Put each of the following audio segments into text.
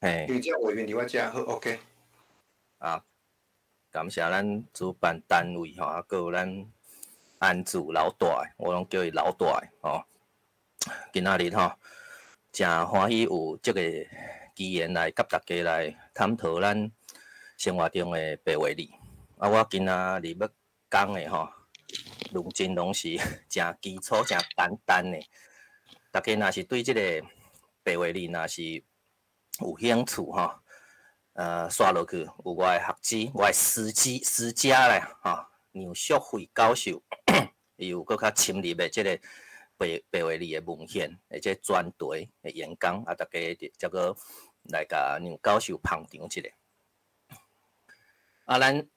嘿。因为這畫面佇我遮好，OK。啊，感謝咱主辦單位吼，啊，閣有咱安祖老大，我攏叫伊老大吼。今仔日吼，誠歡喜有這個機緣來佮大家來探討咱生活中的白話字。啊，我今仔日欲講的吼，論真攏是誠基礎、誠簡單的。大家若是對這個白話字若是有興趣吼，煞落去有我的學姊，我的師姊師姐咧吼，楊淑慧教授，伊有閣較深入的這個白白話字的文獻，而且專題的演講，啊，大家才閣來共楊教授捧場一下。啊，咱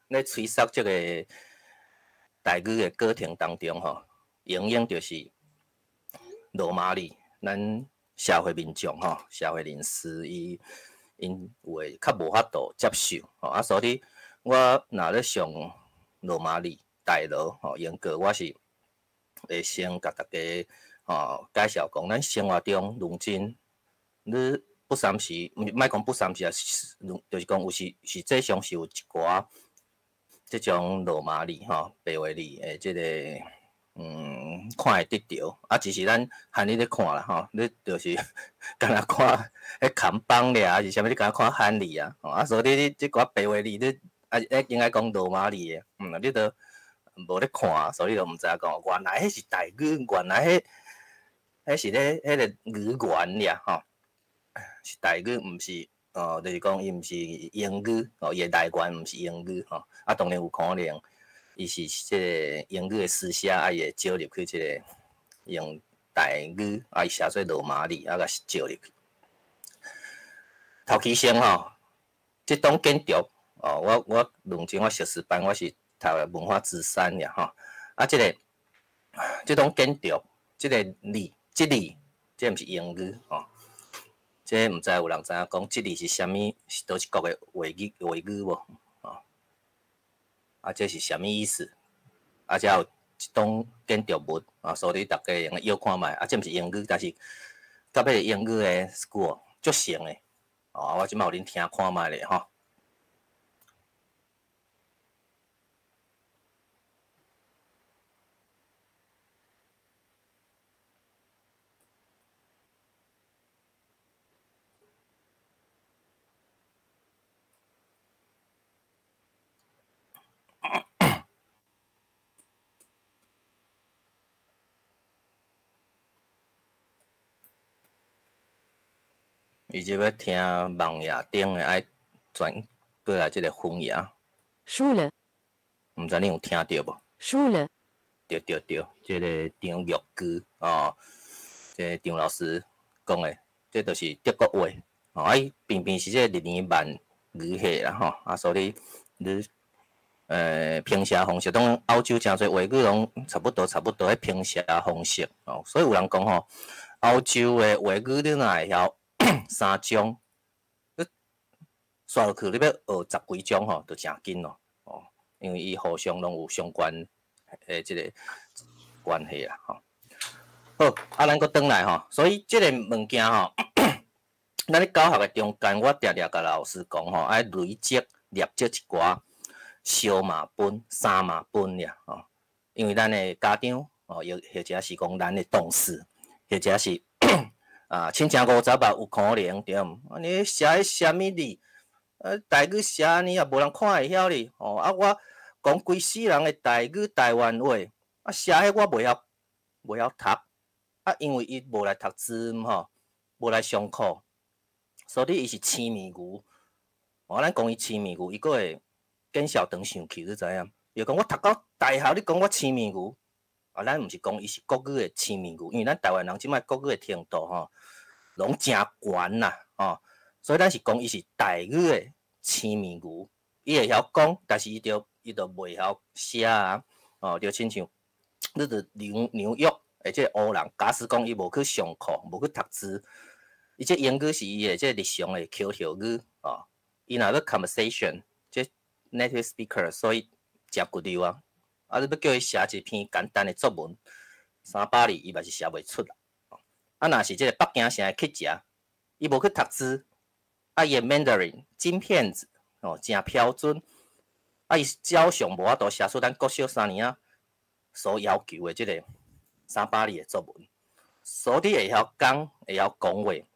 咧吹說這個台語的過程當中吼，永遠就是羅馬字，咱社會民眾吼，社會人士伊𪜶有的較無法度接受吼，啊，所以我若咧上羅馬字台羅吼，英國我是會先共大家吼介紹講，咱生活中論真，你不三時，毋是莫講不三時啊，就是講有時實際上是有一寡這種羅馬字吼、白話字的這個看會得著，啊，只是咱漢語咧看啦吼，你就是敢若看彼看板爾，還是啥物，你敢若看漢字啊，吼，啊，所以你這寡白話字，你啊，應該講羅馬字的，你都無咧看，所以就毋知影講，原來彼是台語，原來彼彼是咧彼個語言爾吼，是台語，毋是哦，就是講伊毋是英語，哦，伊的來源毋是英語吼，啊，當然有可能。伊是這個英語的書寫，啊，伊會招入去這個用台語，啊，伊寫做羅馬字，啊，共招入去。頭期先吼，這棟建築，哦，我論真我碩士班我是讀文化資產爾吼，啊，這個這棟建築，這個字，這字，這毋是英語吼，這毋知有人知影講這字是啥物，是佗一國的話語無？啊，這是啥物意思？啊，遮有一棟建築物啊，所以大家會用著看覓。啊，這毋是英語，但是佮彼個英語的 school 足像的。哦，我這擺予恁聽看覓咧吼。伊這欲聽網頁頂的愛轉過來這個分頁。 Schule。毋知恁有聽著無？Schule。對對對，這個張玉菊哦，這個張老師講的，這就是德國話哦。啊，伊偏偏是這個日耳曼語系啦吼，啊，所以你拼寫方式，當然歐洲誠濟話語攏差不多，差不多彼拼寫方式哦。所以有人講吼，歐洲的話語你若會曉三種，你煞落去你欲學十幾種吼，就誠緊咯哦，因為伊互相攏有相關的這個關係啦吼。好，啊，咱閣轉來吼，所以這個物件吼，咱咧教學的中間，我定定共老師講吼，愛累積、累積一寡小碼本、三碼本爾吼，因為咱的家長哦，又或者是講咱的同事，或者是啊，親像五十啊，有可能對毋？啊，你寫彼啥物字？台語寫按呢也無人看會曉哩吼。啊，我講規世人的台語台灣話，啊，寫彼我袂曉，袂曉讀。啊，因為伊無來讀書吼，無來上課，所以伊是青面牛。哦，咱講伊青面牛，伊閣會見笑轉生氣，你知影？伊講我讀到大學，你講我青面牛。啊，咱毋是講伊是國語的青面牛，因為咱台灣人這擺國語的程度吼，攏誠懸啦，吼，所以咱是講伊是台語的青面牛，伊會曉講，但是伊就袂曉寫啊，哦，就親像你佇紐約的這個烏人，假使講伊無去上課，無去讀書，伊這英語是伊的這日常的口頭語，哦，伊若欲 conversation，這 native speaker，所以誠骨力啊。啊！你欲叫伊寫一篇簡單的作文，300字，伊嘛是寫袂出啦。啊，若是這個北京城的乞食，伊無去讀書，啊，伊的 Mandarin 金片子哦，誠標準。啊，伊照常無法度寫出咱國小三年仔所要求的這个300字的作文。所以你會曉講，會曉講話，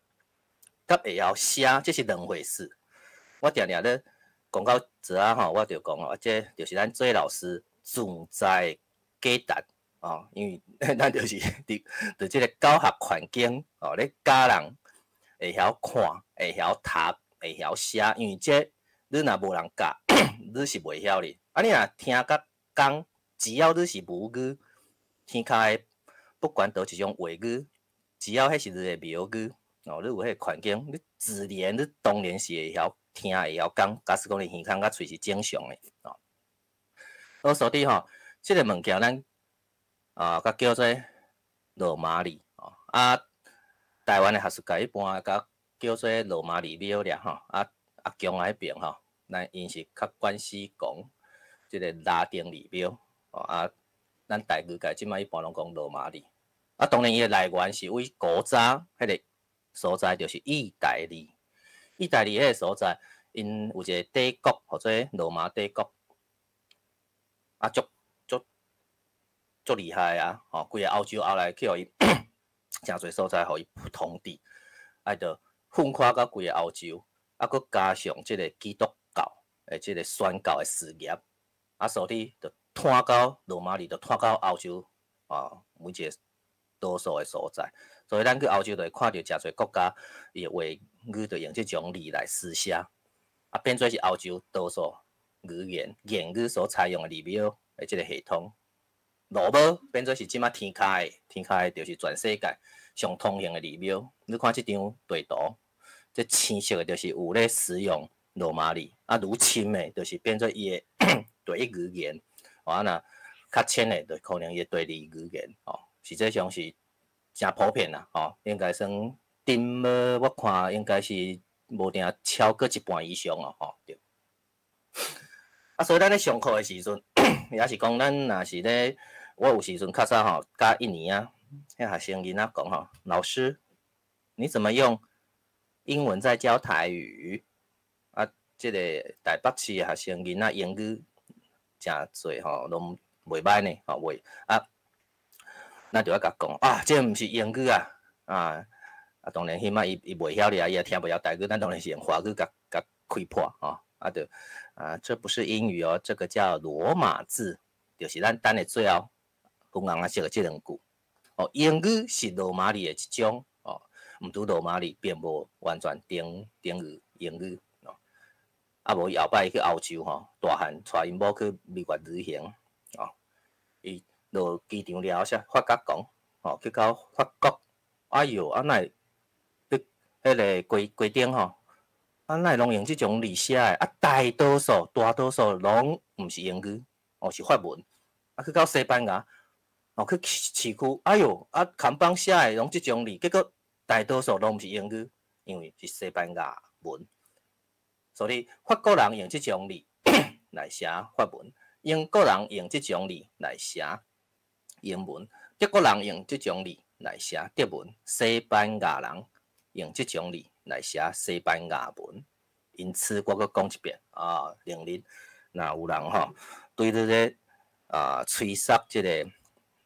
佮會曉寫，這是兩回事。我定定咧講到這仔吼，我就講哦，這就是咱做老師存在價值哦，因為咱就是佇佇這个教學環境哦，咧教人會曉看，會曉讀，會曉寫，因為這你若無人教，你是袂曉的。啊，你若聽佮講，只要你是母語，天跤的不管佗一種話語，只要彼是你的母語，哦，你有彼个環境，你自然你當然是會曉聽，會曉講。假使講你耳孔佮喙是正常的，哦。好，所以吼，這个物件咱啊，佮叫做羅馬字，哦，啊，台灣的學術界一般共叫做羅馬字廟爾吼，啊，阿強仔彼爿吼，咱𪜶是較慣勢講這个拉丁字母，哦啊，咱台語界這擺一般攏講羅馬字。啊，當然伊的來源是佇古早彼个所在，就是意大利。意大利彼个所在，𪜶有一个帝國，號做羅馬帝國，啊，足足足厲害啊！吼，規个歐洲後來去予伊誠濟所在，予伊統治，啊，就橫跨到規個歐洲，啊，閣加上這个基督教的這个宣教的事業，啊，所以就傳到羅馬字，就傳到歐洲啊，每一个多數的所在。所以咱去歐洲就會看著誠濟國家，伊的話語就用這種字來書寫，啊，變做是歐洲多數語言言語所採用的字母的這个系統。羅馬變做是這擺天跤的，天跤的就是全世界上通行的字母。你看這張地圖，這青色的就是有咧使用羅馬字，啊，愈深的，就是變做伊的第一語言，啊，若較淺的，就可能伊的第二語言，哦，實際上是誠普遍啦，吼，應該算頂無，我看應該是無定超過一半以上哦，吼，對。啊，所以咱咧上課的時陣，也是講咱若是咧，我有時陣較早吼教一年啊，彼學生囡仔講吼，老師，你怎麼用英文在教台語？啊，這个台北市的學生囡仔英語誠濟吼，攏袂䆀呢，吼袂啊，咱就愛共講啊，這毋是英語啊，啊啊，當然彼擺伊伊袂曉咧，伊也聽袂曉台語，咱當然是用華語共共開破吼，啊就啊，這不是英語哦，這個叫羅馬字，就是咱等下最後粉紅色的這兩句。哦，英語是羅馬字的一種，哦，毋拄羅馬字並無完全等等於英語，哦。啊無伊後擺伊去歐洲吼，大漢帶𪜶某去蜜月旅行，哦，伊落機場了後，才發覺講，哦，去到法國，哎喲，啊哪會佇彼个街街頂吼，啊哪會攏用這種字寫的？啊，大多數大多數攏毋是英語，哦是法文。啊，去到西班牙，哦去市市區，哎喲，啊看板寫的攏這種字，結果大多數攏毋是英語，因為是西班牙文。所以法國人用這種字來寫法文，英國人用這種字來寫英文，德國人用這種字來寫德文，西班牙人用這種字來寫西班牙文。因此，我閣講一遍啊，明日若有人吼對你咧啊吹捒這个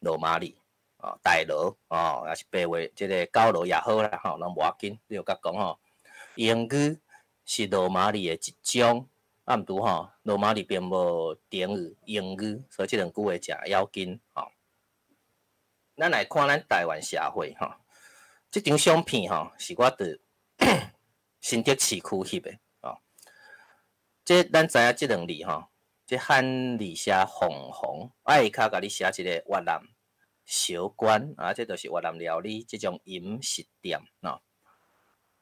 羅馬字啊、大羅哦，抑是白話這个九羅也好啦，吼，攏無要緊，你就共講吼，英語是羅馬字的一種，啊毋拄吼，羅馬字並無等於英語，所以這兩句話誠要緊吼。咱來看咱台灣社會吼，這張相片吼是我佇新竹市區翕的哦。這咱知影這兩字吼，這漢字寫鳳凰，啊下跤共你寫一個越南小館，啊，這就是越南料理這種飲食店喏。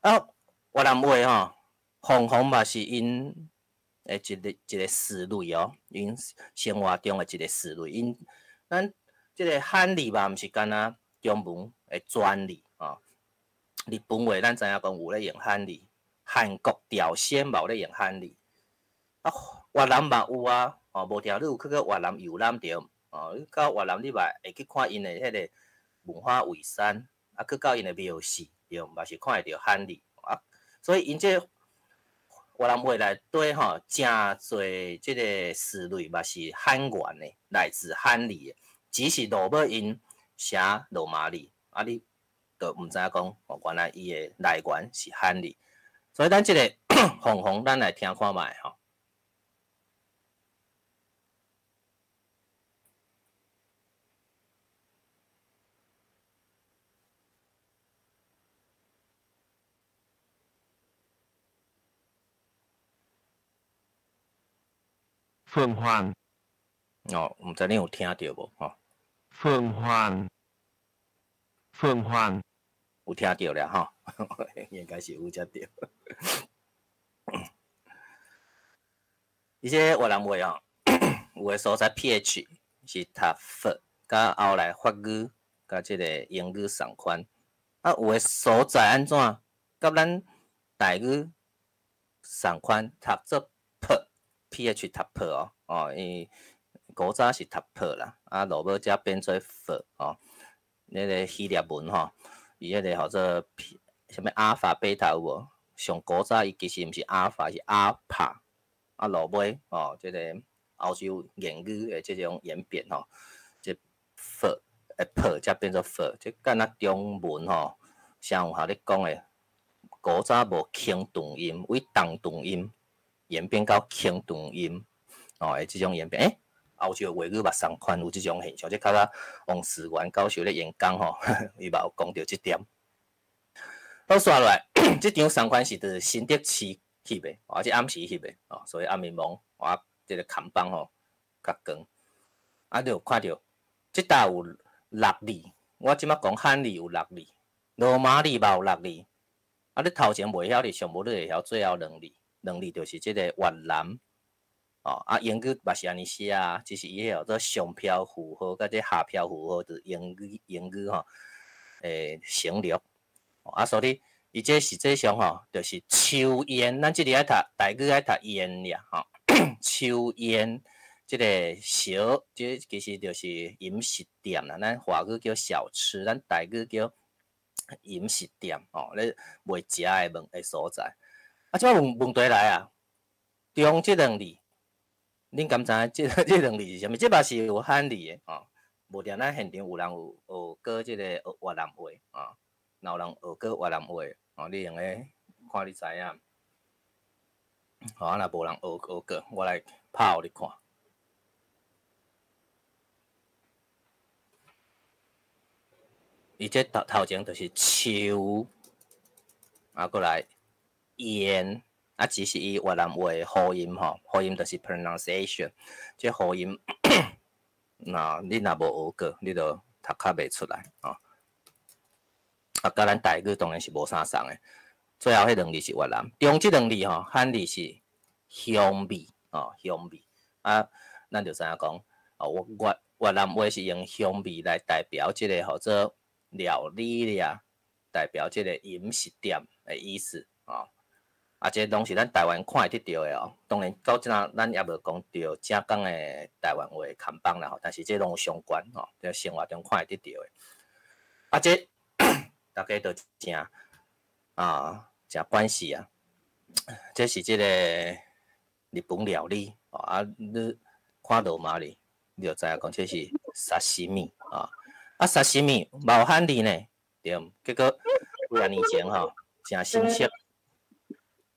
啊，越南話吼，鳳凰嘛是𪜶的一个一个詞類哦，𪜶生活中的一個詞類。𪜶咱這个漢字嘛，毋是干焦中文的專利哦。日本話咱知影講有咧用漢字，韓國朝鮮嘛有咧用漢字，啊，越南嘛有啊，哦，無定你有去過越南遊覽著，哦，你到越南你嘛會去看𪜶的彼个文化遺產，啊，去到𪜶的廟寺，對，嘛是看會著漢字啊，所以𪜶這越南話內底吼，誠濟這個詞類嘛是漢源的，來自漢字的，只是落尾𪜶寫羅馬字，啊，你就毋知影講哦，原來伊的來源是漢字。所以咱這個鳳凰，咱來聽看覓吼。鳳凰。哦，毋知你有聽著無？吼。鳳凰，鳳凰，有聽著了吼，應該是有才對。伊這越南話哦，有的所在 PH 是讀 F，佮後來法語佮這個英語仝款。啊，有的所在按怎？佮咱台語仝款，讀做 P，PH 讀 P 哦，哦，伊古早是讀 P 啦，啊，落尾才變做 F 哦。那個希臘文吼，伊彼個號做 P，啥物阿爾法、貝塔有無？上古早伊其實毋是阿爾法，是阿帕。啊，落尾哦，這個歐洲言語的這種演變吼，這 F 的 P 才變做 F，這敢若中文吼，像有效咧講的，古早無輕重音，為重長音演變到輕長音，哦，的這種演變，欸，歐洲話語嘛仝款有這種現象，這較早王思源教授咧演講吼，伊嘛有講著這點。好，煞落來，這張仝款是佇新竹市翕的，哦，這暗時翕的，哦，所以暗暝暝，我這個看板吼較光。啊，你有看著，這搭有六字，我這擺講漢字有六字，羅馬字嘛有六字。啊，你頭前袂曉的，上無你會曉最後兩字，兩字就是這個越南。哦，啊，英語嘛是按呢寫啊，只是伊彼個做上飄符號，佮這下飄符號，就是英語吼，省略。啊，所以伊這實際上吼，就是抽菸，咱這裡愛讀台語愛讀煙爾吼，抽菸這個小，這其實就是飲食店啦，咱華語叫小吃，咱台語叫飲食店吼，咧賣食的物的所在。啊，這擺問問題來啊，中這兩字，恁敢知這這兩字是啥物？這嘛是有漢字的吼，無定咱現場有人有學過這個學越南話啊，若有人學過越南話，哦，你用得看你知影。好，啊，若無人學學過，我來拍予你看。伊這頭頭前就是抽，啊，閣來煙，啊，只是伊越南話的發音吼，發音就是 pronunciation，這發音，若你若無學過，你就讀較袂出來吼。啊，佮咱台語當然是無啥仝的。最後彼兩字是越南，中這兩字吼，漢字是香味，哦，香味。啊，咱就知影講，哦，越南話是用香味來代表這個號做料理啦，代表這個飲食店的意思，哦。啊，這攏是咱台灣看會得著的哦。當然，到這咱猶無講著正港的台灣話看板啦吼，但是這攏有相關吼，佇生活中看會得著的。啊，這大家都誠啊，誠關係啊。這是這個日本料理，啊，你看羅馬字，你就知影講這是沙西米啊。啊，沙西米嘛有漢字呢，對毋？結果幾仔年前吼，誠新鮮。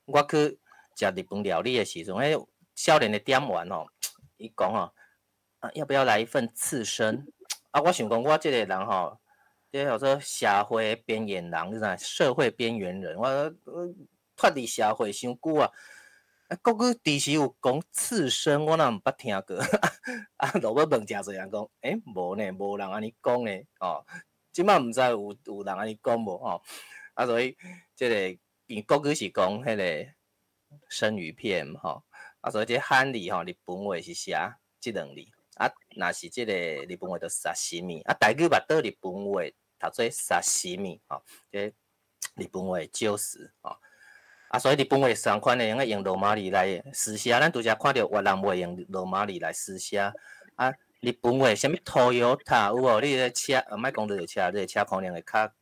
我去食日本料理的時陣，彼少年的店員吼，伊講吼，啊，要不要來一份刺身？啊，我想講我這個人吼，這叫做社會邊緣人，你知？社會邊緣人，我脫離社會傷久啊。啊，國語其實有講刺身，我哪毋捌聽過。啊，落尾問誠濟人講，欸，無呢，無人按呢講呢，哦，這擺毋知有人按呢講無吼？啊，所以這個因國語是講彼個生魚片吼，啊，所以這漢字吼，日本話是寫這兩字，啊，若是這個日本話就沙西米，啊，台語嘛倒日本話讀做沙西米吼，這日本話少食吼。啊，所以日本話仝款的，用個用羅馬字來書寫，咱拄才看著越南話用羅馬字來書寫，啊，日本話啥物 Toyota 有無？你个車，莫講你个車，你个車可能會較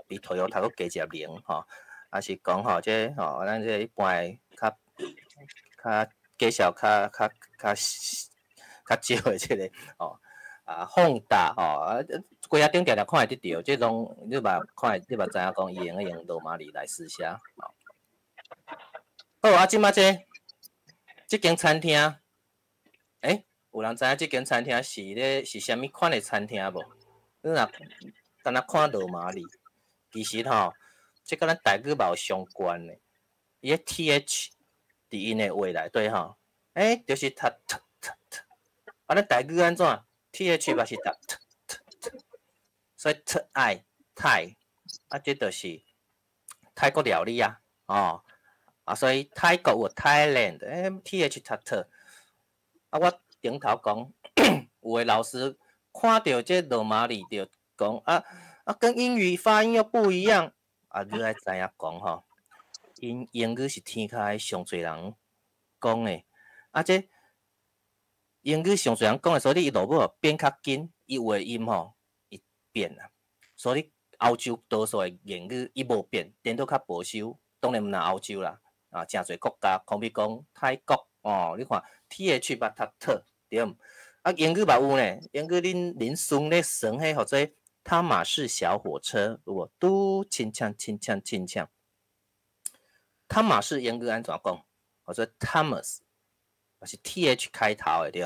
比 Toyota閣加一個零吼。啊是講吼，這吼，咱這一般的較較介紹較較較較少的這個哦。啊，放大吼，啊，櫃仔頂定定看會得著，這攏你嘛看會，你嘛知影講伊會用羅馬字來書寫。好，啊，這擺這這間餐廳，欸，有人知影這間餐廳是咧是啥物款的餐廳無？你若敢若看羅馬字，其實吼，這佮咱台語嘛有相關的。伊個 TH 佇𪜶的話內底吼，欸，就是讀 T T T，啊，咱台語按怎？TH 嘛是讀 T T T，所以 T I 泰，啊，這就是泰國料理啊，哦，啊，所以泰國有 Thailand，欸，TH 讀 T，啊，我頂頭講，有的老師看著這羅馬字就講啊啊，跟英語發音又不一樣，啊，你愛知影講吼，𪜶英語是天下上濟人講的，啊，這英語上濟人講的，所以伊落尾變較緊，伊有的音吼，伊變啊。所以歐洲多數的言語伊無變，顛倒較保守。當然毋但歐洲啦，啊，誠濟國家，好比講泰國哦，你看 TH 嘛讀 T 對毋？啊，英語嘛有呢，英語恁恁孫咧算彼號做湯馬士小火車，有無？拄親像親像親像。湯馬士英語按怎講？號做 Thomas。是 TH 開頭的對，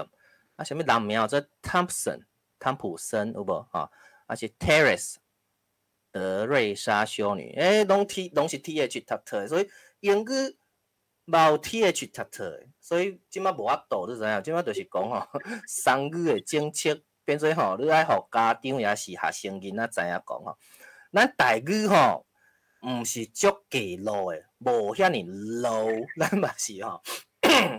啊，啥物人名叫做 Thompson，湯普森有無？吼，啊是 Teresa，德瑞莎修女，欸，攏 T 攏是 TH 讀 T 的，所以英語嘛有 TH 讀 T 的，所以這擺無法度，你知影？這擺就是講吼，雙語的政策變做吼，你愛予家長抑是學生囡仔知影講吼，咱台語吼，毋是足低落的，無遐爾 low，咱嘛是吼。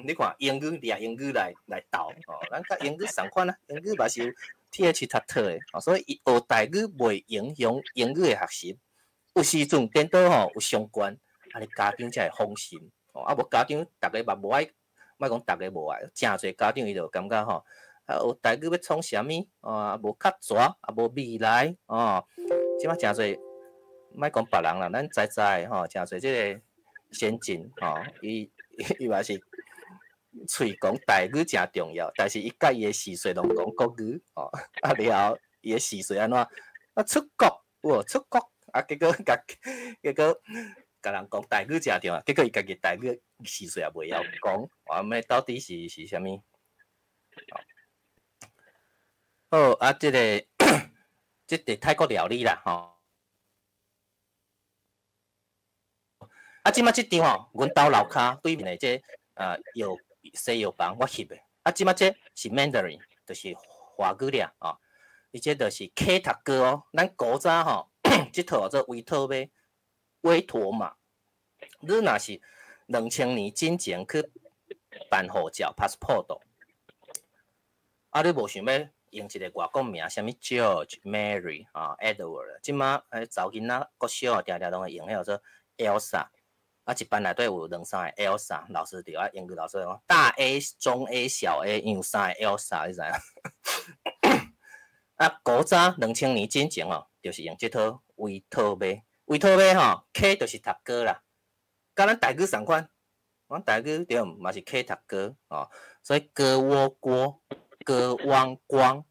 你看英語掠英語來來鬥吼，咱佮英語仝款啊，英語嘛是有 TH 讀 T 的，吼，所以伊學台語袂影響英語的學習。有時陣顛倒吼有相關，啊，你家長才會放心，吼，啊無家長逐个嘛無愛，莫講逐个無愛，誠濟家長伊就感覺吼，啊學台語欲創啥物，啊無較蛇，啊無未來，哦，這擺誠濟，莫講別人啦，咱知知吼，誠濟這个先進吼，伊伊嘛是喙講台語誠重要，但是伊佮伊的序細攏講國語，吼，啊了後伊的序細按怎？啊出國，有無出國？啊結果共結果共人講台語誠重要，結果伊家己台語序細也袂曉講，啊欲到底是是啥物？好，啊，這个這個泰國料理啦，吼。啊，這擺這張吼，阮兜樓跤對面的這啊藥西藥房，我翕的。啊，這擺這是 Mandarin，就是華語了哦。伊這就是 K 讀歌哦。咱古早吼，這套叫做威妥瑪，威妥瑪。你若是2000年進前去辦護照 passport，啊，你無想欲用一个外國名，啥物 George、Mary 啊、Edward，這擺查某囡仔國小定定攏會用彼個做 Elsa。啊，一班內底有兩三个 Elsa，老師就愛英語老師講大 A、中 A、小 A，因為有三个 Elsa，你知影？啊，古早2000年進前哦，就是用這套威妥瑪，威妥瑪吼，K 就是讀歌啦，佮咱台語仝款，阮台語對嘛是 K 讀歌哦，所以歌窩鍋、歌汪光，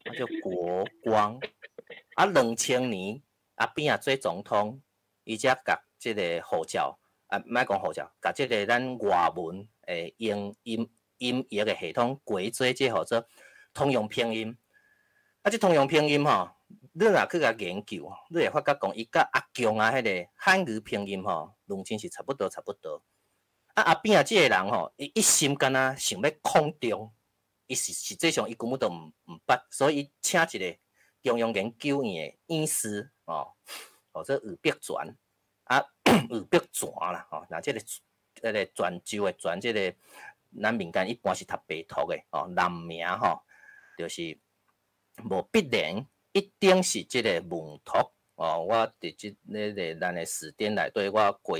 啊叫國光。啊，2000年阿扁仔做總統，伊才共這个護照。啊，莫講護照，共這个咱外文的英音音譯的系統改做這號做通用拼音。啊，這通用拼音吼，你若去共研究，你會發覺講伊佮阿強仔彼个漢語拼音吼，攏真是差不多差不多。啊，阿扁仔這个人吼，伊一心敢若想欲抗中，伊實實際上伊根本都毋毋捌，所以伊請一个中央研究院的院士哦，號做余碧泉。啊，余碧泉啦，吼，若這个這个泉州的泉，這个咱民間一般是讀白讀的，吼，人名吼，就是無必然一定是這个文讀哦。我佇這那个咱的詞典內底，我過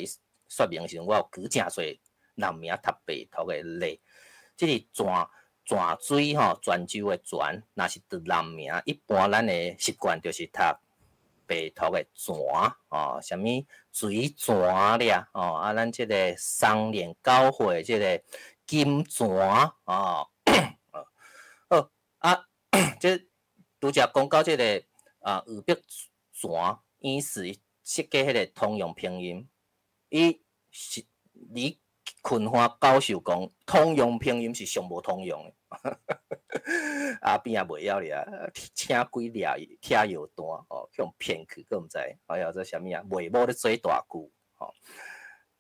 說明時陣，我有舉誠濟人名讀白讀的例。這个泉泉水吼，泉州的泉，若是讀人名，一般咱的習慣就是讀白讀的泉哦，啥物水泉咧哦，啊，咱這个雙連教會這个金泉哦。好啊，這拄才講到這个啊，余碧泉院士設計彼个通用拼音，伊是李坤華教授講，通用拼音是上無通用的。啊邊仔袂曉咧啊，請幾掠拆藥單哦，去予騙去，閣毋知，哎呀，這啥物啊？賣某咧做大舅吼。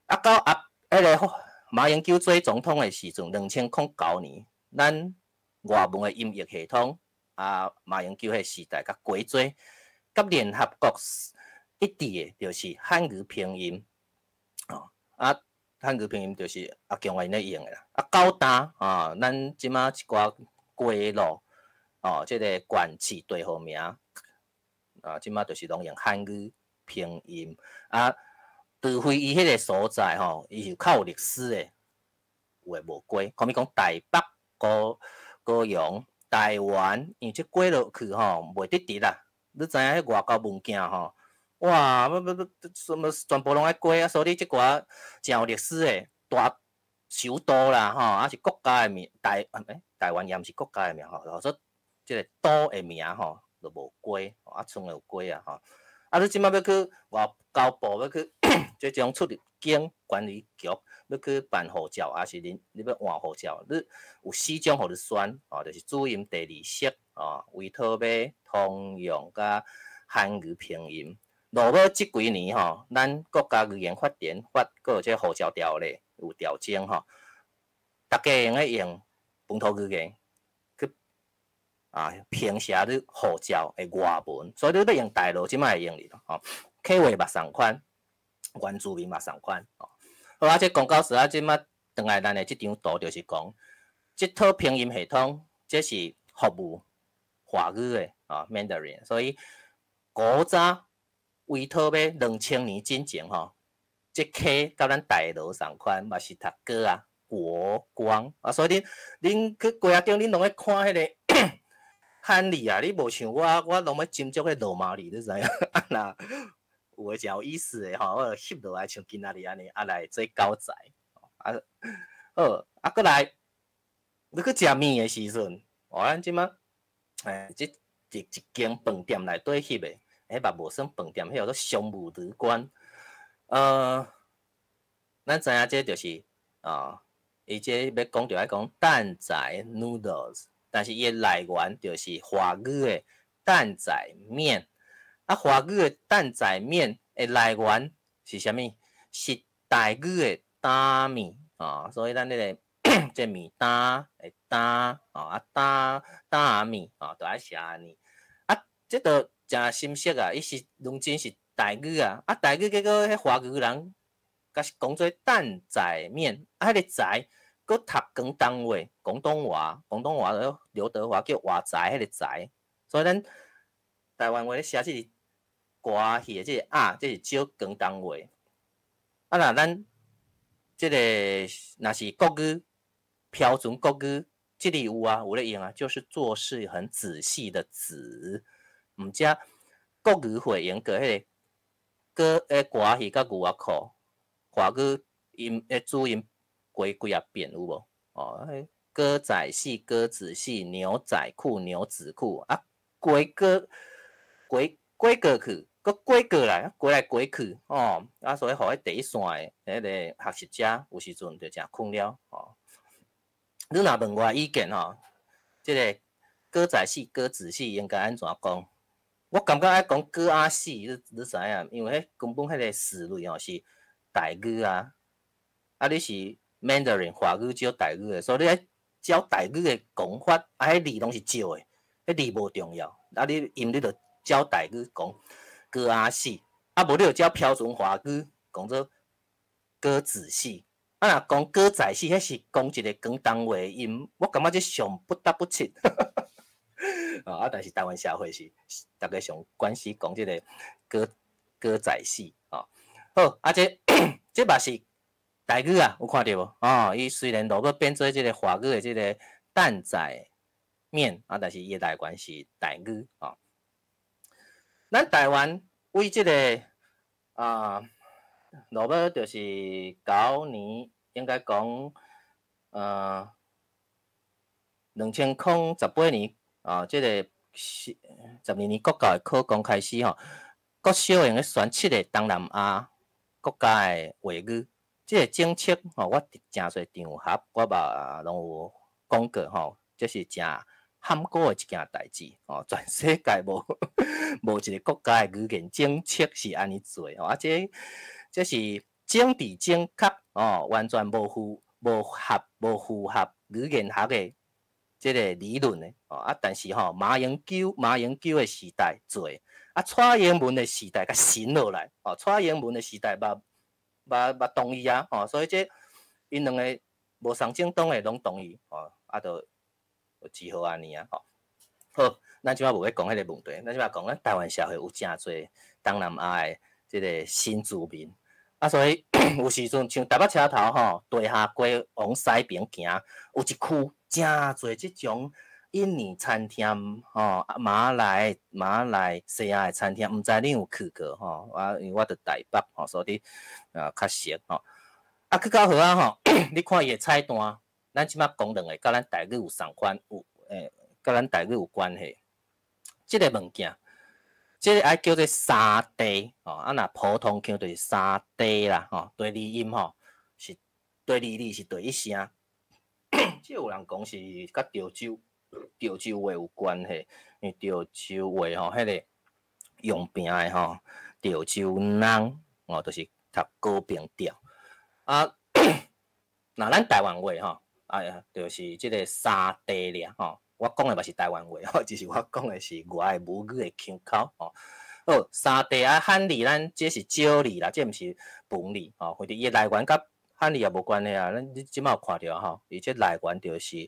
啊，到啊，彼个馬英九做總統的時陣，2009年，咱外文的音譯系統啊，馬英九彼時代共改做，佮聯合國一致的，就是漢語拼音，哦，啊，漢語拼音就是阿強𪜶咧用的啦。啊，到今啊，咱這馬一寡街路，哦，這个縣市地號名，啊，這馬就是攏用漢語拼音。啊，除非伊彼个所在吼，伊是較有歷史的，有的無改，好比講台北、高雄、台灣，因為這改落去吼，袂得直啦。你知影彼外交文件吼，哇，欲欲欲，什麼全部攏愛改啊！所以這寡誠有歷史的大首都啦，吼，抑是國家的名，台灣也毋是國家的名吼，所以這个都的名吼，就無改，啊，賰有改啊，吼。啊，你這馬欲去外交部，欲去這種出入境管理局，欲去辦護照，抑是你欲換護照，你有四種予你選，哦，就是注音第二式，哦，維妥瑪、通用佮漢語拼音。落尾這幾年吼，咱國家語言發展法，閣有這護照條例有調整吼，逐家會用得用本土語言去啊憑寫你護照的外文，所以你欲用大陸，這馬會用哩吼，客話嘛仝款，原住民嘛仝款吼。好啊，這講到說啊，這馬轉來咱的這張圖就是講，這套拼音系統，這是服務華語的啊，Mandarin，所以古早維妥瑪2000年進前吼，這 K 佮咱大陸仝款，嘛是讀歌啊，國光啊，所以恁去街仔頂，恁攏愛看彼个漢字啊，你無像我，我攏欲斟酌彼羅馬字，你知影？啊若有的誠有意思的吼，我翕落來像今仔日按呢，啊來做教材。啊好，啊閣來，你去食麵的時陣，哦，咱這馬，這一間飯店內底翕的，彼嘛無算飯店，彼叫做商務旅館。咱知影這就是啊，伊這欲講就愛講擔仔 noodles，但是伊的來源就是華語的擔仔麵。啊，華語的擔仔麵的來源是啥物？是台語的擔麵啊，所以咱這个這麵擔的擔啊，擔擔仔麵啊，就愛寫按呢。啊，這就誠心適啊，伊是攏真是台語啊，啊台語結果彼華語人，共是講做擔仔麵，啊，彼个仔閣讀廣東話，廣東話，廣東話就劉德華叫華仔，彼个仔，所以咱台灣話咧寫這個歌戲的這个啊，這是照廣東話。啊，若咱這个若是國語標準國語，這裡有啊，有咧用啊，就是做事很仔細的仔，毋則國語會用過彼个歌歌戲佮牛仔褲，華語音的主音過幾仔遍有無？哦，歌仔戲、歌子戲、牛仔褲、牛仔褲啊，過過過過過去，閣過過來，過來過去，哦，啊，所以予彼第一線的彼个學習者有時陣就誠困擾，哦。你若問我意見吼，這个歌仔戲、歌子戲應該按怎講？我感覺愛講歌仔戲，你知影？因為彼根本彼个詞類吼是台語啊，啊你是 Mandarin 華語照台語的，所以你愛照台語的講法，啊，彼字攏是照的，彼字無重要，啊你音你就照台語講歌仔戲，啊無你就照標準華語講做歌子戲，啊若講歌仔戲，彼是講一個廣東話音，我感覺這上不得不切。啊，但是台灣社會是逐家上關心講這個歌仔戲啊。好，啊這嘛是台語啊，有看著無？哦，伊雖然落尾變做這个華語的這个擔仔麵啊，但是伊的來源是台語啊。咱台灣為這个啊，落尾就是九年，應該講2018年啊，這个12年國教的課綱開始吼，國小會用選七个東南亞國家的話語。這个政策吼，我佇誠濟場合我嘛攏有講過吼，這是誠坎坷的一件代誌吼，全世界無一个國家的語言政策是按呢做吼，啊，這是政治正確哦，完全無符合語言學的這个理論的哦，啊，但是吼，馬英九的時代做，啊，蔡英文的時代共審落來，哦，蔡英文的時代嘛同意啊，吼，所以這𪜶兩个無仝政黨的攏同意，吼，啊，就只好按呢啊，吼。好，咱這擺無欲講彼个問題，咱這擺講咱台灣社會有誠濟東南亞的這个新住民，啊，所以有時陣像台北車頭吼，地下街往西邊行，有一區誠濟這種印尼餐廳吼，馬來西亞的餐廳，毋知恁有去過吼？啊，因為我佇台北吼，所以啊較熟吼。啊，去到好啊吼，你看伊的菜單，咱這擺講兩个，佮咱台語有仝款，有佮咱台語有關係。這个物件，這个愛叫做沙嗲吼，啊，若普通腔就是沙嗲啦吼，第二音吼是第二字是第一聲。這有人講是佮潮州話有關係，因為潮州話吼，彼个用平的吼，潮州人哦，就是讀高平調。啊，若咱台灣話吼，哎呀，就是這个沙嗲爾吼。我講的嘛是台灣話吼，只是我講的是我的母語的腔口吼。好，沙嗲啊，漢字咱這是少字啦，這毋是文字吼，或者伊的來源佮漢字也無關係啊。咱你這擺有看著吼，伊這來源就是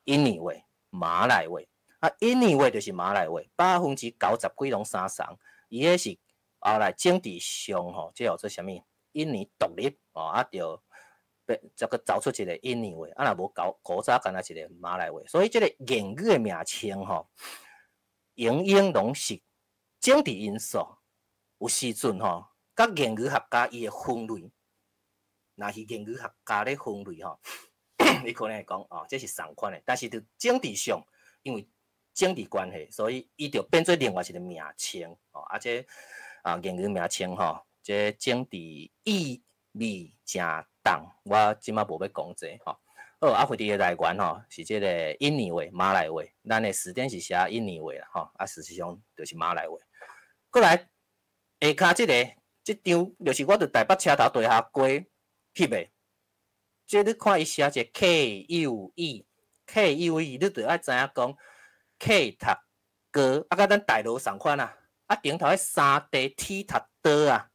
印尼話、馬來話。啊，印尼話就是馬來話，90幾攏相仝。伊彼是後來政治上吼，這叫做啥物？印尼獨立哦，啊，著這閣走出一个印尼話，啊，若無古早敢若一个馬來話，所以這个言語的名稱吼，永遠攏是政治因素。有時陣吼，佮言語學家伊的分類，若是言語學家咧分類吼，你可能會講哦，這是仝款的，但是佇政治上，因為政治關係，所以伊就變做另外一个名稱哦。啊，這啊言語名稱吼，這政治意味誠重，我這擺無欲講這吼。好，啊，回佇的來源吼，是這个印尼話、馬來話，咱的辭典是寫印尼話啦吼，啊，事實上就是馬來話。過來下跤這个，這張就是我佇台北車頭地下街翕的。這你看伊寫一个 KUE，KUE，你著愛知影講 K 讀哥，啊，佮咱大陸仝款啊，啊頂頭彼三塊 T 讀刀啊。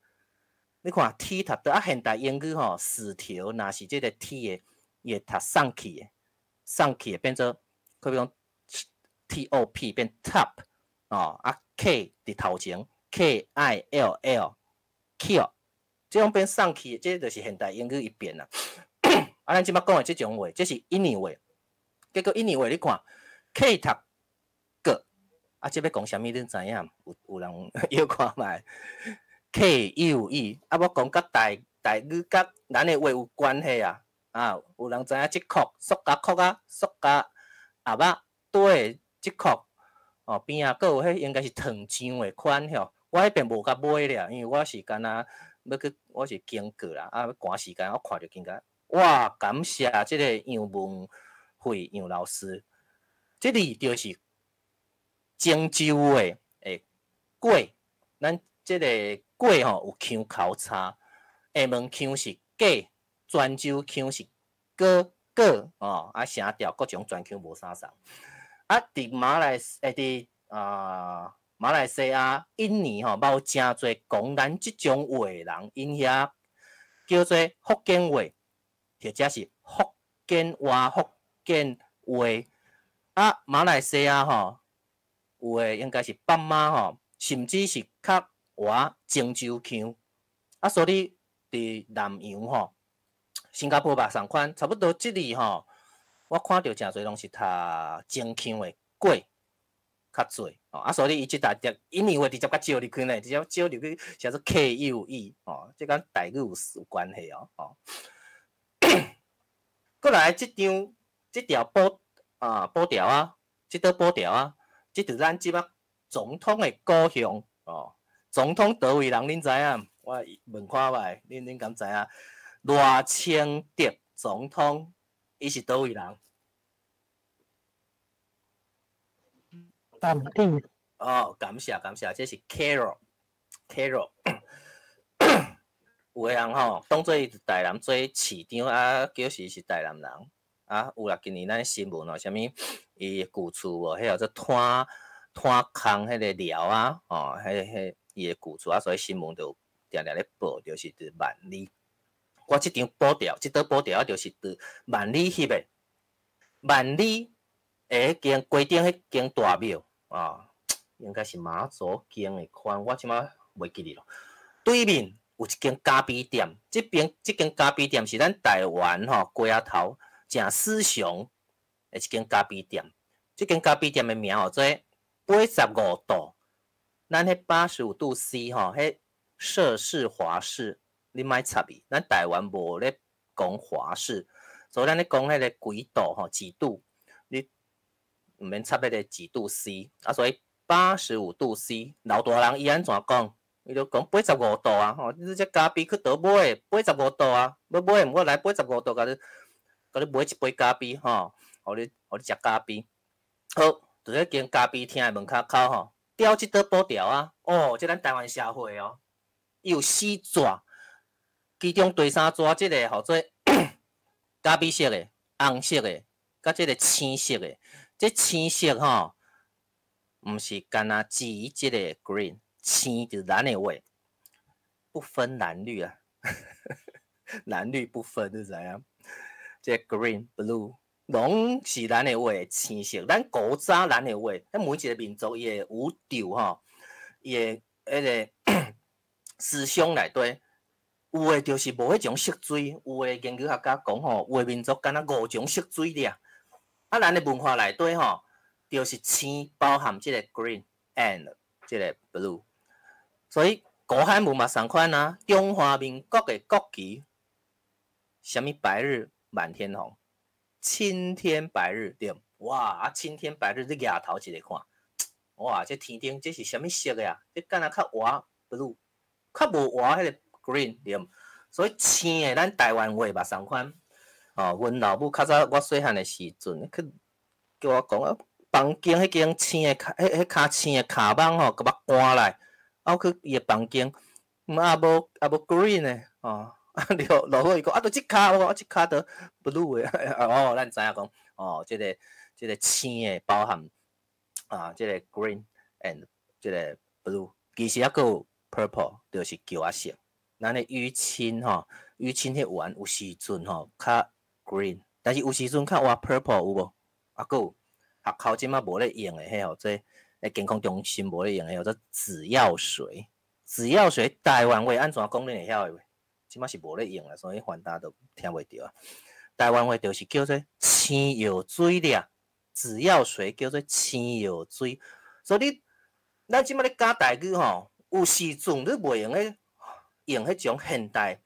你看 T 讀刀啊，現代英語吼，詞條若是這个 T 的，伊會讀送去的，送去的變做，比如講 TOP 變 top，哦，啊 K 佇頭前 KILL kill，這種變送去的，這就是現代英語伊變啦。啊，咱這擺講的這種話，這是印尼話，結果印尼話你看 K 讀個，啊，這欲講啥物？恁知影？有人曉看覓？KUE，啊，我講佮台語佮咱的話有關係啊！啊，有人知影這殼塑膠殼啊，塑膠盒仔對，這殼哦邊仔閣有彼應該是糖漿的款吼。我彼邊無共買了，因為我是敢若欲去，我是經過啦，啊，趕時間，我看著感覺，哇，感謝這个楊文慧楊老師，這裡就是泉州話的粿，咱這个粿吼有腔口差，廈門腔是粿，泉州腔是粿粿哦，啊聲調各種專腔無相仝。啊，佇馬來西亞、印尼吼，嘛有誠濟講咱這種話的人，𪜶遐叫做福建話，或者是福建話、福建話。啊，馬來西亞吼，有的應該是北馬吼，甚至是較倚泉州腔。啊，所以佇南洋吼，新加坡嘛仝款，差不多這裡吼，我看著誠濟攏是讀泉腔的粿較濟，吼啊，所以伊這搭直印尼話直接共照入去呢，直接照入去寫做 KUE，吼，這佮台語有關係哦，吼。過過來這張這條布啊布條啊，這張布條啊，這就咱這擺總統的故鄉哦。總統佗位人恁知影？我問看覓，恁敢知影？賴清德總統伊是佗位人？淡定。哦，感謝感謝，這是 Carol，Carol。有的人吼，當做伊台南做市長啊，叫時是台南人啊。有啦，今年咱新聞哦，啥物伊舊厝無，彼號做攤攤空彼个寮啊，哦，彼伊的舊厝啊，所以新聞就定定咧報，就是佇萬里。我這張布條，這張布條就是佇萬里翕的。萬里的彼間街頂彼間大廟啊，應該是媽祖宮的款，我這馬袂記得咯。對面有一間咖啡店，這邊這間咖啡店是咱台灣吼街仔頭誠時尚的一間咖啡店。這間咖啡店的名號做八十五度，咱彼85度 C 吼，彼攝氏華氏，你莫插伊，咱台灣無咧講華氏，所以咱咧講彼個幾度吼，幾度，你毋免插彼個幾度 C，啊，所以八十五度 C，老大人伊按怎講？伊就講八十五度啊！吼，你這咖啡去佗買？八十五度啊！欲買毋我來八十五度，共你買一杯咖啡吼，予你食咖啡。好，佇彼間咖啡廳的門跤口吼，吊這張布條啊！哦，這咱台灣社會哦，伊有四紙，其中第三紙這个號做咖啡色的、紅色的，佮這个青色的。這青色吼，毋是干焦只這个 green。青就是咱的話，不分藍綠啊，藍綠不分，你知影？這 green、blue 攏是咱的話，青色。咱古早咱的話，咱每一個民族伊會有著吼，伊的彼个思想內底，有的就是無彼種色水，有的研究學家講吼，有的民族敢若五種色水爾。啊，咱的文化內底吼，就是青包含這個 green and 這個 blue。所以古漢文嘛仝款啊，中華民國的國旗，啥物白日滿天紅，青天白日對。哇！啊，青天白日你舉頭一个看，哇！這天頂這是啥物色的啊？這敢若較活 blue，較無活彼个 green 對。所以青的咱台灣話嘛仝款。哦，阮老母較早我細漢的時陣，去叫我講啊，房間彼間青的跤，彼跤青的跤網吼，共我搬來。啊，我去伊的房間，啊無啊無 green 的，哦，啊落落好伊講，啊，就這跤，我講啊這跤就 blue 的，哦，咱知影講，哦，這個青的包含啊，這個 green and 這個 blue，其實猶閣有 purple，就是橘仔色。咱的淤青吼，淤青彼丸有時陣吼較 green，但是有時陣較活 purple 有無？啊，閣有學校這馬無咧用的，彼號做健康中心無咧用的，叫做紫藥水。紫藥水台灣話按怎講？恁會曉的袂？這馬是無咧用啦，所以反大都聽袂著啊。台灣話就是叫做青藥水爾，紫藥水叫做青藥水。所以你咱這馬咧教台語吼，有時陣你袂用咧用彼種現代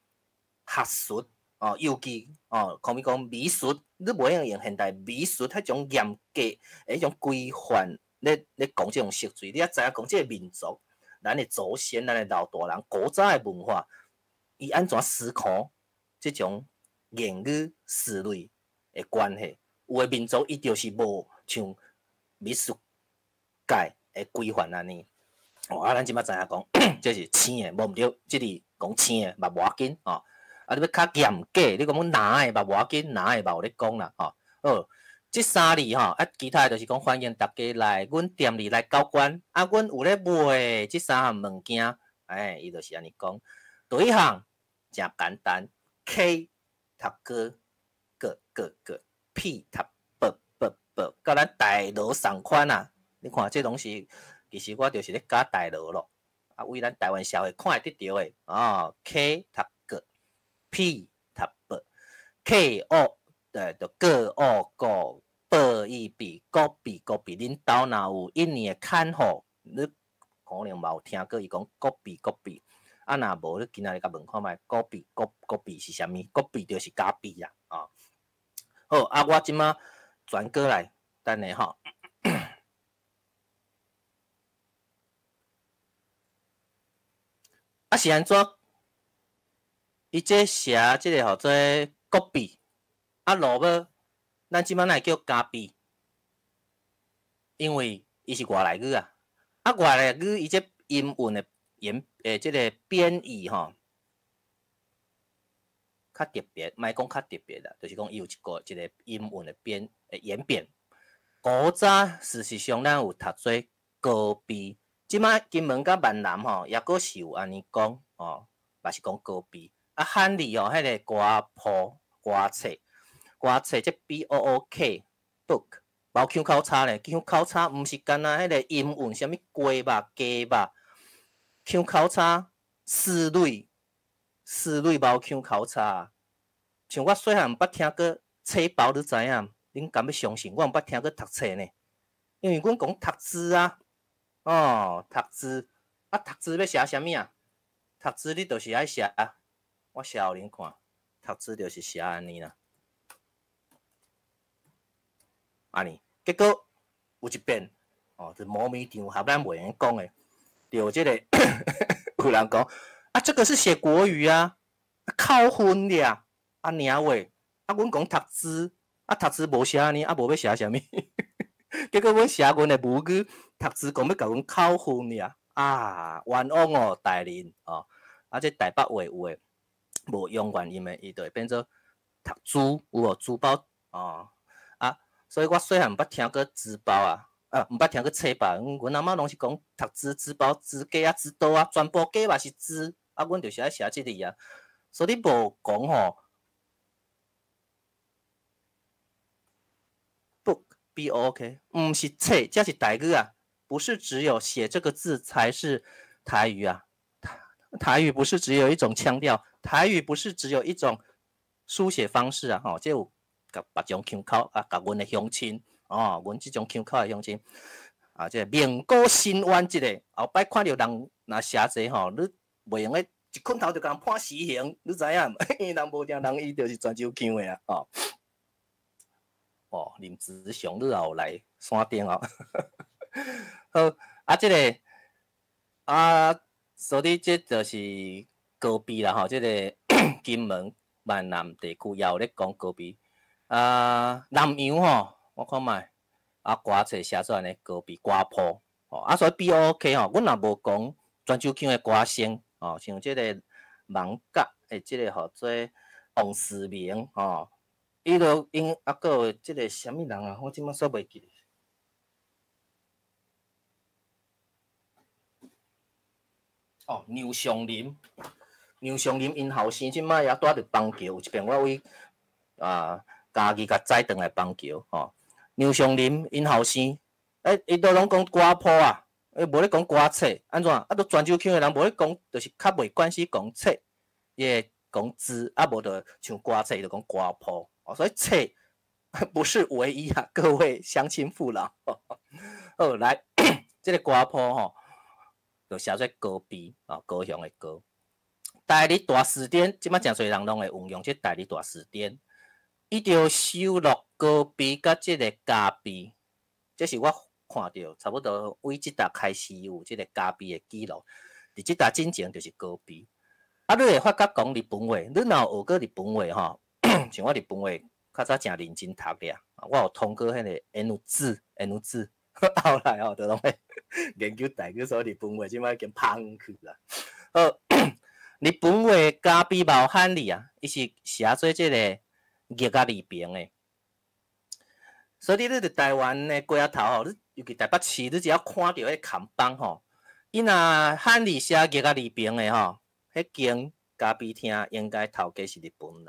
學術哦，尤其哦，可比講美術，你袂用用現代美術彼種嚴格彼種規範咧講這種色水，你愛知影講這个民族，咱的祖先、咱的老大人古早的文化，伊按怎思考這種言語思維的關係。有的民族伊就是無像美術界的規範按呢。哦，啊，咱這馬知影講，這是青的，無毋對，這裡講青的嘛無要緊哦。啊，你欲較嚴格，你講藍的嘛無要緊，藍的嘛有咧講啦，吼。好，這三字吼，啊，其他的就是講歡迎大家來阮店裡來交關。啊，阮有咧賣這三項物件，哎，伊就是按呢講。第一項誠簡單，K 讀哥，個個個，P 讀 B B B，佮咱大羅仝款啊。你看這攏是，其實我就是咧教大羅咯。啊，為咱台灣社會看會得著的，哦，K 讀個，P 讀 B，K O 對，就個O 個 B 一比國比國比，恁兜若有一年的看護，你可能嘛有聽過伊講國比國比。啊，若無你今仔日共問看覓，國比國國比是啥物？國比就是咖啡啦，哦。好，啊，我這馬轉過來，等下吼。啊是按怎？伊這寫這个號做國幣，啊落尾，咱這馬哪會叫咖啡？因為伊是外來語啊，啊外來語伊這音韻的演這个變異吼，較特別，莫講較特別啦，就是講伊有一個音韻的變演變。古早事實上咱有讀做高鼻，這馬金門佮閩南吼，抑閣是有按呢講吼，嘛是講高鼻。啊，漢字吼，彼个歌譜、歌冊、歌冊，這 BOOK book，無腔口差咧，腔口差毋是干焦彼个音韻，啥物雞肉、雞肉，腔口差，思蕊，思蕊無腔口差。像我細漢毋捌聽過冊包，你知影？恁敢欲相信？我毋捌聽過讀冊呢，因為阮講讀字啊，哦，讀字，啊讀字欲寫啥物啊？讀字你就是愛寫，我寫予恁看，讀字就是寫按呢啦，按呢，結果有一遍，哦，就無咪場合咱袂用講的，著這个有人講，啊，這個是寫國語啊，扣分掠，啊爾話，啊，阮講讀字，啊讀字無寫按呢，啊無欲寫啥物？結果阮寫阮的母語讀字，講欲共阮扣分掠，啊，冤枉哦，大人哦，啊，這台北話有的無用原音的，伊就會變做讀珠，有無珠寶哦？啊，所以我細漢毋捌聽過珠包啊，啊，毋捌聽過冊包，阮阿嬤攏是講讀字、珠包、珠雞啊、珠刀啊，全部雞嘛是珠，啊，阮就是愛寫這个啊，所以你無講吼。book B O K，毋是冊，這是台語啊，不是只有寫這個字才是台語啊。台語不是只有一種腔調，台語不是只有一種書寫方式啊！吼，這有共別種腔口啊，共阮的鄉親哦，阮這種腔口的鄉親啊，這個名古新灣這个後擺看著人若寫這吼，你袂用得一拳頭就共人判死刑，你知影？因為人無聽人伊就是泉州腔的啊！哦，哦，林子祥，你也有來山頂哦。好，啊，這个啊。所以這就是高鼻啦吼，這个金門、閩南地區也有咧講高鼻。啊，南洋吼，我看覓啊，歌冊寫做按呢高鼻歌譜吼，啊，所以 BOK 吼，阮若無講泉州腔的歌星吼，像這个艋舺的這个號做王思明吼，伊就因啊，閣有這个啥物人啊，我這馬煞袂記得。哦，牛尚林，牛尚林𪜶後生這馬也住佇邦橋，有一遍我為啊嘉義共載轉來邦橋吼。牛尚林𪜶後生，伊都攏講歌譜啊，無咧講歌冊，按怎？啊，都泉州腔的人無咧講，就是較袂關係講冊，伊會講字，啊無就像歌冊，伊就講歌譜。哦，所以冊不是唯一啊，各位鄉親父老。好，來，這个歌譜吼。就寫做高鼻哦，高雄的高。台日大辭典，這馬誠濟人攏會運用這台日大辭典，伊就收錄高鼻佮這个咖鼻，這是我看著差不多為這搭開始有這个咖鼻的記錄。佇這搭進前就是高鼻。啊，你會發覺講日本話，你若有學過日本話吼，像我日本話較早誠認真讀掠，我有通過彼个 N 字 N 字。後來吼，就攏會研究台語，所以日本話這馬已經芳去啦。好，日本話咖啡無漢字啊，伊是寫做這個玉仔字旁的。所以你佇台灣的街仔頭吼，你尤其台北市，你只要看著彼看板吼，伊若漢字寫玉仔字旁的吼，彼間咖啡廳應該頭家是日本人。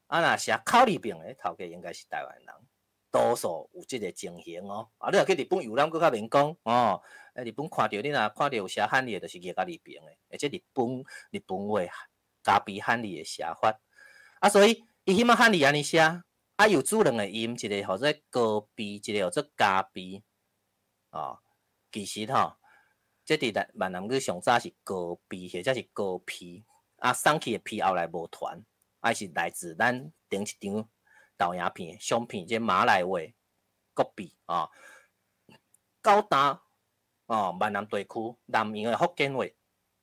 啊，若寫口字旁的，頭家應該是台灣人。多數有這个情形哦。啊，你若去日本遊覽，閣較免講哦。日本看著你若看著有寫漢字的，就是玉仔字旁的，而且日本話咖啡漢字的寫法。啊，所以伊彼擺漢字按呢寫，啊，有注兩个音，一个號做高鼻，一個號做咖啡。哦，其實吼，這佇閩南語上早是高鼻，或者是高皮。啊，送去的皮後來無傳，啊是來自咱頂一張。投影片、相片，這馬來話 kopi 哦。九擔哦，閩南地區南洋的福建話，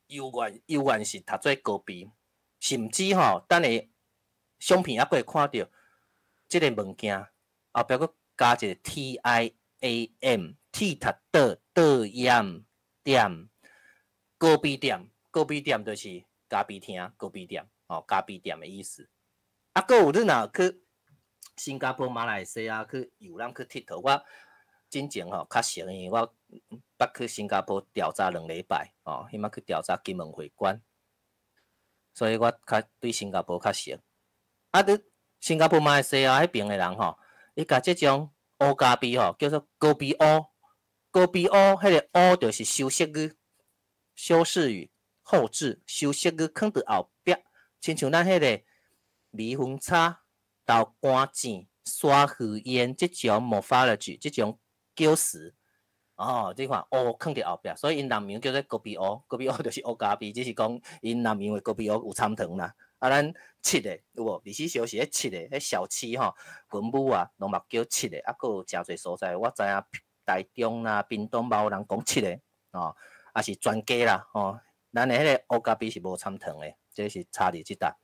猶原是讀做高鼻，甚至吼，等下相片猶閣會看著這个物件後壁閣加一個 TIAM，T 讀桌，桌鹽店，高鼻店，高鼻店就是咖啡廳，高鼻店，哦，咖啡店的意思。啊，閣有你若去新加坡、馬來西亞去遊覽去𨑨迌，我進前吼較熟，因為我捌去新加坡調查2禮拜，哦，彼擺去調查金門會館，所以我較對新加坡較熟。啊，佇新加坡、馬來西亞彼爿的人吼，伊共這種烏咖啡吼叫做高鼻烏，高鼻烏，彼个烏就是修飾語、修飾語、後置修飾語，囥佇後壁，親像咱彼个米粉叉、豆乾糋、沙河煙這種 morphology，這種叫詞，哦，這款烏囥佇後壁，所以𪜶南洋叫做高鼻烏，高鼻烏就是烏咖啡，只是講𪜶南洋的高鼻烏有摻糖啦。啊，咱七个有無？24小時彼七个，彼小七吼，文武啊，攏嘛叫七个，啊，閣有誠濟所在，我知影台中啦、屏東嘛有人講七个，哦，啊是全家啦，吼，咱的彼个烏咖啡是無摻糖的，這是差佇這搭。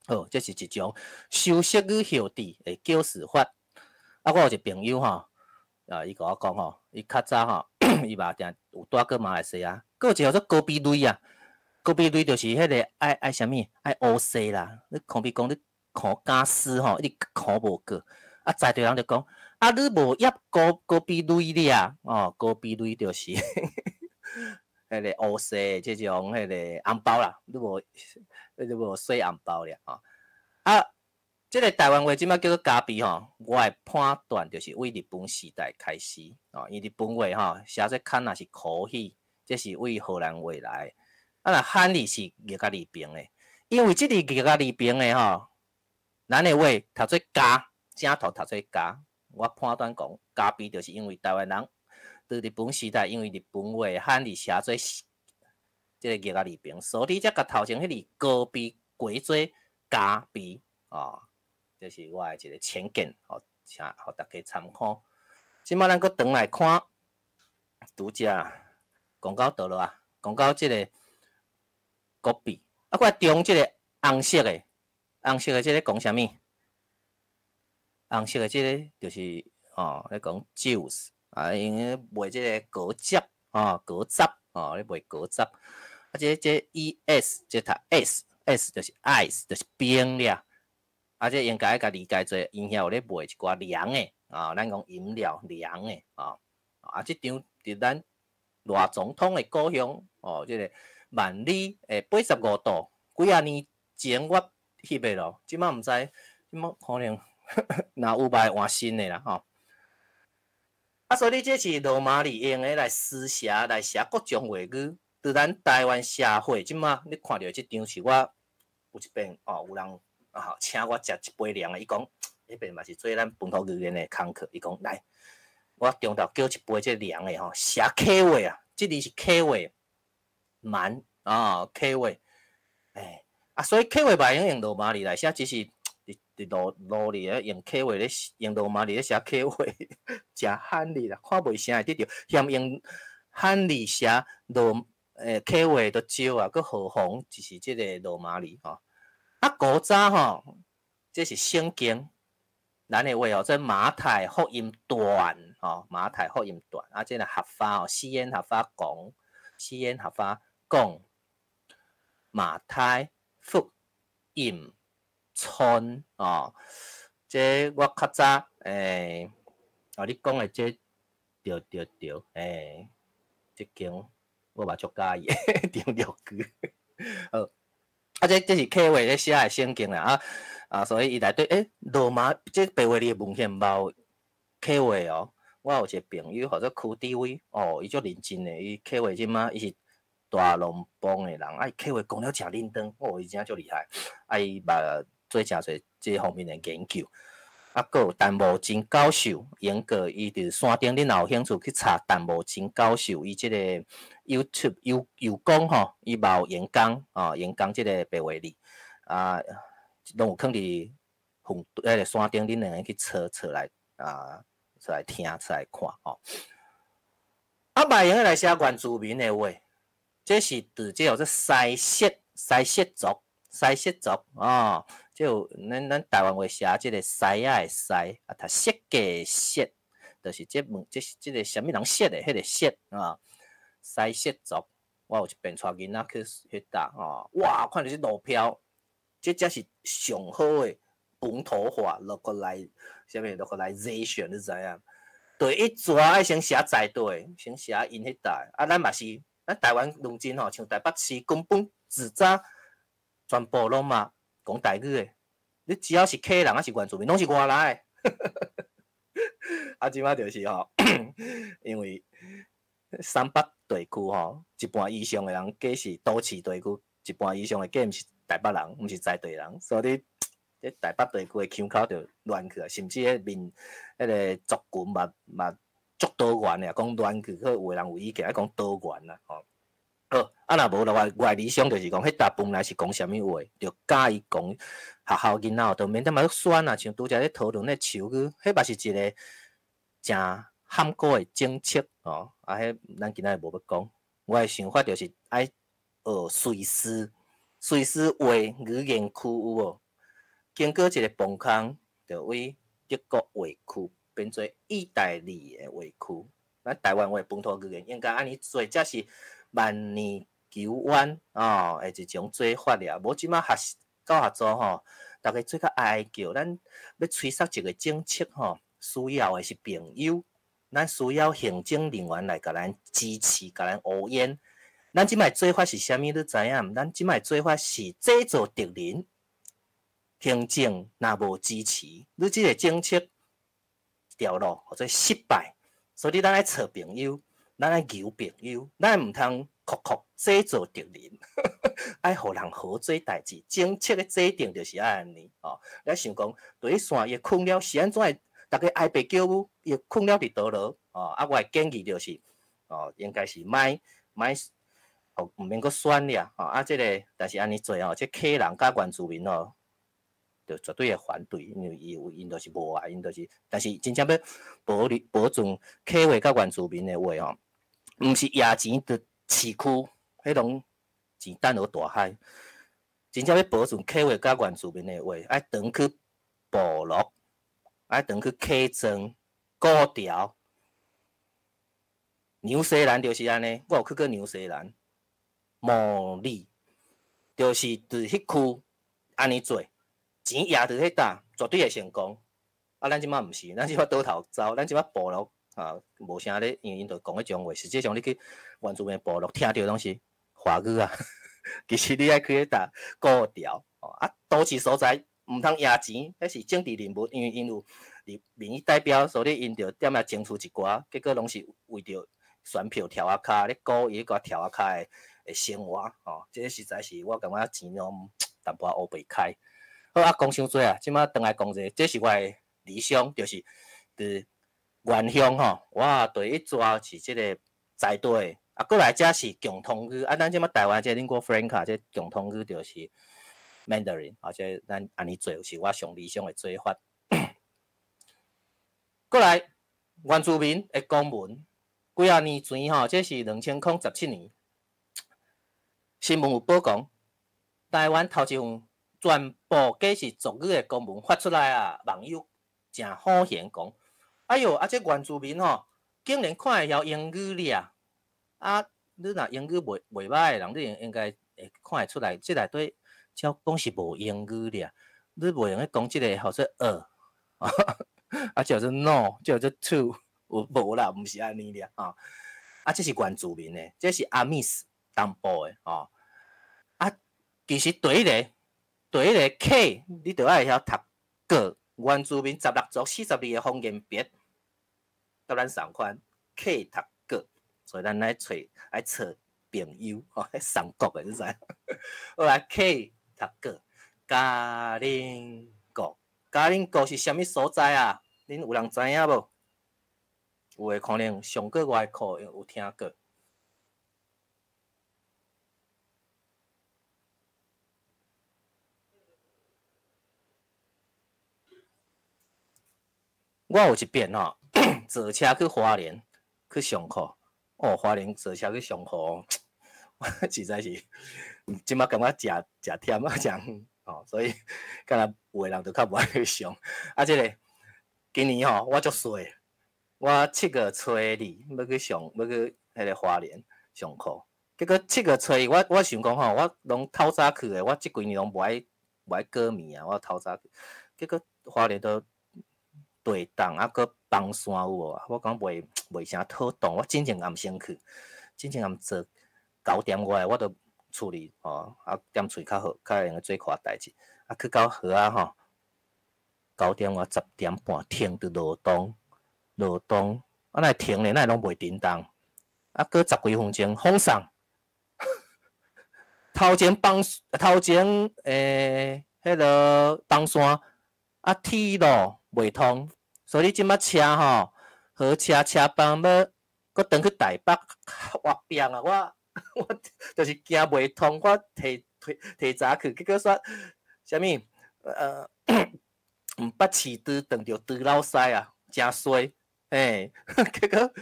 好，這是一種修飾語後置的叫詞法。啊，我有一個朋友吼，啊，伊共我講吼，伊較早吼，伊嘛定有蹛過馬來西亞，閣有一個叫做高鼻類啊。高鼻類就是彼个愛啥物？愛烏色啦。你可比講你箍家私吼，一直箍無過。啊，在地人就講，啊，你無醃高高鼻類咧哦，高鼻類就是彼个烏色這種彼个紅包啦，你無洗紅包咧吼。啊，這个台灣話這擺叫做咖啡吼，我的判斷就是為日本時代開始哦，因為日本話吼寫做較若是コーヒー，這是為荷蘭話來。啊，若漢字是月甲字旁的，因為這個月甲字旁的吼，咱的話讀做加，正頭讀做加。我判斷講咖啡就是因為台灣人佇日本時代，因為日本話漢字寫做這個月仔字旁，所以才共頭前彼字高鼻改做咖啡哦，這是我的一個淺見，哦，請予大家參考。這擺咱閣轉來看，拄才講到佗落啊？講到這個 kopi，啊，過來中這個紅色的，紅色的這个講啥物？紅色的這个就是哦，咧講 juice 啊，𪜶咧賣這个果汁哦，果汁哦，咧賣果汁。啊，這 E S 這讀 S，S 就是 ice，就是冰了。啊，這應該愛共理解做，𪜶遐有咧賣一寡涼的啊，咱講飲料涼的啊。啊，這張佇咱賴總統的故鄉哦，這个萬里的85度，幾仔年前我翕的咯，這擺毋知，這擺可能若有嘛會換新的啦吼。啊，所以這是羅馬字用的來書寫來寫各種話語。佇咱台灣社會，這擺你看著這張是我有一遍哦，有人啊請我食一杯涼的，伊講彼遍嘛是做咱本土語言的工課，伊講來，我中晝叫一杯這涼的吼，寫客話啊，這字是客話，蠻啊客話，欸，啊，所以客話嘛會用用羅馬字來寫，只是佇佇路路裡咧用客話咧用羅馬字咧寫客話，誠罕字啦，看袂啥會得著，嫌用漢字寫羅客話都少啊，閣何妨就是這個羅馬字吼。啊，古早吼，這是聖經，咱的話哦，這馬太福音段吼，馬太福音段啊，這个客話哦，四言客話講，四言客話講，馬太福音村哦，這我較早哦，你講的這對對對，這間我嘛足佮意張玉句，好，啊，這是客話咧寫的聖經啦，啊啊，所以伊內底羅馬這白話字的文獻嘛有客話哦。我有一個朋友號做柯志偉，哦，伊足認真的，伊客話這馬伊是大龍泙的人，啊，伊客話講了誠認真，哦，伊真正足厲害，啊，伊嘛做誠濟這方面的研究。啊，閣有陳慕貞教授，英國伊佇山頂，恁若有興趣去查陳慕貞教授，伊這个 YouTube 有講吼，伊嘛有演講，哦，演講這个白話字，啊，攏有囥佇遠彼个山頂，恁兩个去揣揣來啊，揣來聽，揣來看吼。啊，袂用得來寫原住民的話，這是佇這叫做西式西式族，西式族哦，這有咱台灣話寫這個西仔的西，啊，讀設計的設，就是這問這是這個啥物人設的彼個設啊，西式族。我有一遍帶囡仔去彼搭吼，哇，看著這路標，這才是上好的本土化落過來，啥物 localization 你知影？第一逝愛先寫在地，先寫𪜶彼搭，啊，咱嘛是，咱台灣論真吼，像台北市根本自早全部攏嘛講台語的，你只要是客人抑是原住民，攏是外來的。啊，這擺就是吼，因為三北地區吼，一半以上的人計是都市地區，一半以上的計毋是台北人，毋是在地人，所以這台北地區的腔口就亂去啊，甚至彼民彼个族群嘛嘛足多元的，講亂去，可有的人有意見，愛講多元啦吼。好，啊若無的話，我的理想就是講，彼搭本來是講啥物話，就教伊講學校囡仔就免踮遐選啊，像拄才咧討論咧手語，彼嘛是一個誠坎坷的政策吼。啊，彼咱今仔日無欲講，我的想法就是愛學瑞士，瑞士話語言區有無？經過一個崩空，就為德國話區變做意大利的話區。咱台灣話本土語言應該按呢做，才是萬年久遠哦的一種做法爾。無這擺學教學組吼，逐家做較哀哀叫，咱欲催促一個政策吼，需要的是朋友，咱需要行政人員來共咱支持，共咱烏煙。咱這擺做法是啥物？你知影？咱這擺做法是製造敵人。行政若無支持，你這個政策條路或者失敗，所以咱愛揣朋友，咱愛求朋友，咱毋通酷酷製造敵人，愛予人好做代誌。政策的制定就是按呢哦。你想講，對線伊困了是按怎會？逐家哀白叫母，伊困了佇佗落哦。啊，我的建議就是哦，應該是莫莫哦，毋免閣選了哦。啊，這個但是按呢做哦，這客人佮原住民哦，就絕對會反對，因為伊有𪜶就是無愛，𪜶就是，但是真正欲保留保存客話佮原住民的話吼，毋是掖錢佇市區，彼攏錢擲落大海。真正欲保存客話佮原住民的話，愛轉去部落，愛轉去客莊、古調。紐西蘭就是按呢，我有去過紐西蘭，毛利，就是佇彼區按呢做。錢掖佇彼搭，絕對會成功。啊，咱這擺毋是，咱這擺倒頭走，咱這擺部落啊，無啥咧，因為𪜶就講彼種話。實際上，你去原住民部落聽著攏是華語啊。其實你愛去彼搭古調，哦啊，都市所在毋通掖錢，彼是政治人物，因為𪜶有民意代表，所以𪜶就踮遐爭取一寡，結果攏是為著選票跳仔跤咧顧伊彼個跳仔跤的生活，吼，這個實在是我感覺錢攏淡薄仔烏白開。好啊，講傷濟啊，這擺轉來講者，這是我的理想，就是佇原鄉吼，我第一逝是這個在地，啊，過來才是共通語。啊，咱這擺台灣這 lingua franca 這共通語就是 Mandarin，啊，這咱按呢做是我上理想的做法。過來原住民的公文，幾仔年前吼，這是2017年，新聞有報講，台灣頭一份全部皆是族語的公文發出來啊，網友誠好閒講，哎喲，啊這原住民吼，竟然看會曉英語咧啊！你若英語袂䆀的人，你應該會看會出來，這內底照講是無英語咧。你袂用得講這個號做 a，啊叫做 no，叫做 to，有無啦？毋是按呢咧吼。啊，這是原住民的，這是阿密斯東部的吼。啊，其實第一个，第一个 K，你著愛會曉讀個原住民16族42個方言別，佮咱仝款 K 讀個，所以咱來揣愛揣朋友吼，三國的你知？好來 K 讀個，嘉玲國，嘉玲國是啥物所在啊？恁有人知影無？有的可能上過我的課有聽過。我有一遍吼，坐車去花蓮去上課，哦，花蓮坐車去上課，我實在是這馬感覺誠誠忝啊，誠遠吼，所以敢若有的人就較無愛去上。啊，這個今年吼，我足衰，我7月初二欲去上，欲去彼个花蓮上課，結果七月初二，我想講吼，我攏透早去的，我這幾年攏無愛過暝啊，我透早去，結果花蓮都地動啊，閣崩山有無？我講袂啥妥當，我進前暗先去，進前暗坐9點外，我就厝裡吼，啊踮喙較好，較會用得做看代誌。啊，去到河仔吼，9點外10點半停佇羅東，羅東啊，哪會停咧？哪會攏袂振動？啊，閣十幾分鐘風送，頭前崩，頭前彼个崩山，啊，鐵路袂通，所以你這馬車吼，火車車班欲閣轉去台北，我變啊！我就是驚袂通，我提提提早去，結果煞啥物？毋捌飼豬撞著豬老師啊，誠衰，嘿，結果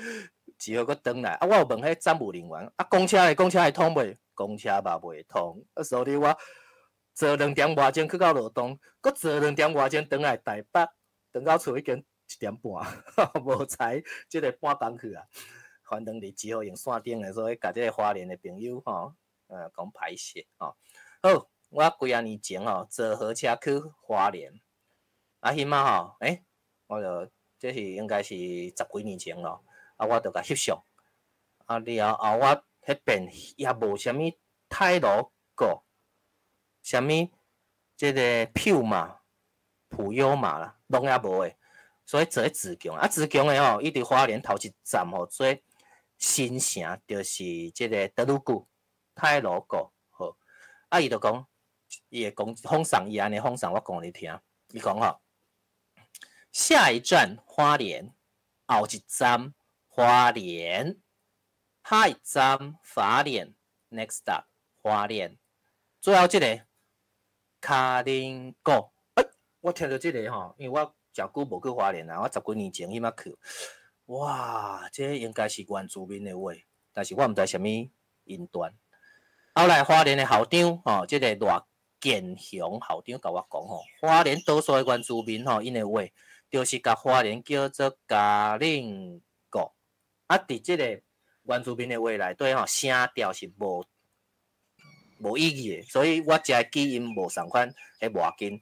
只好閣轉來。啊，我有問彼站務人員，啊，公車咧，公車會通袂？公車嘛袂通。啊，所以我坐2點外鐘去到羅東，閣坐2點外鐘轉來台北，轉到厝已經1點半，無彩這个半工去啊。反正你只好用線頂的，所以共這个花蓮的朋友吼，講歹勢吼。好，我幾仔年前吼坐火車去花蓮，啊，彼馬吼，欸，我就這是應該是十幾年前咯，啊，我就共翕相，啊，了後我彼邊也無啥物太魯閣，啥物這个普馬、普悠瑪啦，攏也無的，所以坐自強，啊，自強的吼，伊佇花蓮頭一站吼，做新城，就是這个德魯固、太魯閣，好，啊，伊就講，伊會講放送伊按呢放送，我講予你聽，伊講吼，下一站花蓮，後一站花蓮，下一站花蓮，next stop 花蓮，最後這个卡林谷，欸，我聽著這个吼，因為我誠久無去花蓮啊，我十幾年前彼馬去，哇，這應該是原住民的話，但是我毋知啥物音段。後來花蓮的校長吼，這个賴建雄校長共我講吼，花蓮多數的原住民吼，𪜶的話就是共花蓮叫做嘉玲谷。啊，佇這个原住民的話內底吼，聲調是無意義的，所以我遮的記音無仝款，彼無要緊。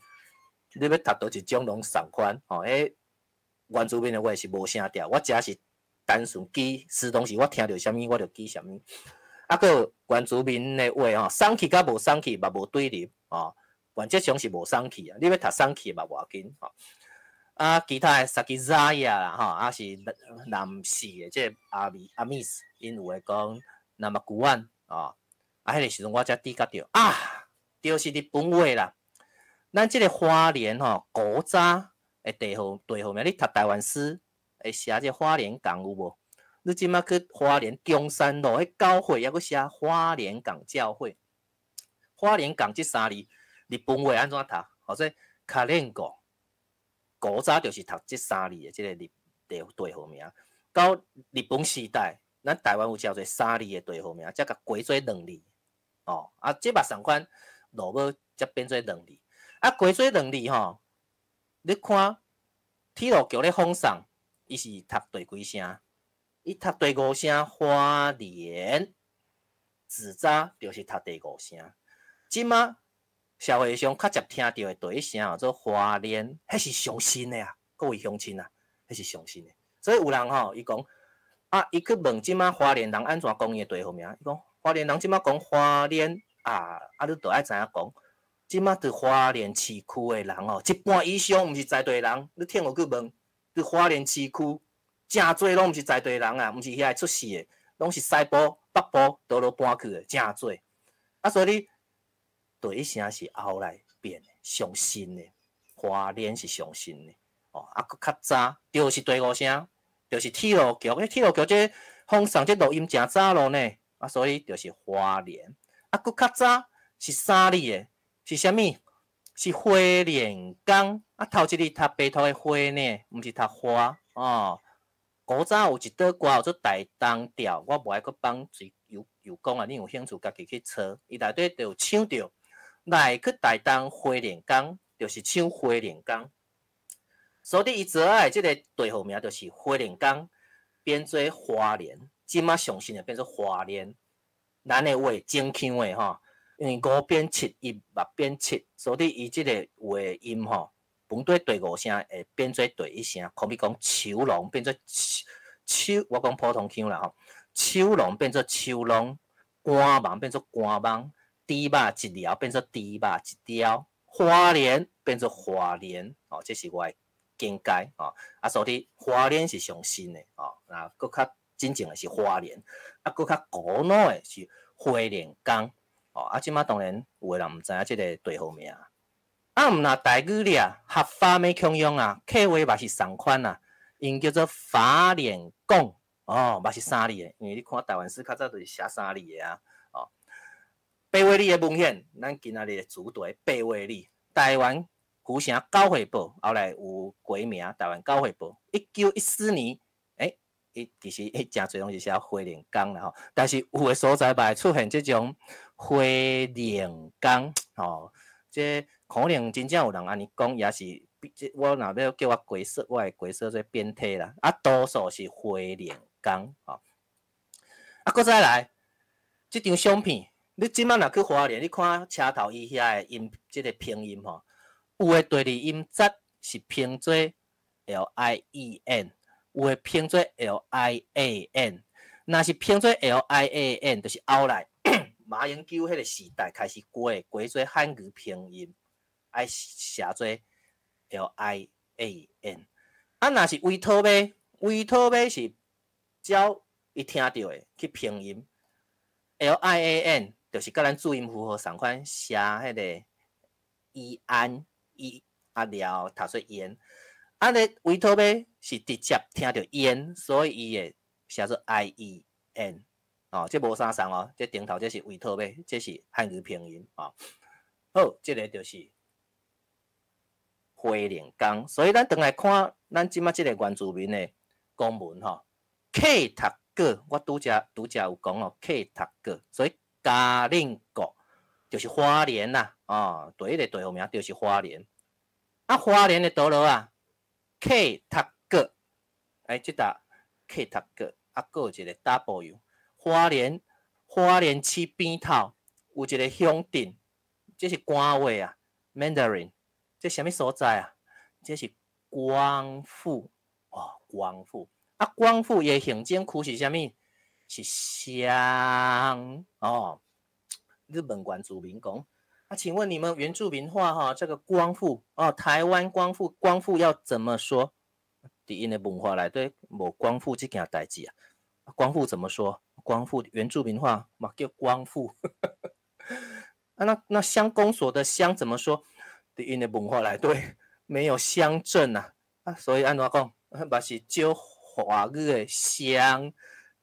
你欲讀佗一種攏仝款，吼，彼原住民的話是無聲調，我遮是單純記，時當時我聽著啥物我就記啥物。啊，閣有原住民的話吼，送去佮無送去嘛無對立，吼，原則上是無送去啊。你欲讀送去嘛無要緊，吼。啊，其他的撒奇萊雅啦，吼，啊是南勢的這个阿米阿米斯，𪜶有的講那麼古安，哦，啊，彼个時陣我才知覺著啊，就是日本話啦。咱這个花蓮吼，古早的地號名，你讀台灣史會寫這花蓮港有無？你這馬去花蓮中山路彼教會，猶閣寫花蓮港教會。花蓮港這三字，日本話按怎讀？號做卡連國。古早就是讀這三字的這個日地號名。到日本時代，咱台灣有誠濟三字的地號名，才共改做兩字。哦，啊，這嘛仝款，落尾才變做兩字。啊，改做兩字吼，你看鐵路局咧放送，伊是讀第幾聲？伊讀第五聲花蓮，自早就是讀第五聲。這馬社會上較捷聽著的第一聲叫做花蓮，彼是上新的啊，各位鄉親啊，彼是上新的。所以有人吼，伊講啊，伊去問這馬花蓮人按怎講伊的地號名，伊講花蓮人這馬講花蓮啊，啊，你著愛知影講，這馬佇花蓮市區的人吼，一半以上毋是在地人。你聽我去問，佇花蓮市區，誠濟攏毋是在地人啊，毋是遐出世的，攏是西部、北部倒落搬去的，誠濟。啊，所以你第一聲是後來變的，上新的，花蓮是上新的，哦，啊，閣較早，就是第五聲，就是鐵路局，彼鐵路局這放送這錄音誠早咯呢，啊，所以就是花蓮。啊，閣較早是三字的，是啥物？是花蓮港啊，頭一日讀白兔的花呢，毋是讀花哦。古早有一首歌叫做《台東調》，我無愛閣放隨又又講啊，你有興趣家己去查。伊內底就有唱著來去台東花蓮港，就是唱花蓮港。所以伊做仔的這个地號名就是花蓮港，變做花蓮，這馬上新的變做花蓮。咱的話真腔的吼，因為五變七，伊嘛變七，所以伊這個話的音吼，本底第五聲會變做第一聲，好比講秋龍變做秋，我講普通腔啦吼，秋龍變做秋龍，官網變做官網，豬肉一條變做豬肉一條，花蓮變做花蓮，哦，這是我的見解哦。啊，所以花蓮是上新的哦，那閣較真正的是花蓮，啊，閣較古老的是花蓮港，哦，啊，這馬當然有的人毋知影這个地號名。啊，毋若台語咧，客話欲強用啊，客話嘛是仝款啊，𪜶叫做花蓮港，哦，嘛是三字的，因為你看台灣史較早就是寫三字的啊，哦。白話字的文獻，咱今仔日的主題白話字，台灣府城教會報，後來有改名台灣教會報，1914年，伊其實伊誠濟攏是寫花蓮港啦吼，但是有的所在嘛會出現這種花蓮港，吼，這可能真正有人按呢講，也是這我若欲叫我解說，我會解說做變體啦。啊，多數是花蓮港吼。啊，閣再來，這張相片，你這馬若去花蓮，你看車頭伊遐的音，這个拼音吼，有的第二音節是拼做 lien，有的拼做 lian。若是拼做 lian，就是後來馬英九彼个時代開始改，改做漢語拼音，愛寫做 lian。啊，若是圍頭馬，圍頭馬是照伊聽著的去拼音，lian 就是佮咱注音符號仝款寫彼个伊安伊啊了讀做煙。啊，咧圍頭馬是直接聽著煙，所以伊會寫做 i e n。哦，這無啥仝哦，這頂頭這是圍頭馬，這是漢語拼音哦。好，這个就是花蓮港，所以咱轉來看咱這馬這个原住民的公文吼，客讀過，我拄才拄才有講哦，客讀過，所以嘉陵國就是花蓮啦，哦，第一个地號名就是花蓮。啊，花蓮的倒落啊，客讀過，這搭客讀過，啊，閣有一个 W，花蓮花蓮市邊頭有一个鄉鎮，這是官話啊，Mandarin，這啥物所在啊？這是光復哦，光復啊，光復伊的行政區是啥物？是鄉哦。你問原住民講，啊，請問你們原住民話哈，這個光復哦，台灣光復，光復要怎麼說？佇𪜶的文化內底無光復這件代誌啊。光復怎麼說？光復原住民話嘛叫光復。啊，那鄉公所的鄉怎麼說？佇𪜶的文化內底沒有鄉鎮啊，啊，所以按怎講，嘛是借華語的鄉，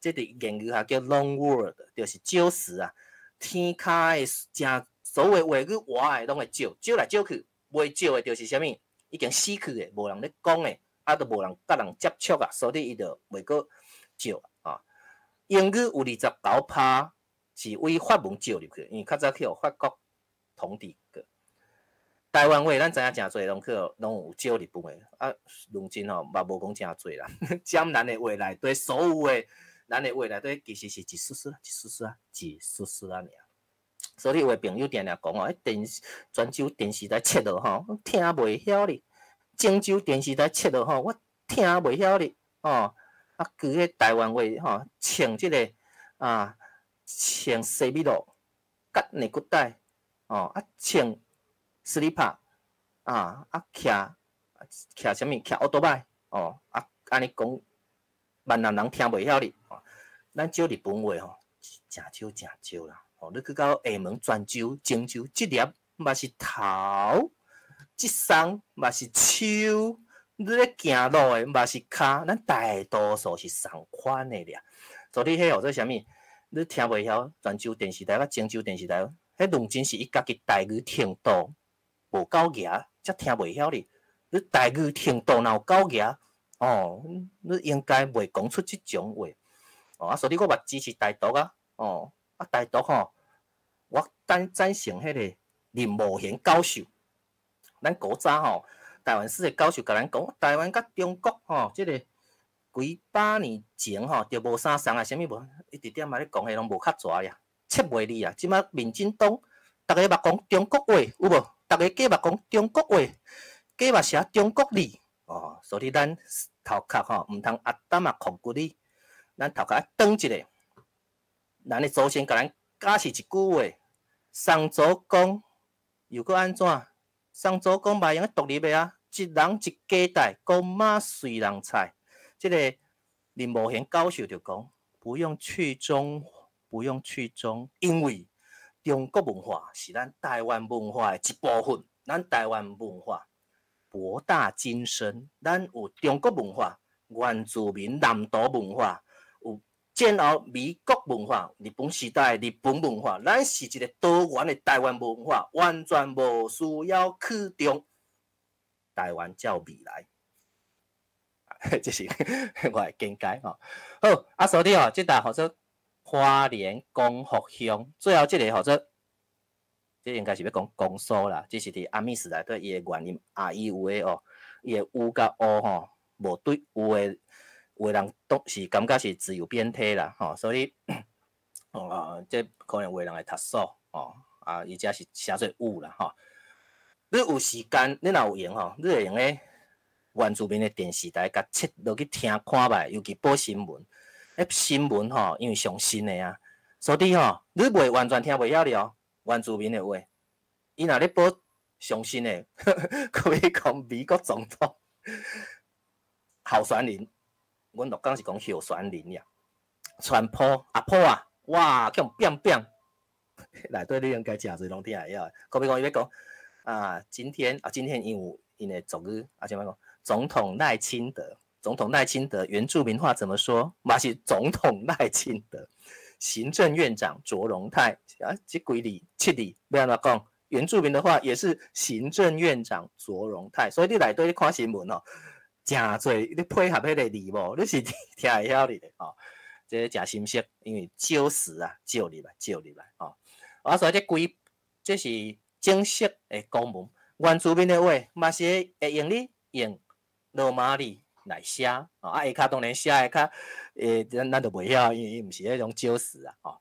這佇言語下叫 loan word，就是借詞啊。天跤的誠所有話語活的攏會借，借來借去，袂借的就是啥物？已經死去的，無人咧講的，啊，就無人佮人接觸啊，所以伊就袂閣借啊。英語有29%是為法文借入去，因為較早去予法國統治過。台灣話咱知影誠濟攏去予攏有借日本的，啊，論真吼嘛無講誠濟啦。佔咱的話內底所有的咱的話內底其實是一絲絲、一絲絲啊、一絲絲啊爾。所以有的朋友定定講哦，彼電視泉州電視台切落吼，聽袂曉哩；鄭州電視台切落吼，我聽袂曉哩。哦，啊，規个台灣話吼，穿這个啊，穿西米露，佮內骨帶，哦，啊，穿スリッパ啊，啊，騎騎啥物？騎歐多擺，哦，啊，按呢講，閩南人聽袂曉哩。哦，咱借日本話吼，誠少誠少啦。哦，你去到廈門、泉州、泉州，這粒嘛是頭，這欉嘛是手，你咧行路的嘛是跤，咱大多數是仝款的爾。所以彼號做啥物？你聽袂曉泉州電視台佮泉州電視台，彼論真是伊家己台語程度。無夠額，才聽袂曉哩。你台語程度若有夠額，哦，你應該袂講出這種話。哦，啊，所以我嘛支持台獨啊，哦，啊台獨吼，我贊成彼個林茂賢教授。咱古早吼，台灣史的教授共咱講，台灣佮中國吼，這個幾百年前吼，就無相仝啊，啥物無，伊直點仔咧講，彼攏無較濟啊，切袂離啊。這馬民進黨，逐个嘛講中國話，有無？逐个加嘛講中國話，加嘛寫中國字。哦，所以咱頭殼吼，毋通阿擔仔炕骨哩，咱頭殼愛轉一下。咱的祖先共咱教示一句話：宋祖公又閣按怎？宋祖公嘛會用得獨立的啊，一人一家代，公媽隨人菜。這個林茂賢教授就講，不用去中，不用去中，因為中國文化是咱台灣文化的一部分。咱台灣文化博大精深，咱有中國文化、原住民南島文化，有戰後美國文化、日本時代的日本文化，咱是一個多元的台灣文化，完全無需要去中，台灣才有未來。這是我的見解吼。好，啊，所以吼，這搭號做花蓮光復鄉，最後這個號做，這應該是欲講公所啦，這是佇阿米斯內底伊的原音啊伊有的哦，伊的有佮烏吼，無對有的有的人都是感覺是自由變體啦吼，所以哦，這可能有的人會讀錯吼，啊，伊這是寫做有啦吼。你有時間，你若有閒吼，你會用咧原住民的電視台共切落去聽看覓，尤其報新聞。彼新聞吼，因為上新的啊，所以吼，你袂完全聽袂曉哩哦。原住民的話，伊若咧報上新的，可以講美國總統候選人，阮鹿港是講候選人呀。川普阿普啊，哇，去予扁扁，內底你應該誠濟攏聽會曉。可比講伊欲講啊，今天啊，今天因有𪜶的族語啊，怎麼講？總統賴清德，總統賴清德，原住民話怎麼說？嘛是總統賴清德，行政院長卓榮泰啊，這幾字七字欲按怎講？原住民的話也是行政院長卓榮泰，所以你內底你看新聞哦，誠濟你配合彼個字幕，你是聽會曉哩的吼。這個誠深色，因為少時啊，少入來，少入來吼。啊，所以這規這是正式的公文，原住民的話嘛是會用你用羅馬字來寫，哦，啊下跤當然寫的較，咱就袂曉，因為伊毋是彼種少時啊，吼。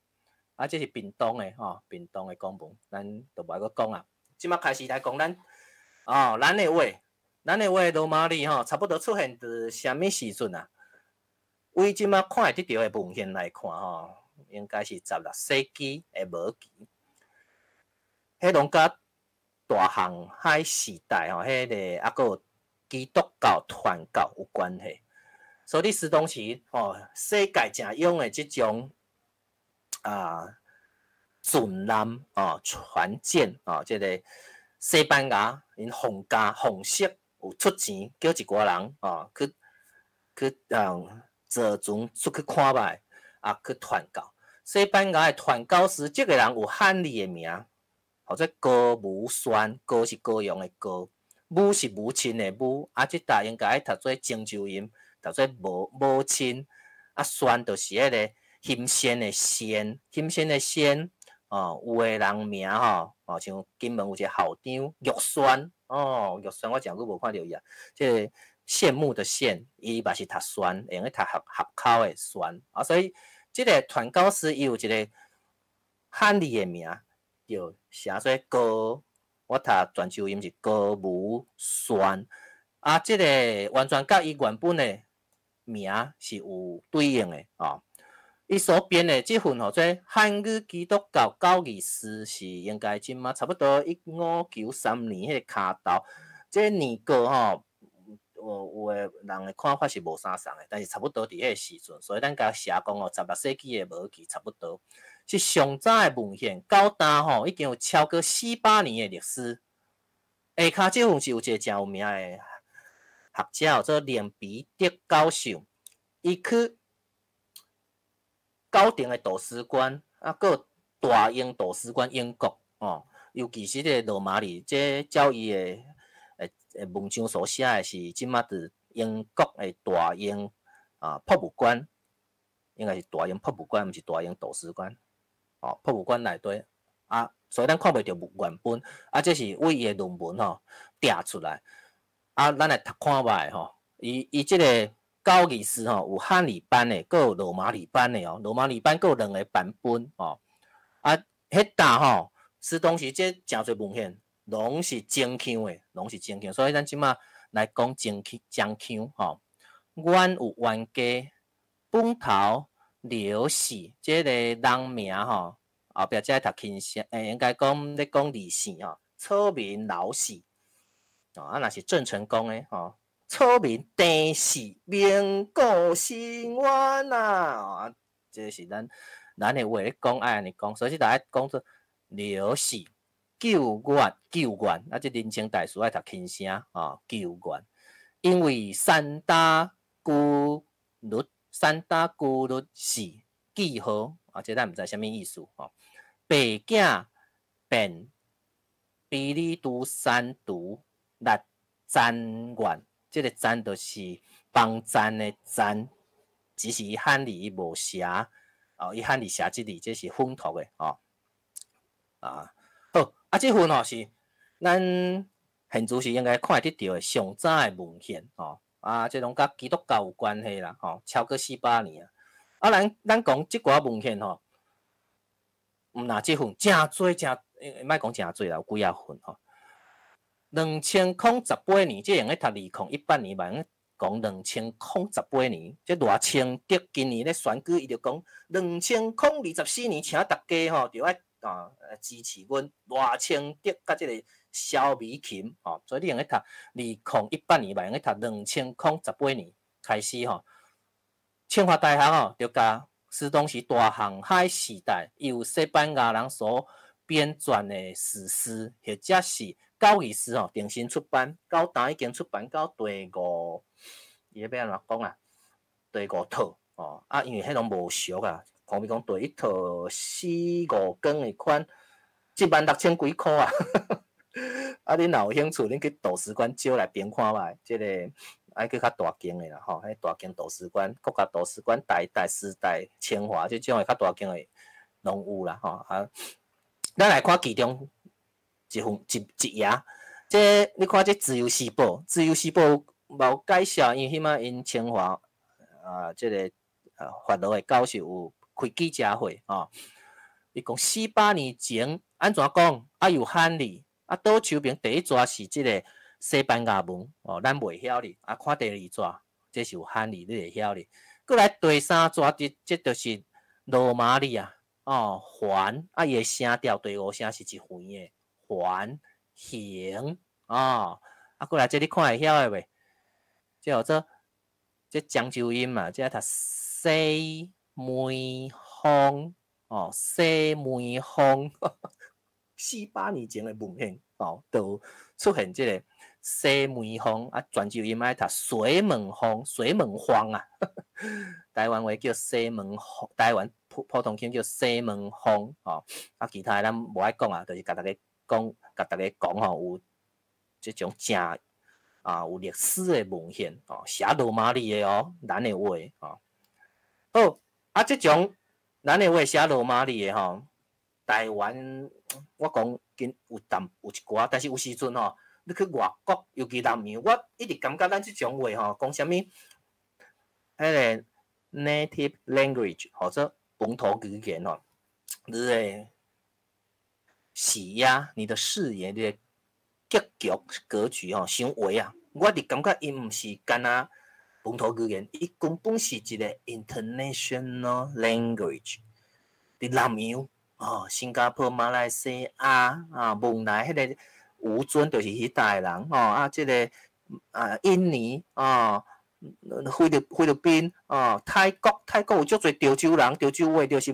啊，這是屏東的吼，屏東的公文，咱就無愛閣講啊。這馬開始來講咱，哦，咱的話，咱的話羅馬字吼，差不多出現佇啥物時陣啊？為這馬看會得著的文獻來看吼，應該是16世紀的末期。彼攏佮大航海時代吼，彼個啊閣有基督教傳教有關係。所以時當時吼，世界誠勇的這種啊，船艦哦，船艦哦，這個西班牙𪜶皇家皇室有出錢叫一寡人哦去去嗯坐船出去看覓啊，去傳教。西班牙的傳教士，這個人有漢字的名，號做高武軒，高是高陽的高，母是母親的母，啊，這搭應該愛讀做泉州音，讀做母母親，啊，軒就是彼個縈線的線，縈線的線，哦，有的人名吼，哦，像金門有一個校長玉軒，哦，玉軒我誠久無看著伊啊，這個羨慕的羨，伊嘛是讀軒，會用咧讀合合口的軒，啊，所以這個傳教士伊有一個漢字的名，就寫做高，我讀泉州音是高武軒，啊，這個完全佮伊原本的名是有對應的哦。伊所編的這份號做《漢語基督教教義書》是應該這馬差不多1593年彼個跤頭，這個年過吼，有有的人的看法是無相仝的，但是差不多佇彼個時陣，所以咱共寫講哦，16世紀的末期差不多是上早的文獻，到今吼已經有超過400年的歷史。下跤這份是有一個誠有名的學者，叫做連彼得教授，伊去高定的圖書館，啊，閣有大英圖書館英國，哦，尤其是這個羅馬字，這照伊的文章所寫的是，這馬佇英國的大英博物館，應該是大英博物館，毋是大英圖書館。哦，博物館內底啊，所以咱看袂著原本，啊，這是為伊的論文吼訂出來。啊，咱來讀看覓吼，伊這個高義詩吼有漢語版的，閣有羅馬字版的哦，羅馬字版閣有兩個版本哦。啊，彼搭吼，是當時這誠濟文獻，攏是中腔的，攏是中腔，所以咱這馬來講中腔中腔吼。阮有冤家，本頭劉氏這個人名吼，後壁才讀輕聲，應該講咧講字姓吼，草民老氏。哦，啊，若是鄭成功的吼，草民鄭氏名過深遠啊！啊，這是咱的話咧講，愛按呢講，所以大家講做劉氏救援救援，啊，這人稱代詞愛讀輕聲吼，救援，因為山打居律，山打居律氏記號，啊，這咱毋知啥物意思吼。白囝變比利都山獨立贊願，這個贊就是幫贊的贊，只是伊漢字伊無寫，哦，伊漢字寫這字，這是粉塗的吼。啊，好，啊，這份吼是咱現在是應該看會得著的上早的文獻吼，啊，這攏佮基督教有關係啦，吼，超過400年啊。啊，咱講這寡文獻吼，毋若這份誠濟誠，莫講誠濟啦，有幾仔份吼。2018年，這用咧讀2018年，嘛用講2018年。這賴清德今年咧選舉，伊就講2024年，請大家吼，著愛支持阮賴清德佮這個蕭美琴吼。所以你用咧讀2018年，嘛用咧讀2018年開始吼。清華大學吼，就共斯東是大航海時代由西班牙人所編撰的史詩，或者是高義詩吼，重新出版，到今已經出版到第五，伊欲按怎講啊？第五套哦，啊，因為彼攏無俗啊，好比講第一套四五卷的款，16,000幾箍啊！啊，恁若有興趣，恁去圖書館借來評看覓，這個愛去較大間的啦吼，彼大間圖書館、國家圖書館、台大、師大、清華這種的較大間的攏有啦吼啊。咱來看其中一份一一頁，這你看這自由時報，自由時報嘛有介紹，因為彼擺𪜶清華啊，這個法律的教授有開記者會吼，伊講400年前按怎講啊有漢字，啊倒手邊第一逝是這個西班牙文哦，咱袂曉哩，啊看第二逝，這是有漢字，你會曉哩。閣來第三逝，這就是羅馬字啊，哦，環啊伊的聲調第五聲是一橫的環形哦，啊閣來這你看會曉的袂？這叫做這漳州音嘛，這讀西門風哦，西門風，400年前的文獻哦，都出現這個西門風啊，泉州音愛讀水門風，水門風啊，台灣話叫西門風，台灣普通腔叫西門風哦，啊，其他的咱無愛講啊，就是共大家講，共大家講吼，有這種誠有歷史的文獻哦，寫羅馬字的哦，咱的話哦。好，啊，這種咱的話寫羅馬字的吼，台灣我講緊有淡有一寡，但是有時陣吼，你去外國，尤其南洋，我一直感覺咱這種話吼，講啥物，彼個 native language 或者本土語言吼，你的視野、你的視野、你的格局吼，傷狹啊！我直感覺伊毋是干焦本土語言，伊根本是一個 international language。佇南洋哦，新加坡、馬來西亞啊、文萊彼個吳尊就是彼搭的人吼，啊，這個啊，印尼哦，菲律賓哦，泰國有足濟潮州人，潮州話就是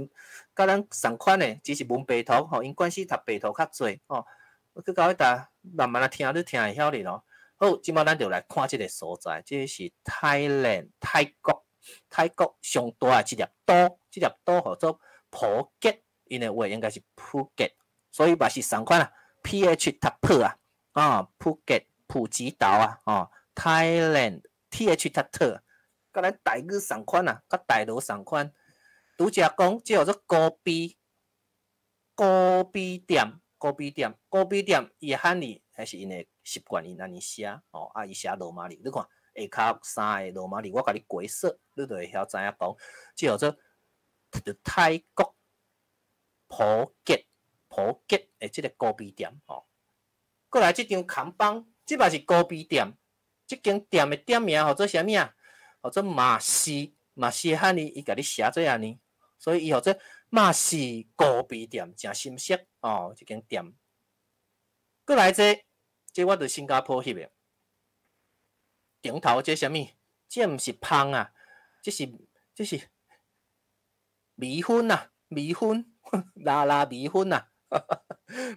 佮咱仝款的，只是文白圖吼，𪜶關係讀白圖較濟吼。去到彼搭慢慢仔聽，你聽會曉哩咯。好，這擺咱就來看這個所在，這是 Thailand 泰國，泰國上大的一粒島，這粒島號做普吉，𪜶的話應該是普吉，所以嘛是仝款啊。PH 讀普啊，啊，普吉普吉島啊，哦，Thailand，TH 讀特，佮咱台語仝款啊，佮大陸仝款。拄才講，這號做高比，高比店，高比店，高比店，伊的漢字還是𪜶的習慣，𪜶按呢寫，哦，啊，伊寫羅馬字，你看下跤三個羅馬字，我共你解說，你就會曉知影講，這號做泰國普吉，普吉的這个高比店，吼。過來這張看板，這嘛是高比店，這間店的店名號做啥物啊？號做馬西，馬西的漢字，伊共你寫做按呢，所以伊號做馬西高比店，誠深色哦，這間店。過來這，這我佇新加坡翕的，頂頭這啥物？這毋是芳啊，這是米粉啊，米粉，拉拉米粉啊，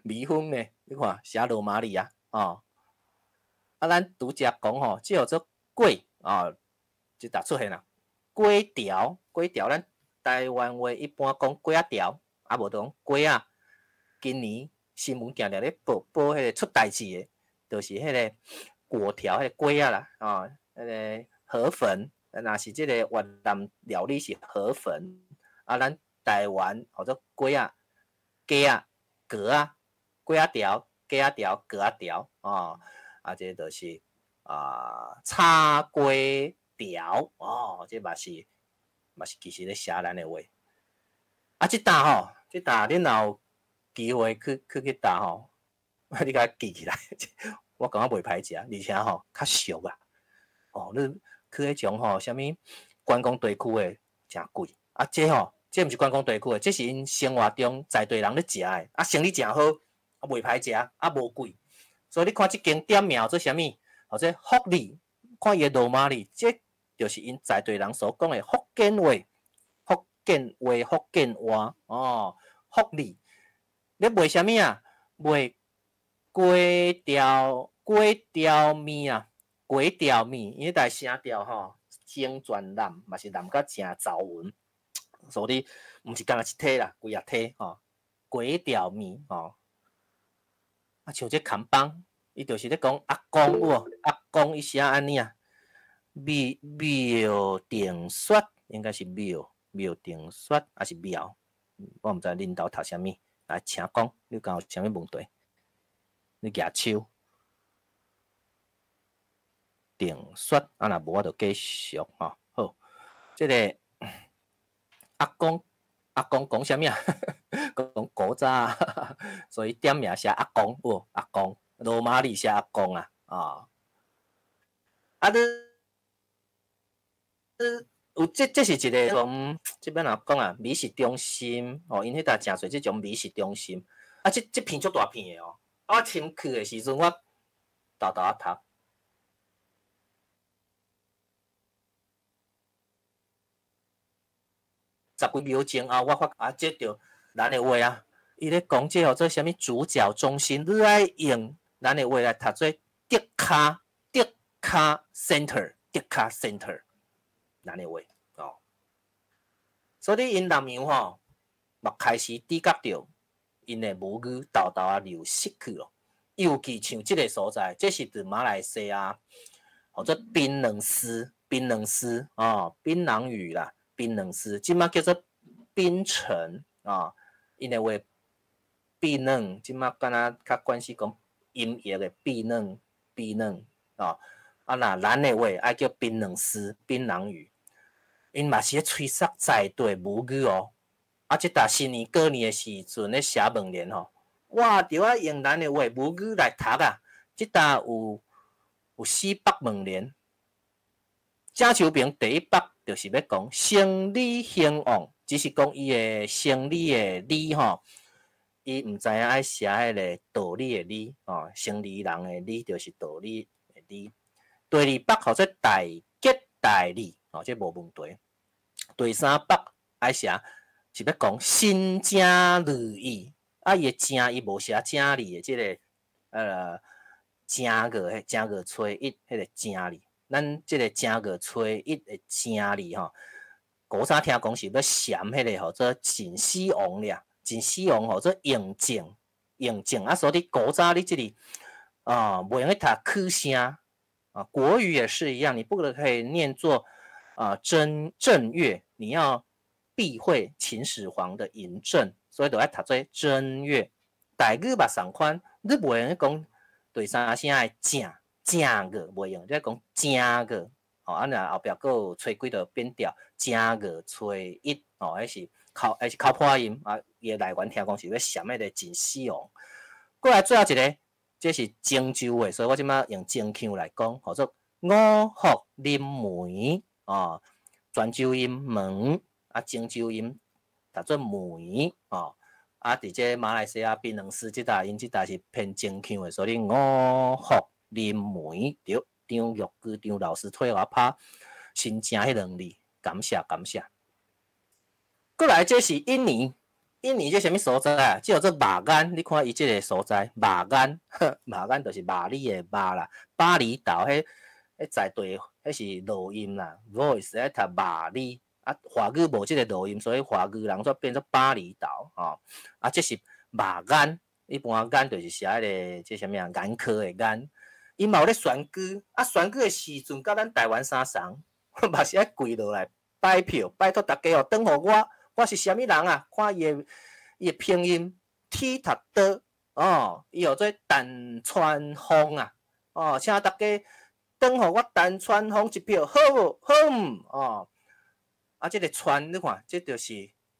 米粉呢？你看寫羅馬字啊，哦，啊，咱拄才講吼，這號做粿哦，這搭出現啊，粿條，粿條，咱台灣話一般講粿仔條，啊無就講粿仔。今年新聞定定咧報報彼个出代誌的，就是彼个粿條，彼个粿仔啦，哦，彼个河粉，若是這個越南料理是河粉，啊，咱台灣號做粿仔、雞仔、粿仔、粿仔條、雞仔條、粿仔條，哦，啊，這就是啊炒粿條，哦，這嘛是其實咧寫咱的話。啊，這搭吼，這搭恁若有機會去搭吼，你共記起來，我感覺袂歹食，而且吼較俗啊。哦，你去彼種吼，啥物觀光地區的誠貴，啊，這吼，這毋是觀光地區的，這是𪜶生活中在地人咧食的，啊，生意誠好，啊，袂歹食，啊，無貴。所以你看這間店名做啥物？號做福利，看伊的羅馬字，這就是𪜶在地人所講的福建話，福建話、福建話，哦，福利。咧賣啥物啊？賣粿條、粿條麵啊，粿條麵，因為台聲調吼，精全南嘛是南甲誠走勻，所以毋是干焦一體啦，幾仔體吼，粿條麵吼。啊，像這看板，伊就是咧講阿公有無？阿公伊寫按呢啊，廟廟定雪，應該是廟廟定雪，抑是廟？我毋知恁兜讀啥物，來請講，你敢有啥物問題？你舉手。定雪，啊若無我就繼續吼。好，這个阿公阿公講啥物啊？講古早，所以店名寫阿公有無？阿公，羅馬字寫阿公啊，啊，啊你有這這是一个講，這欲按怎講啊？美食中心哦，𪜶彼搭誠濟這種美食中心，啊，這片足大片的哦。啊，我親去的時陣，我沓沓仔讀。十幾秒鐘後，我發啊，這著咱的話啊，伊咧講這號做啥物主角中心，你愛用咱的話來讀做竹跤竹跤 center 竹跤 center，咱的話哦。所以𪜶南洋吼，嘛開始知覺著𪜶的母語沓沓仔流失去咯。尤其像這个所在，這是佇馬來西亞，號做檳榔斯，檳榔斯哦，檳榔語啦。檳榔斯，這馬叫做檳城啊，𪜶的話檳榔，這馬敢若較關係講音譯的檳榔，檳榔啊，啊若咱的話愛叫檳榔斯，檳榔語，𪜶嘛是咧吹捒在地母語哦。啊，這搭新年過年的時陣咧寫門聯吼，哇，著愛用咱的話母語來讀啊。這搭有四北門聯，正手邊第一北。就是欲講生理興旺，只是講伊的生理的理吼，伊毋知影愛寫彼个道理的理吼，生理人的理就是道理的理。第二北號做大吉大利，吼，這無問題。第三北愛寫是欲講新正如意，啊，伊的正伊無寫正字的這个正月正月初一彼个正字。咱這个正月初一的正字吼，古早聽講是欲銜彼个號做秦始皇咧，秦始皇號做嬴政，用正啊，所以古早你這裡啊，袂用去讀去聲啊，國語也是一樣，你不可以念作啊正正月，你要避諱秦始皇的嬴政，所以就愛讀做正月。台語嘛仝款，你袂用去講第三聲的正正月，袂用，你愛講正月。吼，啊若後壁閣有初幾就變調，正月初一，吼，彼是口，彼是口破音啊，伊的來源聽講是欲閃彼個秦始皇。過來最後一個，這是泉州話，所以我這擺用泉腔來講，號做五福臨門，哦，泉州音門，啊，泉州音讀做梅，哦。啊，佇這馬來西亞檳榔市這搭，𪜶這搭是偏泉腔的，所以五福臨門，對，張玉菊張老師替我拍新正彼兩字，感謝感謝。過來這是印尼，印尼這啥物所在啊？這叫做馬鞍，你看伊這個所在，馬鞍，馬鞍就是馬里的馬啦，巴厘島彼在地，彼是落音啦，voice 愛讀馬里。啊，華語無這個落音，所以華語人煞變做巴厘島吼。啊，這是目眼，一般眼就是寫彼個這啥物啊，眼科的眼。伊嘛有咧選舉，啊，選舉的時陣，佮咱台灣相仝，嘛是愛跪落來拜票，拜託大家哦，轉予我，我是啥物人啊？看伊的拼音，T 讀刀哦，伊號做陳川楓啊，哦，請大家轉予我陳川楓一票，好無？好毋？哦。啊，這個川，你看，這就是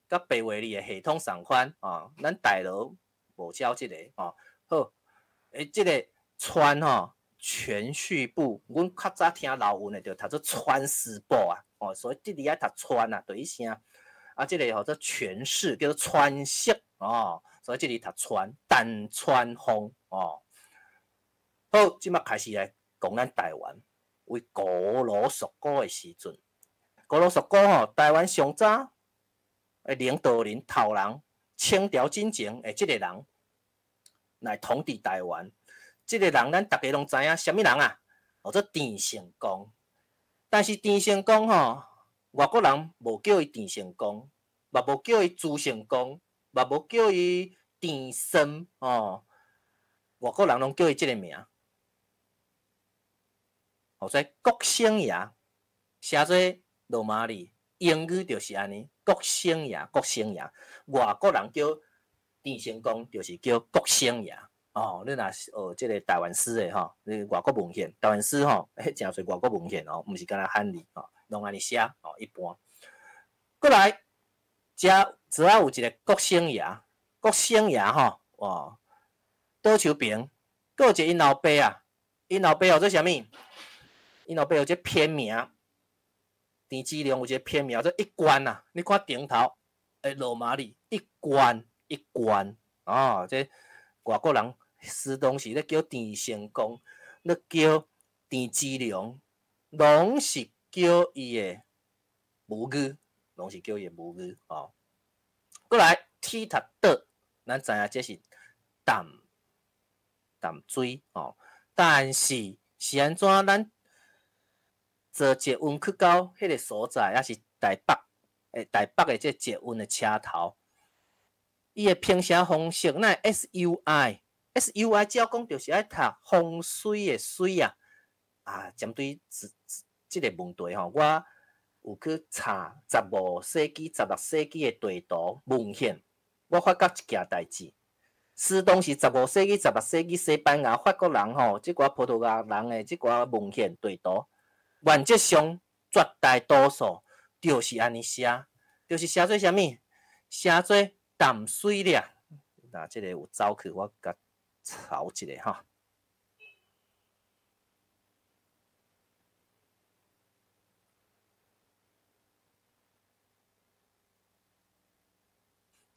佮白話字的系統仝款哦。咱大陸無教這個哦。好，這個川吼，銓敘部，阮較早聽老韻的，就讀做川師部啊。哦，所以這裡愛讀川啊，對聲。啊，這個號做詮釋，叫做詮釋哦。所以這裡讀川，陳川楓哦。好，這擺開始來講咱台灣，為古羅溯古的時陣。古羅溯古吼，台灣上早的領導人頭人，清朝進前的這個人來統治台灣。這個人咱逐家攏知影，啥物人啊？號做鄭成功。但是鄭成功吼，外國人無叫伊鄭成功，嘛無叫伊朱成功，嘛無叫伊鄭森吼，外國人攏叫伊這個名，號做國姓爺，寫做羅馬字，英語就是按呢，國姓爺，國姓爺。外國人叫鄭成功，就是叫國姓爺。哦，你若學這個台灣史的吼，你外國文獻，台灣史吼，彼誠濟外國文獻哦，毋是干焦漢字吼，攏按呢寫哦，一般。過來，遮主要有一個國姓爺，國姓爺吼，哦，倒手邊，閣有一個𪜶老爸啊，𪜶老爸號做啥物？𪜶老爸有一個片名。鄭芝龍有一個片名做一貫啊，你看頂頭的羅馬字一貫一貫哦，這外國人時當時咧叫鄭成功，咧叫鄭芝龍，攏是叫伊的母語，攏是叫伊的母語哦。過來 T 讀倒，咱知影這是淡淡水哦，但是是按怎咱坐捷運去到彼個所在，抑是台北，台北的這捷運的車頭，伊的拼寫方式，咱 SUI，SUI 照講就是愛讀風水的水啊。啊，針對這個問題吼，我有去查15世紀、16世紀的地圖文獻，我發覺一件代誌。是當時15世紀、16世紀西班牙、法國人吼，這寡葡萄牙人的這寡文獻地圖。原則上，絕大多數就是按呢寫，就是寫做啥物？寫做淡水了。那這個有走去，我共抄一下哈。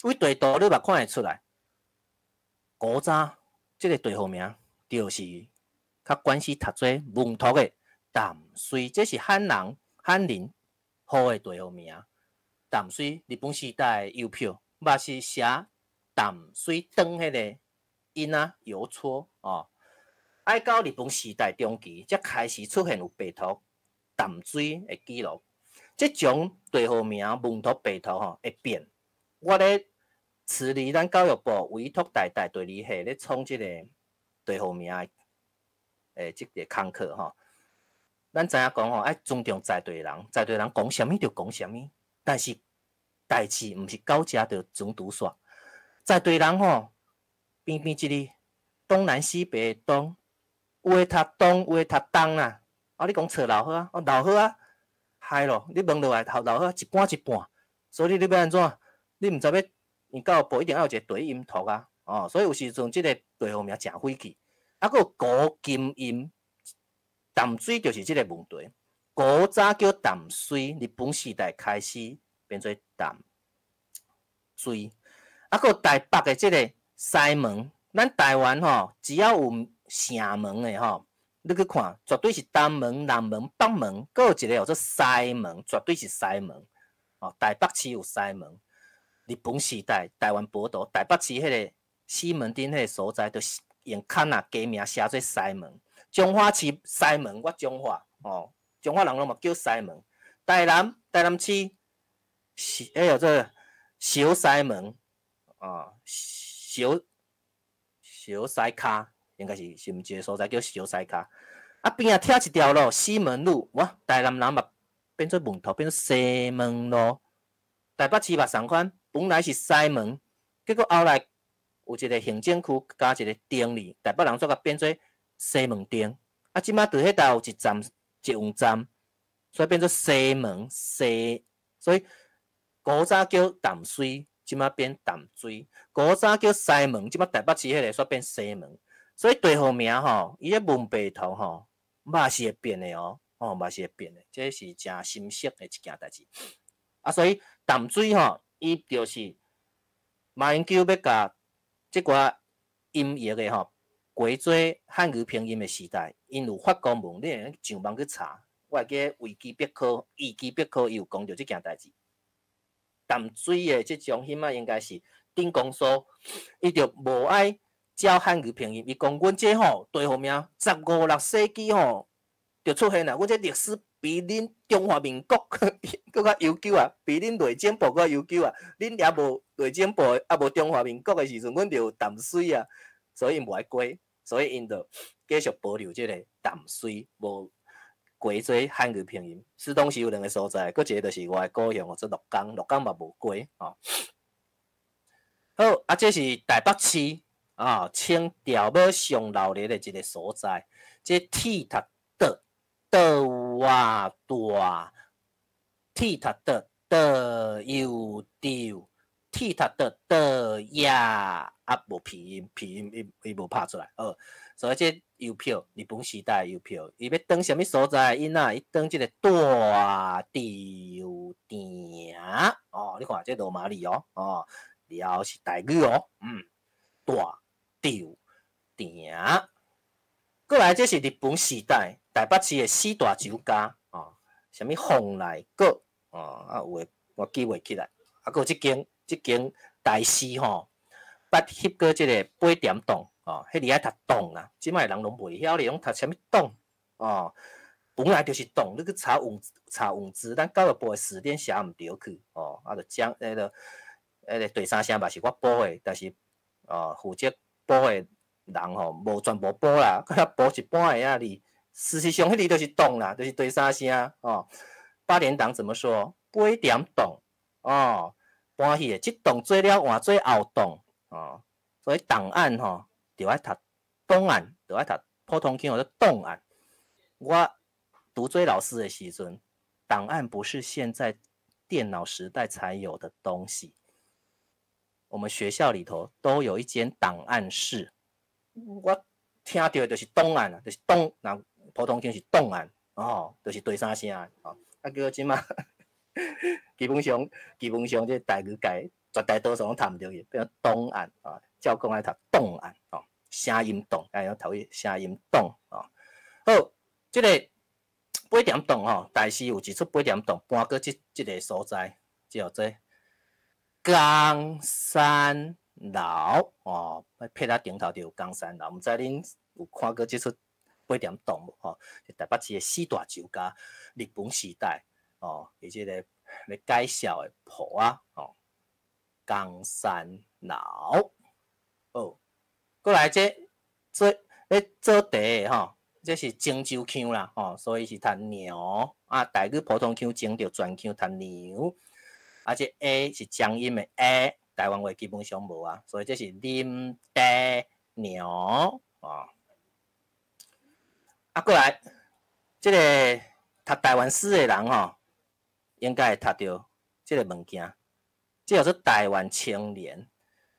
為地圖你嘛看會出來，古早這個地號名就是較關係讀做文圖的。淡水，這是漢人漢人號的地號名。淡水，日本時代的郵票嘛是寫淡水長彼個音仔郵戳哦。愛到日本時代中期，才開始出現有白塗淡水的記錄。這種地號名文圖白塗吼會變。我咧慈里咱教育部委託台大地理系咧創這個地號名的這個工課吼。咱知影講吼，愛尊重在地人，在地人講啥物就講啥物，但是代誌毋是到遮就全拄煞。在地人吼，邊邊一个東南西北的東，有的讀東，有的讀東啦。啊，你講錯老好啊，哦老好啊，害咯，你問落來頭老好一半一半，所以你欲按怎？你毋知欲，因教育部一定愛有一個對音圖啊，哦，所以有時陣這個地號名誠費氣，啊，閣有古今音，淡水就是這個問題。古早叫淡水，日本時代開始變做淡水，啊，閣有台北的這個西門，咱台灣吼，只要有城門的吼，你去看，絕對是東門、南門、北門，閣有一個叫做西門，絕對是西門。哦，台北市有西門。日本時代，台灣寶島台北市彼個西門町彼個所在，就是用較若街名寫做西門。彰化市西門，我彰化哦，彰化人攏嘛叫西門。台南台南市是彼叫做小西門，哦，小小西跤，應該是是毋是一個所在叫小西跤。啊，邊仔拆一條路，西門路，哇，台南人嘛變做門頭，變做西門路。台北市嘛仝款，本來是西門，結果後來有一個行政區加一個町字，台北人煞共變做西門町。啊，這馬佇彼搭有一站捷運站，所以變做西門西。所以古早叫淡水，這馬變淡水；古早叫西門，這馬台北市彼個煞變西門。所以地號名吼，伊咧文白圖吼，嘛是會變的哦，哦嘛是會變的，這是誠深色的一件代誌。啊，所以淡水吼，伊就是馬英九欲共這寡音譯的吼，改做漢語拼音的時代，𪜶有發公文，你會用上網去查，我會記得維基百科、維基百科伊有講著這件代誌。淡水的這種彼馬應該是鎮公所，伊就無愛照漢語拼音，伊講阮這吼地號名十五六世紀吼就出現啦，阮這歷史比恁中華民國閣較悠久啊，比恁內政部閣較悠久啊，恁也無內政部，也無中華民國的時陣，阮就有淡水啊，所以𪜶無愛改，所以𪜶就繼續保留這個淡水，無改做漢語拼音。司東是有兩个所在，閣一個就是我的故鄉，叫做鹿港，鹿港嘛無改吼。好，啊，這是台北市啊，清朝尾上鬧熱的一個所在，這鐵讀桌，桌啊大，鐵讀桌，桌又丟，鐵讀桌，桌呀，啊無鼻音，鼻音伊伊無拍出來，好，所以這郵票，日本時代郵票，伊欲轉啥物所在？𪜶啊，伊轉這個大稻埕，哦，你看這羅馬字哦，哦，了後是台語哦，大稻埕。過來這是日本時代台北市的四大酒家，哦，啥物鳳來閣，哦，啊有的我記袂起來，啊，閣有這間這間大師吼，捌翕過這個八點檔，哦，彼裡愛讀檔啦，這擺的人攏袂曉咧，攏讀啥物檔，哦，本來就是檔，你去查文查文字，咱教育部的辭典寫毋著去，哦，啊，就將彼个彼个第三聲嘛是我補的，但是哦，負責補的人吼，無全部補啦，閣補一半的仔字。事實上，彼字就是檔啦，就是第三聲哦。八點檔怎麼說？八點檔哦，搬戲的，這檔做了換做後檔哦。所以檔案吼，就愛讀檔案，就愛讀普通腔叫做檔案。我讀做老師的時陣，檔案不是現在電腦時代才有的東西。我們學校裡頭都有一間檔案室。我聽著的就是檔案啊，就是檔，那普通腔是檔案，哦，就是第三聲哦。啊，叫這馬基本上基本上這台語界絕大多數攏讀毋著去，變做檔案啊，照講愛讀檔案哦，聲音檔，愛用讀去聲音檔哦。好，這個八點檔吼，大師有一出八點檔搬過這這个所在，叫做岡山樓哦，撇仔頂頭就有岡山樓，毋知恁有看過這出八點檔無？吼，台北市的四大酒家，日本時代哦，伊這个咧介紹的鋪仔哦，江山樓。好，過來這做咧做茶的吼，這是泉州腔啦，吼，所以是讀娘啊。台語普通腔前著泉腔讀娘，啊，這 A 是長音的 A，台灣話基本上無啊，所以這是啉茶娘哦。啊，過來，這個讀台灣史的人吼，應該會讀著這個物件，這叫做台灣青年。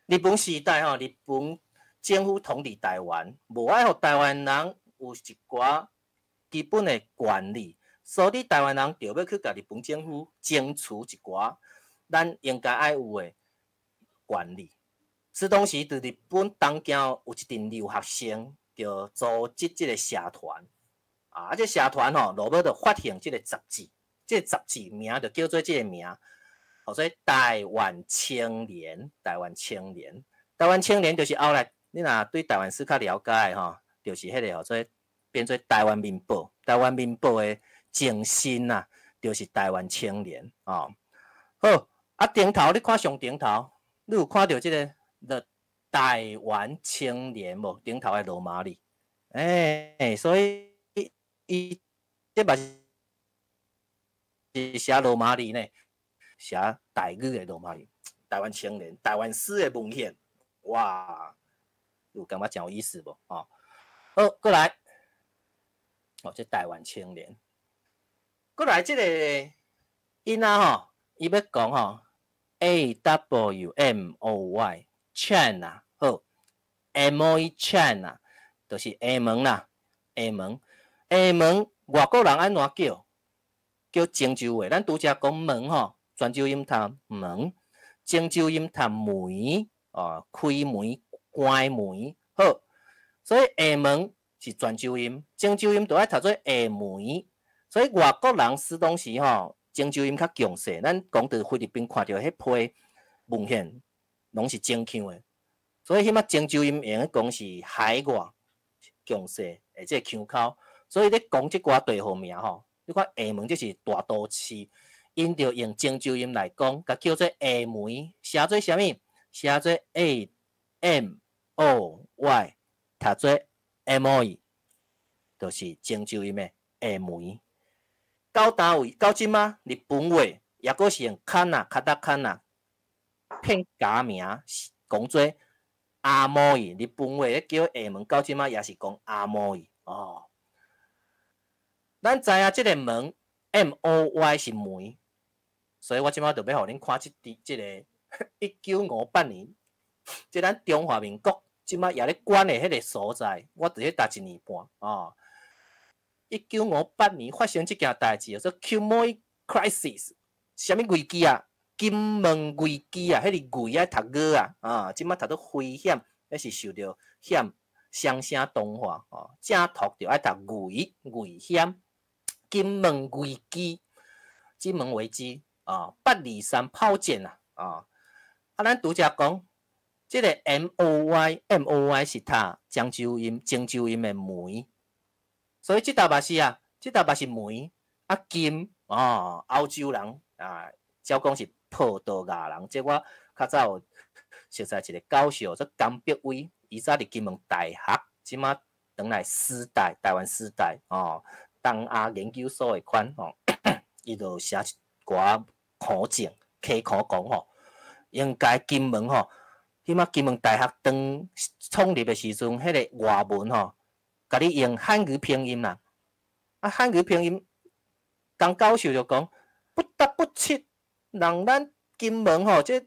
日本時代吼，日本政府統治台灣，無愛予台灣人有一寡基本的權利，所以台灣人著欲去共日本政府爭取一寡咱應該愛有的權利。此當時佇日本東京有一陣留學生，就組織這個社團，啊，這社團吼，落尾就發行這個雜誌，這個雜誌名就叫做這個名，號做台灣青年。台灣青年，台灣青年就是後來你若對台灣史較了解吼，就是彼個號做變做台灣民報，台灣民報的前身啊，就是台灣青年哦。好，啊頂頭你看上頂頭，你有看著這個 The 台灣青年無？頂頭的羅馬字，欸，所以伊這嘛是寫羅馬字呢，寫台語的羅馬字。台灣青年，台灣史的文獻，哇，有感覺誠有意思無？吼，好，過來，哦，這台灣青年，過來這個囡仔吼，伊欲講吼，A W M O Y China 好，M O Y China 就是廈門啦，廈門，廈門外國人按怎叫？叫泉州話，咱拄才講門吼，泉州音讀門，泉州音讀門，哦，開門、關門，好，所以廈門是泉州音，泉州音就愛讀做廈門，所以外國人使當時吼，泉州音較強勢，咱講佇菲律賓看著彼批文獻，攏是泉腔的，所以彼擺泉州音會用講是海外強勢的這個腔口，所以咧講這寡地號名吼，你看廈門這是大都市，𪜶就用泉州音來講，共叫做廈門，寫做啥物？寫做 A M O Y，讀做 M O E，就是泉州音的廈門。到單位到這馬日本話，抑閣是用カナ、カタカナ片假名講做阿摩伊。日本話咧叫廈門，到這馬也是講阿摩伊哦。咱知影這個門 M O Y 是門，所以我這馬就欲予恁看這佇這個1958年，這咱中華民國這馬也咧管的彼個所在，我佇咧讀一年半哦。1958年發生這件代誌，叫做 Quemoy Crisis，啥物危機啊？金門危機啊！彼個危愛讀語啊，啊，這馬讀做危險，彼是受著險雙聲同化哦。正讀就愛讀危危險。金門危機，金門危機啊，八二三炮戰啊，啊，啊，咱拄才講，這個 M O Y M O Y 是讀漳州音，漳州音的門，所以這搭嘛是啊，這搭嘛是門啊金哦，歐洲人啊，照講是葡萄牙人，這我較早有熟似一個教授做江碧威，伊早佇金門大學，這馬轉來師大，台灣師大哦。東亞研究所的款吼，伊就寫一寡考證，溪考講吼，應該金門吼，彼擺金門大學當創立的時陣，彼個外文吼，共你用漢語拼音啦，啊漢語拼音，江教授就講不得不切，人咱金門吼，這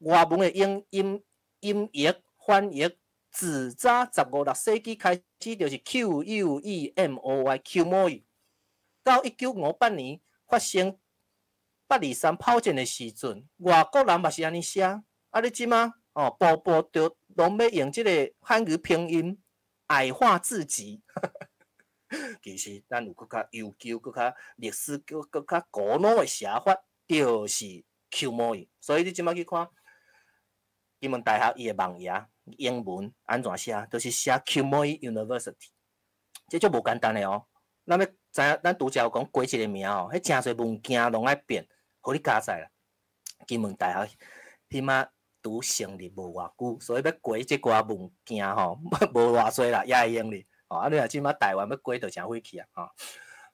外文的音音音譯翻譯。自早十五六世紀開始，就是 Q U E M O Y Quemoy，到1958年發生八二三炮戰的時陣，外國人嘛是按呢寫。啊，你這馬哦，步步就攏欲用這個漢語拼音矮化自己。其實咱有閣較悠久、閣較歷史、閣閣較古老的寫法，就是 Quemoy。所以你這馬去看金門大學伊的網頁。英文按怎寫？就是寫 Quemoy University，這足無簡單的哦。咱欲知影，咱拄才有講過一個名哦，彼誠濟物件攏愛變，予你加載啦。金門大學彼馬拄成立無偌久，所以欲過這寡物件吼，無偌濟啦，也會用哩。哦，啊，你若這馬台灣欲過就誠費氣啊，吼。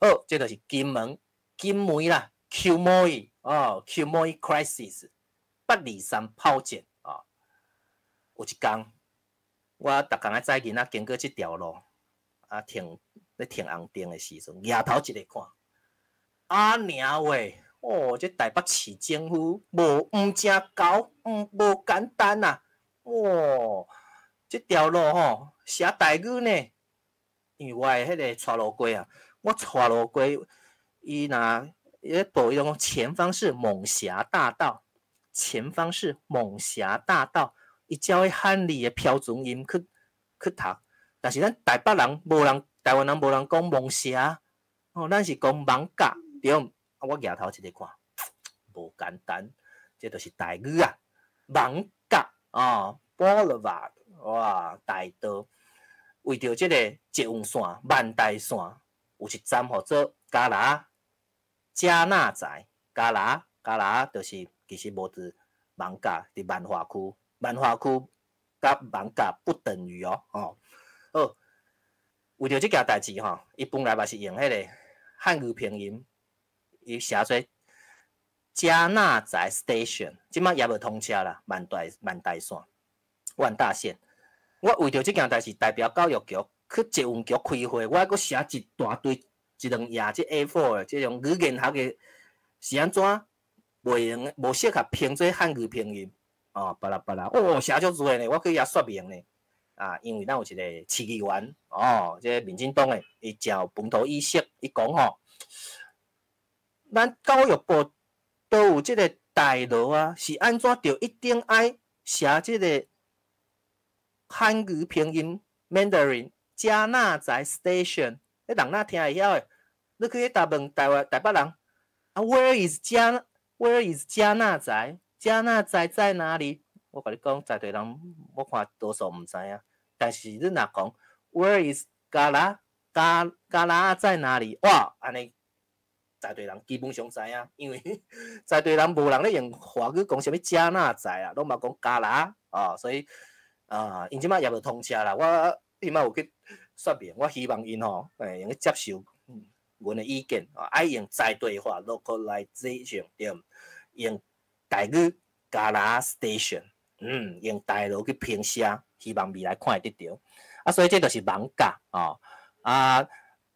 好，這就是金門金門啦，Quemoy 哦，Quemoy crisis，823炮戰哦。有一工，我逐工愛載囡仔經過這條路，啊停咧停紅燈的時陣，舉頭一个看，阿娘喂！哦，這台北市政府無毋誠厚，毋無簡單啊！哦，這條路吼寫台語呢，因為我的彼个帶路過啊，我帶路過，伊若伊咧報伊講前方是猛俠大道，前方是猛俠大道，伊照彼漢字的標準音去讀，但是咱台北人無人，台灣人無人講猛俠，哦，咱是講艋舺，對。啊！我舉頭一个看，無簡單，這就是台語啊，艋舺哦，Boulevard，哇，大道，為著這個捷運線、萬大線，有一站號做加拿加納仔，加拿加拿，就是其實無佇艋舺，佇萬華區，萬華區佮艋舺不等於哦，哦，好，為著這件代誌吼，伊本來嘛是用彼個漢語拼音。伊寫做加納仔 station，這馬也無通車啦，萬大線、萬大線。我為著這件代誌，代表教育局去捷運局開會，我閣寫一大堆一兩頁這 A4 的這種語言學的，是按怎袂用無適合拼做漢語拼音哦，巴拉巴拉，哦，寫足濟呢，我去遐說明呢。啊，因為咱有一個市議員，哦，這個民進黨的，伊誠有本土意識，伊講吼，咱教育部都有這個大樓啊，是按怎著一定愛寫這個漢語拼音 Mandarin 加納仔 station，彼人哪聽會曉的？你去彼搭問台灣台北人，啊，Where is 加 Where is 加納仔？加納仔在哪裡？我共你講，在地人我看多數毋知影。但是你若講 Where is 加拉加加拉在哪裡？哇，按呢在地人基本上知影，因為在地人無人咧用華語講啥物加納仔啊，攏嘛講加拉哦，所以啊，𪜶這馬也無通車啦。我彼馬有去說明，我希望𪜶吼會用得接受阮的意見，愛用在地化 localization 對，用台語加拉 station，用台語去拼寫，希望未來看會得著。啊，所以這就是艋舺哦。啊，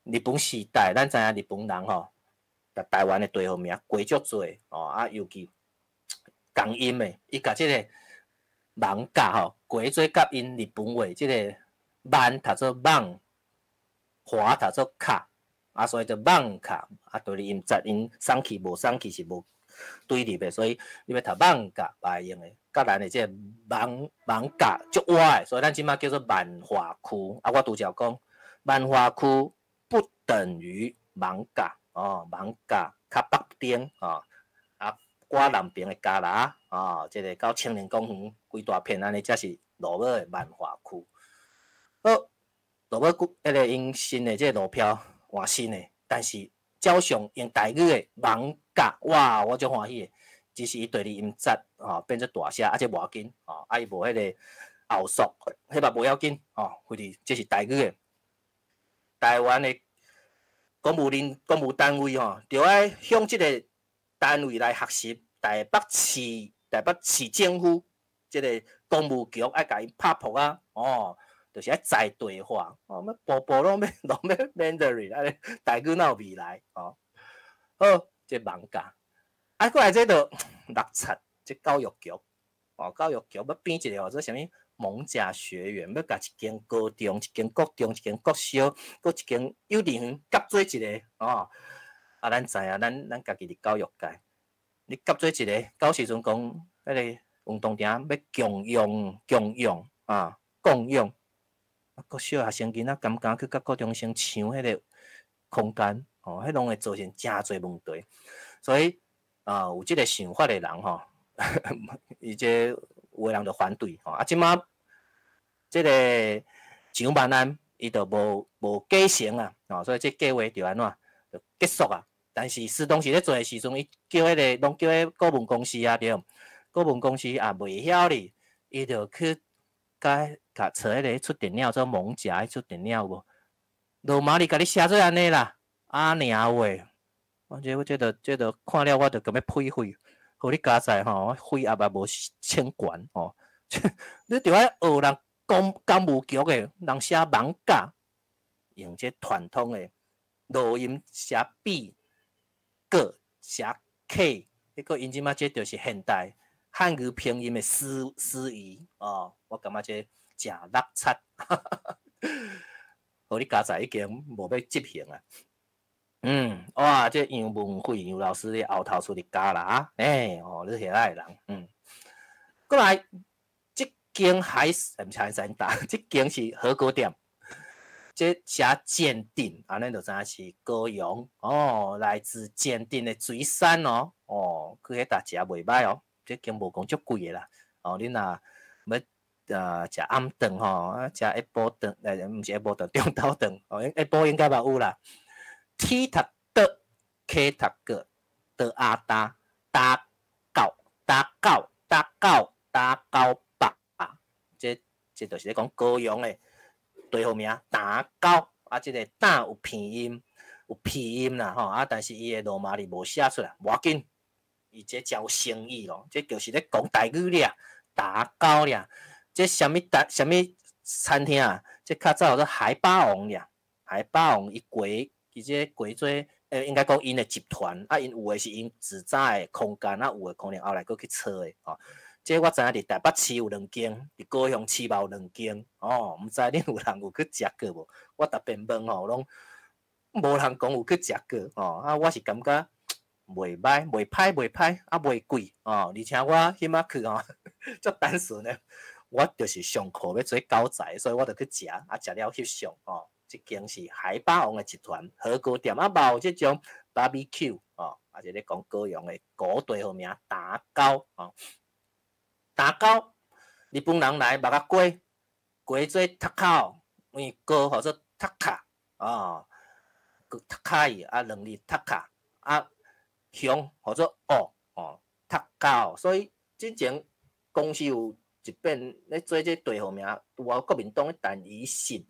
日本時代，咱知影日本人吼，共台灣的地號名改足濟哦，啊，尤其共音的，伊共這個艋舺吼改做佮𪜶日本話，這個萬讀做艋，華讀做卡，啊，所以就艋卡，啊，對你音節𪜶送去無送去是無對立的，所以你欲讀艋舺嘛會用的，佮咱的這個艋舺足倚的，所以咱這馬叫做萬華區。啊，我拄才講萬華區不等於艋舺。哦，艋舺較北邊哦，啊，掛南邊的加拿哦，這個到青年公園規大片按呢，才是落尾的萬華區。好，落尾閣彼個𪜶新的這個路標換新的，但是照常用台語的艋舺，哇，我足歡喜的。只是伊第二音節吼變做大寫，啊，這無要緊吼，啊，伊無彼個後束，彼嘛無要緊吼，反正這是台語的。台灣的公務單位吼，著愛向這個單位來學習。台北市政府這個公務局愛共𪜶拍撲啊，哦，就是愛在地化，哦，欲步步攏欲 Mandarin，按呢台語哪有未來？哦，好，這艋舺，啊，過來這就落漆，這教育局，哦，教育局欲變一個號做啥物艋舺學園，欲共一間高中、一間國中、一間國小，閣一間幼稚園合做一個，哦，啊，咱知影，咱家己佇教育界，你合做一個，到時陣講彼個運動場欲共用、共用啊，共用，啊，國小學生囡仔敢敢去佮國中生搶彼個空間，哦，彼攏會造成誠濟問題，所以啊，有這個想法的人吼，伊這有的人就反對，吼，啊，這馬這個蔣萬安伊就無繼承啊，哦，所以這計劃就按怎就結束啊。但是司當時咧做的時陣，伊叫彼個攏叫彼顧問公司啊，對，顧問公司也袂曉哩，伊就去共共找彼个出電腦做蒙夾出電腦無？羅馬字共你寫做按呢啦，啊娘喂！我這我這著這著看了我就感覺呸血，予你佳哉吼，我血壓也無清懸吼。你著愛學人公公務局的人寫艋舺，用這傳統的羅音寫 B，閣寫 K，彼個𪜶這馬這就是現代漢語拼音的思思維哦。我感覺這誠落漆，予你佳哉已經無欲執行啊。哇！這楊文慧楊老師咧後頭出嚟教啦啊！欸，哦，你是遐個人，過來，這間海毋是海山大，這間是火鍋店，這寫鑑定，按呢就知影是高雄哦，來自鑑定的水產哦，哦，去彼搭食袂䆀哦，這間無講足貴的啦，哦，恁若欲食暗頓吼，啊，食下晡頓，毋是下晡頓，中晝頓，哦，下晡應該嘛有啦。T 讀的，K 讀個，的阿達，打狗，打狗，打狗，打狗吧，這這就是咧講高雄的地號名，打狗，啊，這个打有鼻音，有鼻音啦吼，啊，但是伊的羅馬字無寫出來，無要緊，伊這誠有誠意咯，這就是咧講台語爾，打狗爾，這啥物台啥物餐廳啊？這較早叫做海霸王爾，海霸王伊過。伊這過做，應該講𪜶的集團，啊，𪜶有的是𪜶自早的空間，啊，有的可能後來閣去找的，吼。這我知影佇台北市有兩間，佇高雄市嘛有兩間，哦，毋知恁有人有去食過無？我逐遍問吼，攏無人講有去食過，哦，啊，我是感覺袂䆀，袂歹，袂歹，啊，袂貴，哦，而且我彼擺去吼，足單純的，我就是上課欲做教材，所以我就去食，啊，食了翕相，哦。這間是海霸王的集團火鍋店，啊，嘛有這種 barbecue 哦，啊，就咧講高雄的古地號名打狗哦，打狗，日本人來目仔過，過做讀口，因為高號做讀卡哦，讀卡伊啊，兩字讀卡啊，雄號做哦哦，讀狗，所以之前公司有一遍咧做這地號名，拄好國民黨的陳儀信。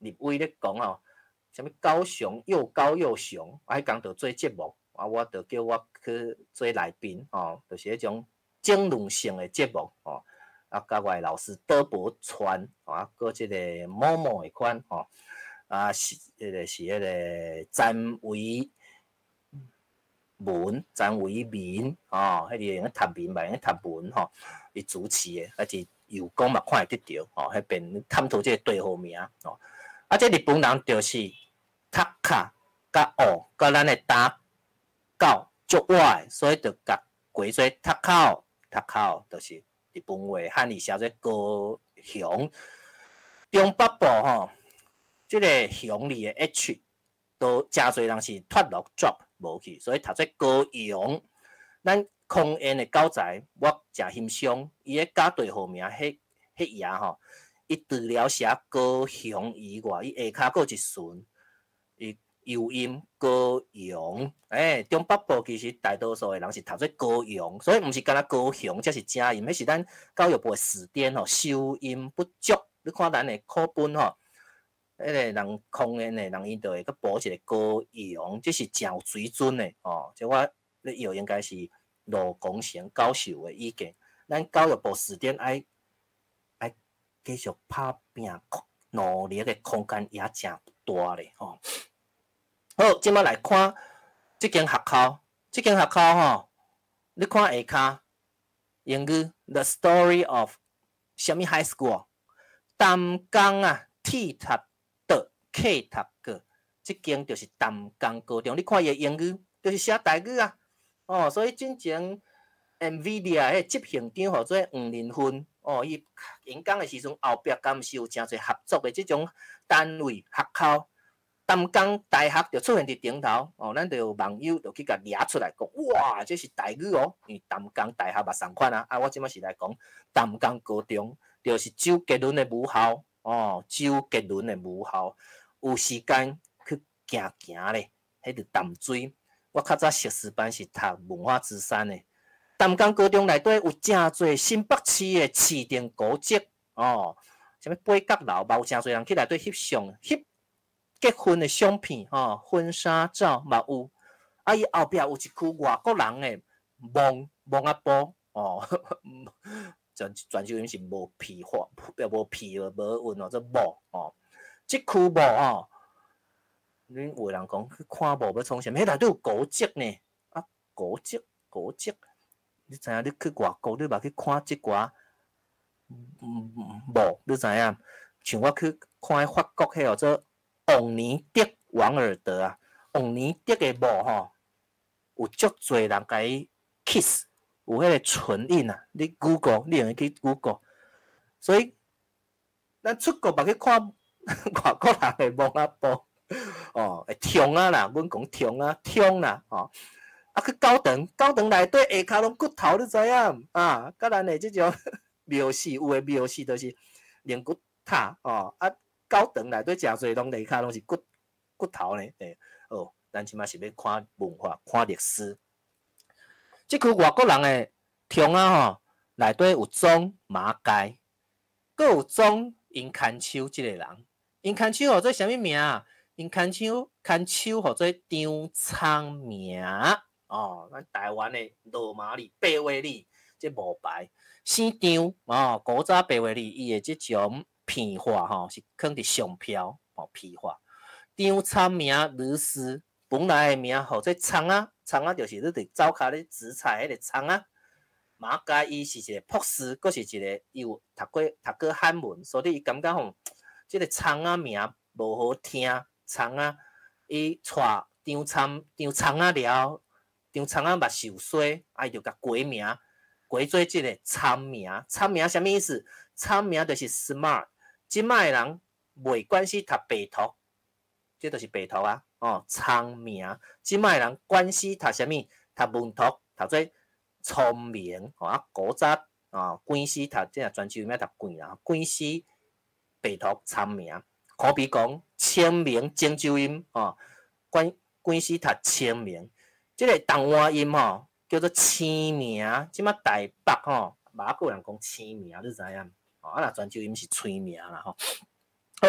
立委咧講吼，啥物高雄又高又雄，啊，彼工就做節目，啊，我就叫我去做來賓，吼，就是彼種爭論性的節目，吼，啊，佮我的老師德伯川，啊，閣這个某某的款，吼，啊，是彼个是彼个詹維文、詹維民，吼，彼个會用讀民嘛，會用讀文，吼，伊主持的，啊是有講嘛看會得著，吼，彼邊探討這个地號名，吼。啊！這日本人就是讀卡佮學，佮咱的打狗足倚，所以就共改做讀口，讀口就是日本話漢語寫做高雄。中北部吼，這个雄字的 H 都誠濟人是脫落 drop 無去，所以讀做高雄。咱空緣的教材，我誠欣賞，伊咧教地號名，彼彼頁吼。伊除了寫高雄以外，伊下跤閣有一巡，伊油音高雄。欸，中北部其實大多數的人是讀做高雄，所以毋是干焦高雄才是正音，彼是咱教育部的辭典吼，修音不足。你看咱的課本吼，彼个人空緣的人，𪜶就會閣補一個高雄，這是誠有水準的吼。這我咧藥應該是羅功成教授的意見，咱教育部辭典愛繼續拍拚，努力的空間也誠大咧吼。好，這馬來看這間學校，這間學校吼，你看下跤英語《The Story of 啥物 High School》，淡江啊，T 讀的，K 讀個，這間就是淡江高中。你看伊的英語，就是寫台語啊。哦，所以進前 NVIDIA 彼執行長號做黃仁勳。哦，伊演講的時陣，後壁敢是有誠濟合作的這種單位學校，淡江大學就出現佇頂頭，哦，咱就有網友就去共掠出來講，哇，這是台語哦，因為淡江大學嘛仝款啊，啊，我這馬是來講淡江高中，就是周杰倫的母校，哦，周杰倫的母校，有時間去行行咧，彼佇淡水，我較早碩士班是讀文化資產的。淡江高中內底有誠濟新北市的市定古蹟哦，啥物八角樓，嘛有誠濟人去內底翕相、翕結婚的相片吼，婚紗照嘛有。啊，伊後壁有一區外國人的墓墓仔埔哦，全全州音是無皮化，無皮無韻哦，做墓哦。這區墓吼，恁有的人講去看墓欲創啥物？彼內底有古蹟呢，啊，古蹟古蹟。你知影？你去外國，你嘛去看這寡墓，你知影？像我去看彼法國彼號做王尼德王爾德啊，王尼德的墓吼，有足濟人共伊 kiss，有彼個唇印啊。你 Google，你會用去 Google。所以，咱出國嘛去看外國人的墓仔埔，哦，會痛啊啦，阮講痛啊，痛啦，吼。啊，去教堂，教堂內底下跤攏骨頭，你知影？啊，佮咱的這種廟寺，有的廟寺就是靈骨塔哦。啊，教堂內底誠濟攏下跤攏是骨骨頭呢。欸，哦，咱這馬是欲看文化，看歷史。這區外國人的埕仔吼，內底有裝馬偕，閣有裝𪜶牽手這个人。𪜶牽手號做啥物名？𪜶牽手牽手號做張聰明。哦，咱台灣的羅馬字、白話字，這墓牌姓張哦，古早白話字伊的這種筆畫吼，是囥佇上飄哦，筆畫。張聰明律師本來的名號做蔥仔，蔥仔就是你佇灶跤咧煮菜彼個蔥仔。馬偕伊是一個博士，閣是一個伊有讀過讀過漢文，所以伊感覺吼，這個蔥仔名無好聽，蔥仔伊娶張參張蔥仔了。張蔥仔嘛受洗，啊伊就共改名，改做這個聰明。聰明啥物意思？聰明就是 smart。這擺的人袂關係讀白讀，這就是白讀啊。哦，聰明。這擺的人關係讀啥物？讀文讀，讀做聰明。哦啊，古早哦，關係讀這個泉州名讀冠啊，關係白讀聰明。可比講清明泉州音哦，關關係讀清明。這個台灣音吼叫做清明，這馬台北吼嘛閣有人講清明，你知影？哦，啊若泉州音是吹名啦吼。好，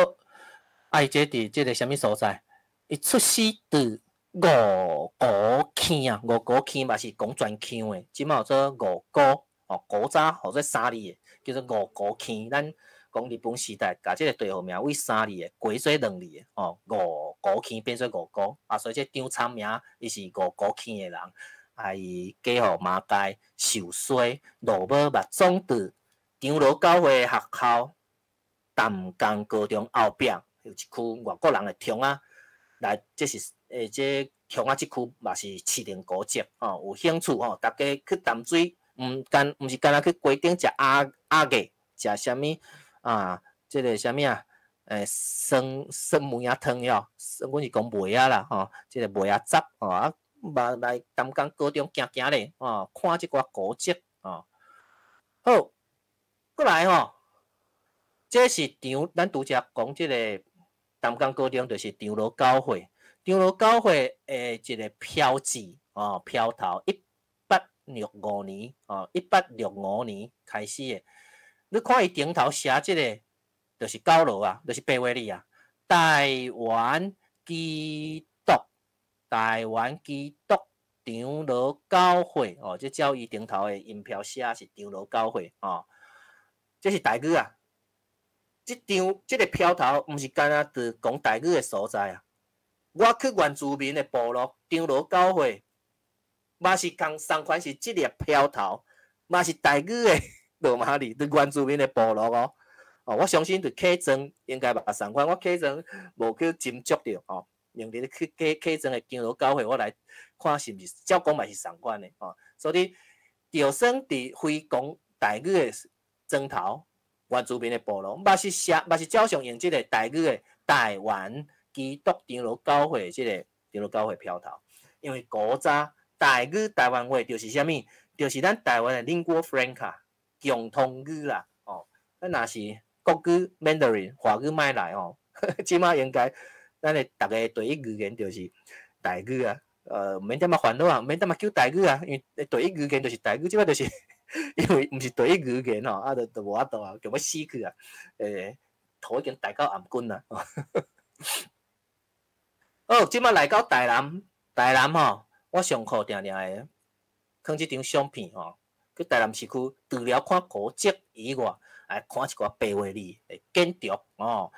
啊伊這佇這個啥物所在？伊出世佇五股坑啊，五股坑嘛是講泉腔的，這馬號做五股哦，古早號做三字的，叫做五股坑。咱講日本時代，共這個地號名為三字的，改做兩字的，哦，五股坑變做五股，啊，所以這張聰明伊是五股坑的人，啊，伊嫁予馬偕受洗，落尾嘛葬佇長老教會學校淡江高中後壁有一區外國人的埕仔，來，這是欸，這埕仔這區嘛是市定古蹟，哦，有興趣吼，大家去淡水，毋干毋是干焦去溪頂食鴨鴨月，食啥物？啊，這個啥物啊？欸，酸酸梅仔湯喲，阮是講梅仔啦，吼，這個梅仔汁吼，啊，嘛來淡江高中行行咧，吼，看這寡古蹟，吼。好，過來吼，這是長，咱拄才講這個淡江高中就是長老教會，長老教會的一個標誌，哦，標頭，1865年，哦，1865年開始的。你看伊頂頭寫這個，就是保羅啊，就是白話字啊。台灣基督，台灣基督長老教會，哦，這照伊頂頭的印標寫是長老教會，哦，這是台語啊。這張這個標頭毋是干焦佇講台語的所在啊。我去原住民的部落長老教會，嘛是仝仝款是這粒標頭，嘛是台語的。羅馬字佇原住民的部落哦，哦，我相信佇客莊應該嘛仝款，我客莊無去斟酌著哦。明日去客客莊的長老教會，我來看是毋是照講嘛是仝款的哦。所以，就算佇非講台語的莊頭，原住民的部落，嘛是寫嘛是照常用這個台語的台灣基督長老教會這個長老教會標頭，因為古早台語台灣話就是啥物？就是咱台灣的 lingua franca。共通語啦，哦，咱若是國語 Mandarin 華語莫來哦，這馬應該咱的逐个第一語言就是台語啊，毋免踮仔煩惱啊，毋免踮仔求台語啊，因為第一語言就是台語，這擺就是因為毋是第一語言吼，啊，就無法度啊，強欲死去啊，頭已經大到頷頸啊。好，這擺來到台南，台南吼，我上課定定會囥這張相片吼，去台南市區除了看古蹟以外，來看一寡白話字的建築哦，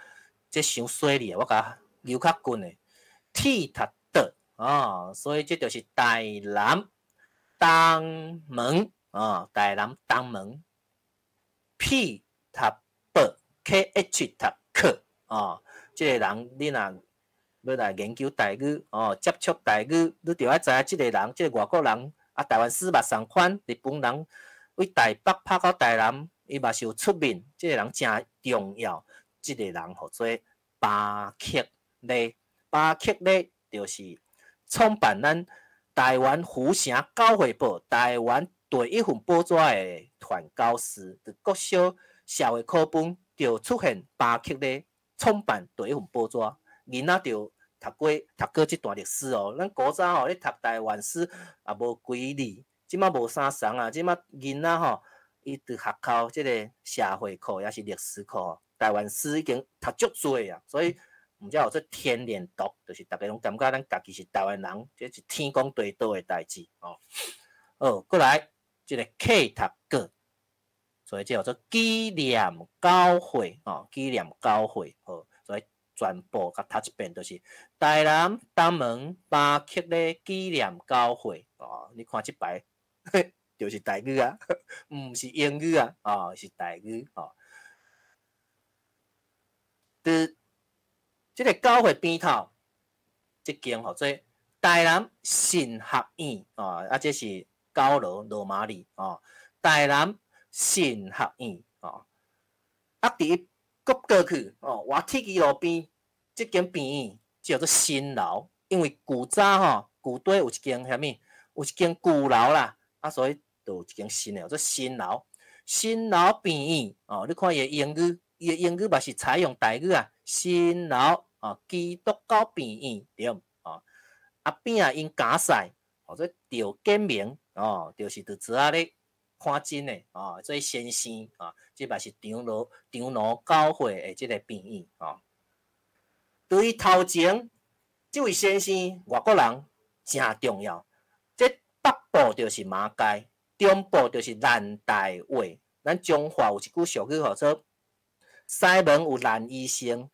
這傷細膩，我共留較近的 T 讀的哦，所以這就是台南東門哦，台南東門 P 讀 B K H 讀 K 哦，這个人你若欲來研究台語哦，接觸台語，你著愛知影這个人，這个外國人啊，台灣史嘛仝款，日本人對台北拍到台南，伊嘛是有出面，這个人誠重要，這个人號做巴克禮，巴克禮就是創辦咱台灣福城教會報，台灣第一份報紙的傳教士，佇國小社會課本就出現巴克禮創辦第一份報紙。囡仔就讀過這段歷史哦。咱古早吼咧讀台灣史也無規律，這馬無啥仝啊。這馬囡仔吼，伊佇學校這个社會課抑是歷史課，台灣史已經讀足濟啊，所以毋才有做天然獨，就是逐家攏感覺咱家己是台灣人，這是天公地道的代誌哦。好，過來這个 K 讀個，所以這叫做紀念教會哦，紀念教會好，所以全部共讀一遍，就是台南東門巴克禮紀念教會哦。你看這排就是台語啊，毋是英語啊，哦，是台語哦。佇這个教會邊頭，這間號做台南神學院哦，啊，這是高樓羅馬字哦，台南神學院哦，啊，佇閣過去哦，活鐵支路邊這間病院叫做新樓，因為舊早吼舊底有一間啥物，有一間舊樓啦，啊，所以就有一間新的，叫做新樓。新樓病院哦，你看伊的英語，伊的英語嘛是採用台語啊。新樓哦，基督教病院對哦，啊邊仔𪜶監賽，號做趙建明哦，就是佇遮仔咧看診的哦，這先生哦，這嘛是長老教會的這个病院哦。對於頭前這位先生，外國人誠重要。這北部就是馬偕，中部就是蘭大話。咱彰化有一句俗語，號做西門有蘭醫生，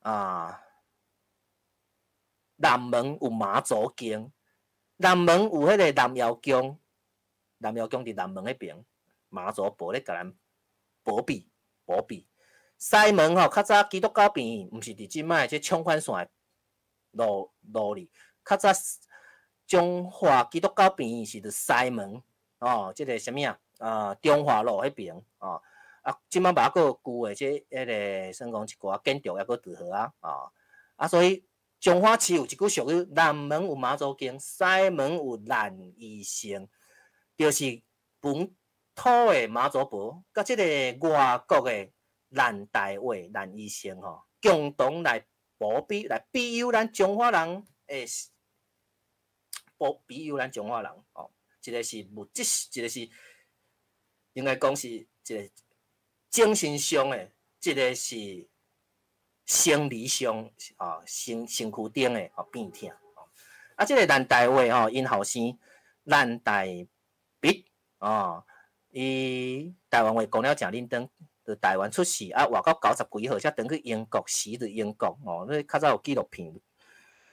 啊，南門有媽祖宮，南門有彼个南瑤宮，南瑤宮佇南門彼爿，媽祖婆咧共咱保庇保庇。西門吼，較早基督教病院，毋是佇這擺這暢寬線的路裡，較早彰化基督教病院是佇西門哦，這个啥物啊？啊，中華路彼爿哦。啊，這擺嘛閣有舊的這彼个算講一寡建築抑閣佇號啊，哦，啊，所以彰化市有一句俗語：南門有媽祖宮，西門有蘭醫生，就是本土的媽祖婆，佮這个外國的蘭大話蘭醫生吼，共同來保庇來庇佑咱彰化人的保庇佑咱彰化人哦。一个是物質，一个是應該講是一个精神上的，這个是生理上哦，身軀頂的哦病痛。啊，這个蘭大話吼，𪜶後生蘭大必哦，伊台灣話講了誠認真，佇台灣出世，啊，活到九十幾歲才轉去英國，死佇英國哦。你較早有紀錄片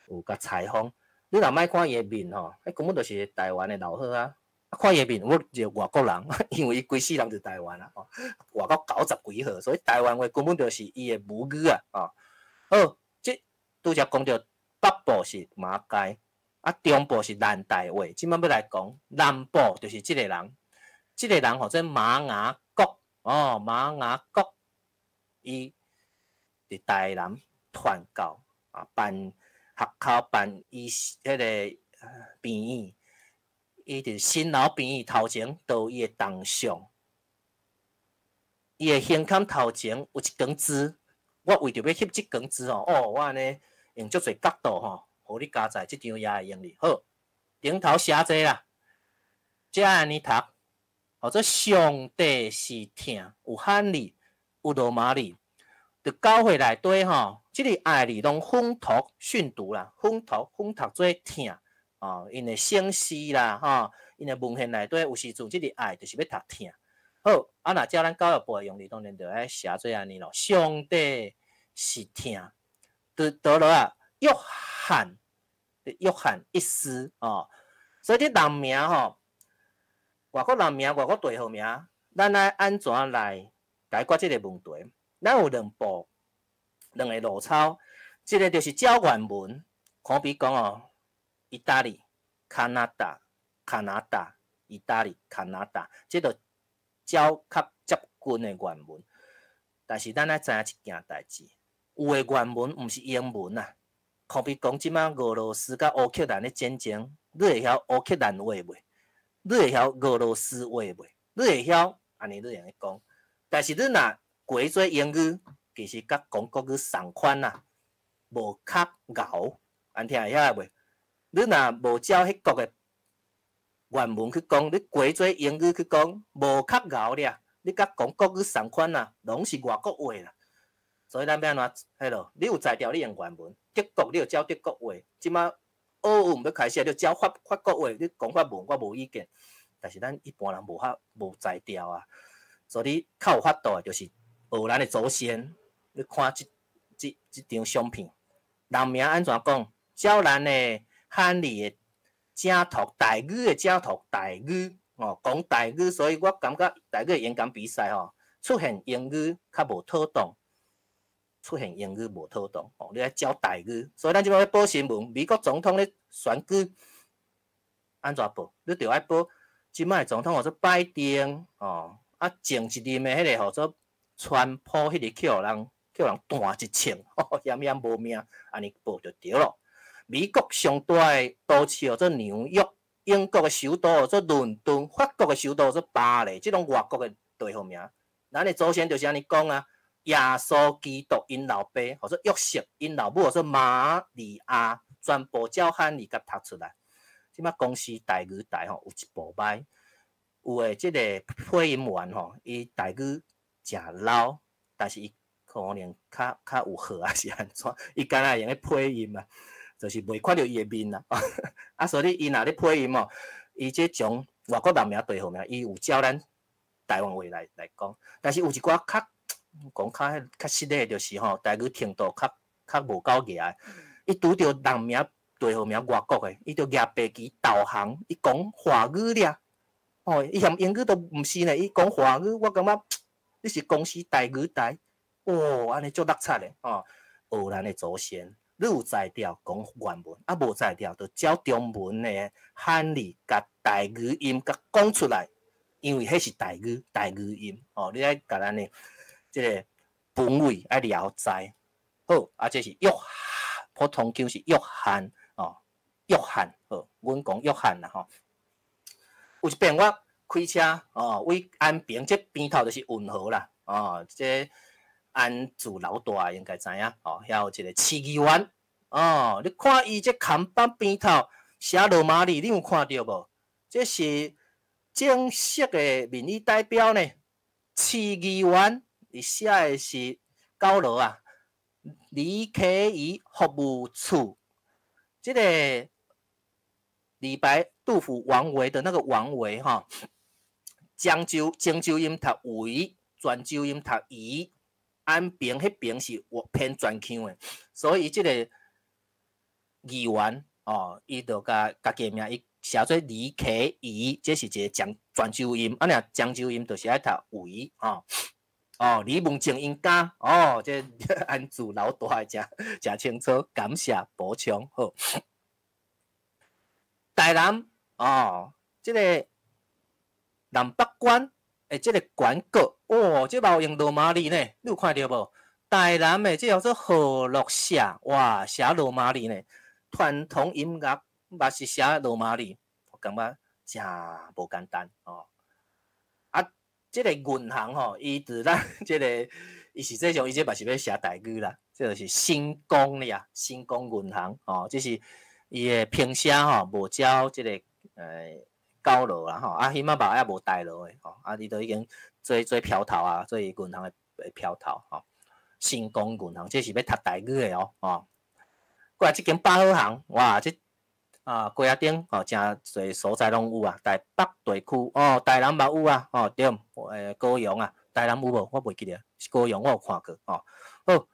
有共採訪，你若莫看伊的面吼，彼根本就是台灣的老好啊。看伊的面，我就外國人，因為伊規世人佇台灣啊，吼，活到九十幾歲，所以台灣話根本就是伊的母語啊，哦。好，這拄才講著北部是馬偕，啊，中部是蘭大話，這擺欲來講南部就是這个人，這个人號做馬雅國，哦，馬雅國，伊佇台南傳教啊，辦學校、辦醫彼个病院。伊佇新樓病院頭前，都有伊的銅像。伊的胸坎頭前有一根枝，我為著欲翕這根枝吼，哦，我按呢用足濟角度吼，予你加載，這張也會用哩。好，頂頭寫這啦，這按呢讀，號做上帝是疼，有漢字，有羅馬字。佇教會內底吼，這个愛字攏訓讀訓讀啦，訓讀訓讀做疼哦，𪜶的聖詩啦吼，𪜶的文獻內底有時陣這个愛就是欲讀疼。好，啊若照咱教育部的用字，當然就愛寫做按呢咯。上帝是疼，佇倒落啊，約翰，約翰一書哦，所以這人名吼，外國人名、外國地號名，咱愛按怎來解決這个問題？咱有兩步，兩个路抄，一个就是照原文，好比講哦，意大利、加拿大、加拿大、意大利、加拿大，這就照較接近的原文。但是咱愛知影一件代誌，有的原文毋是英文啊。好比講，這擺俄羅斯佮烏克蘭咧戰爭，你會曉烏克蘭話袂？你會曉俄羅斯話袂？你會曉，按呢你會用講。但是你若改做英語，其實佮講國語仝款啊，無較𠢕，按聽會曉袂？你若無照彼國的原文去講，你改做英語去講，無較𠢕咧，你佮講國語仝款啊，攏是外國話啦。所以咱欲按怎彼落？你有才調，你用原文；德國你就照德國話。這擺奧運欲開始，你就照法國話，你講法文我無意見。但是咱一般人無法無才調啊，所以你較有法度的，就是學咱的祖先。你看這張相片，人名按怎講？照咱的漢字的正讀，台語的正讀台語哦，講台語，所以我感覺台語的演講比賽吼，出現英語較無妥當，出現英語無妥當哦，你愛照台語。所以咱這擺欲報新聞，美國總統咧選舉按怎報？你著愛報這擺總統號做拜登哦，啊前一任的彼个號做川普，彼个去予人彈一槍，險險無命，按呢報就對囉。美國上大的都市號做紐約，英國的首都號做倫敦，法國的首都號做巴黎，這攏外國的地號名。咱的祖先就是按呢講啊，耶穌基督𪜶老爸號做約瑟，𪜶老母號做瑪利亞，全部照漢字共讀出來。這擺公視台語台吼有一部䆀，有的這个配音員吼，伊台語誠老，但是伊可能較有好抑是按怎，伊敢若會用咧配音啊。就是袂看著伊的面啦，啊，所以伊若咧配音哦，伊這種外國人名地號名，伊有照咱台灣話來講，但是有一寡較講較較失禮，就是吼台語程度較無夠額的，伊拄著人名地號名外國的，伊就舉白旗投降，伊講華語爾，哦，伊嫌英語都毋是呢，伊講華語，我感覺你是公視台語台，哦，按呢足落漆的，哦，學咱的祖先。你有才調講原文，啊無才調就照中文的漢字共台語音共講出來，因為彼是台語，台語音哦。你愛共咱的這个本位愛了知。好，啊，這是約普通腔是約翰哦，約翰好，阮講約翰啦吼。有一遍我開車哦，位安平這邊頭就是運河啦，哦，這安祖老大應該知影哦，遐有一個市議員哦，你看伊這看板邊頭寫羅馬字，你有看著無？這是正式的民意代表呢，市議員伊寫的是高樓啊，李克儀服務處，這个李白、杜甫、王維的那個王維吼，漳州音讀維，泉州音讀儀。安平彼爿是偏泉腔的，所以這个議員哦，伊就共家己名伊寫做李克儀，這是一个泉州音，啊若漳州音就是愛讀維哦。哦，李文靜𪜶家哦，這安祖老大誠誠清楚，感謝補充好。台南哦，這个南北關的這个關國，哦，這嘛有用羅馬字呢，你有看著無？台南的這叫做河樂社，哇，寫羅馬字呢，傳統音樂嘛是寫羅馬字，我感覺誠無簡單哦。啊，這个銀行吼，伊佇咱這个，伊實際上伊這嘛是欲寫台語啦，這就是新光咧，新光銀行哦，這是伊的拼寫吼，無照這個九羅啦吼，啊，彼擺嘛猶無台羅的吼，啊，伊都已經做做標頭啊，做銀行的標頭吼。新光銀行這是欲讀台語的哦，吼。過來這間百好行，哇，這啊街仔頂哦，誠濟所在攏有啊，台北地區哦，台南嘛有啊，哦對，高雄啊，台南有無？我袂記得，是高雄我有看過吼。好，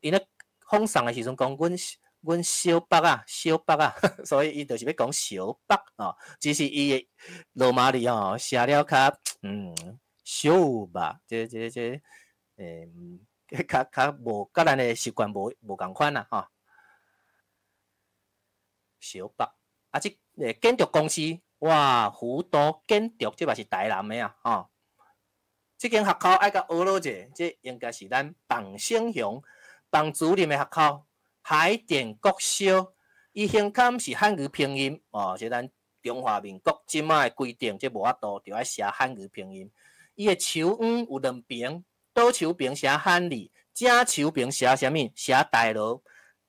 伊咧放送的時陣講，阮小北啊，小北啊，所以伊就是欲講小北哦，只是伊的羅馬字吼寫了較小吧，這較無佮咱的習慣無仝款啦吼。小北啊，這個建築公司哇，湖都建築這嘛是台南的啊，吼。這間學校愛共學落者，這應該是咱彭勝雄彭主任的學校。海淀國小，伊胸坎是漢語拼音哦，這咱中華民國這擺的規定，這無法度，就愛寫漢語拼音。伊的樹黃有兩邊，倒手邊寫漢字，正手邊寫啥物？寫台羅。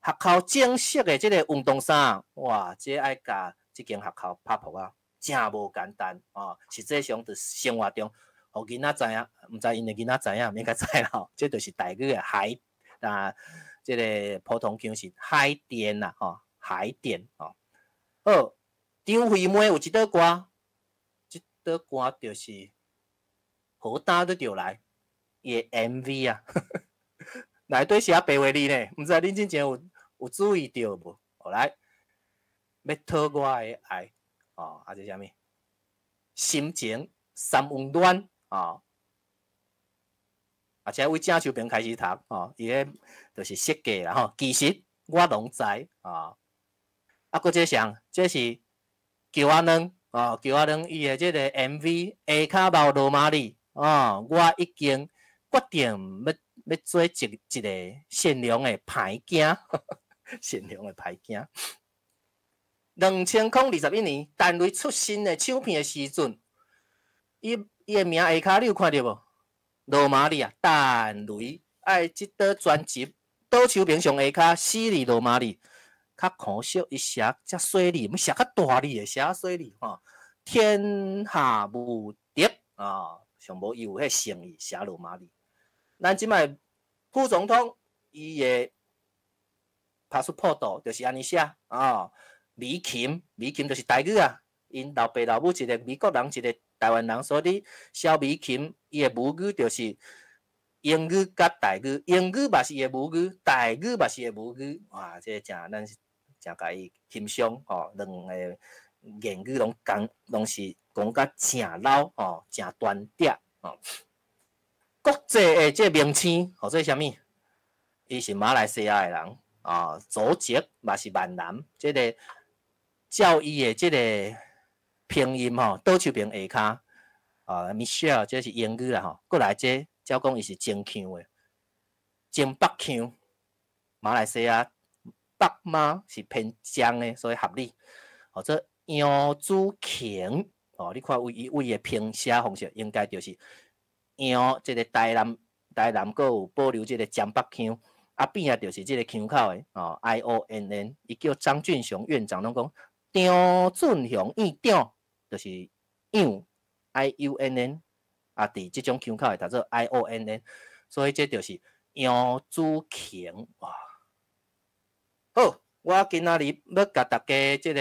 學校正式的這個運動衫，哇，這愛共這間學校拍撲啊，誠無簡單哦。實際上，佇生活中，予囡仔知影，毋知𪜶的囡仔知影，毋應該知啦吼。這就是台語的海啊。這個普通腔是海淀啦，吼，海淀吼。好，張惠妹有一首歌，這首歌就是何擔拄著來，伊的 MV 啊，內底寫白話字呢，毋知恁之前有注意著無？好來，欲討我的愛，哦，啊這啥物？心情三溫暖，哦。而且為正手邊開始讀，吼，伊个就是設計啦，吼。其實我攏知，啊，啊，閣這啥？這是橋仔軟，哦，橋仔軟伊的這個 MV 下跤貓羅馬字，哦，我已經決定欲做一個善良的歹囝，善良的歹囝。2021年，陳雷出新的唱片的時陣，伊的名下跤你有看著無？羅馬字啊，陳雷愛這張專輯，倒手邊上下跤四字羅馬字，較可惜伊寫遮細字，毋寫較大字的寫細字吼。天下無敵啊，上無伊有彼個誠意寫羅馬字。咱這擺副總統伊的 passport 就是按呢寫啊。美琴，美琴就是台語啊。𪜶老爸老母一個美國人，一個台灣人，所以你蕭美琴伊的母語就是英語佮台語，英語嘛是伊的母語，台語嘛是伊的母語。哇，這個誠咱是誠共伊欣賞吼，兩個言語攏講，攏是講甲誠老吼，誠端正吼。國際的這個明星，號做啥物？伊是馬來西亞的人啊，祖籍嘛是閩南，這個照伊的這個拼音吼，倒手邊下跤啊，Michelle 這是英語啦吼，過來這照講伊是漳腔的，漳北腔，馬來西亞北媽是偏漳的，所以合理。號做楊紫瓊哦，你看為伊為的拼寫方式，應該就是楊這個台南台南閣有保留這個漳北腔，啊邊仔就是這個腔口的哦，I O N N，伊叫張俊雄院長，攏講張俊雄院長，就是楊 I U N N，啊，佇這種腔口會讀做 I O N N，所以這就是楊紫瓊哇。好，我今仔日欲共大家這個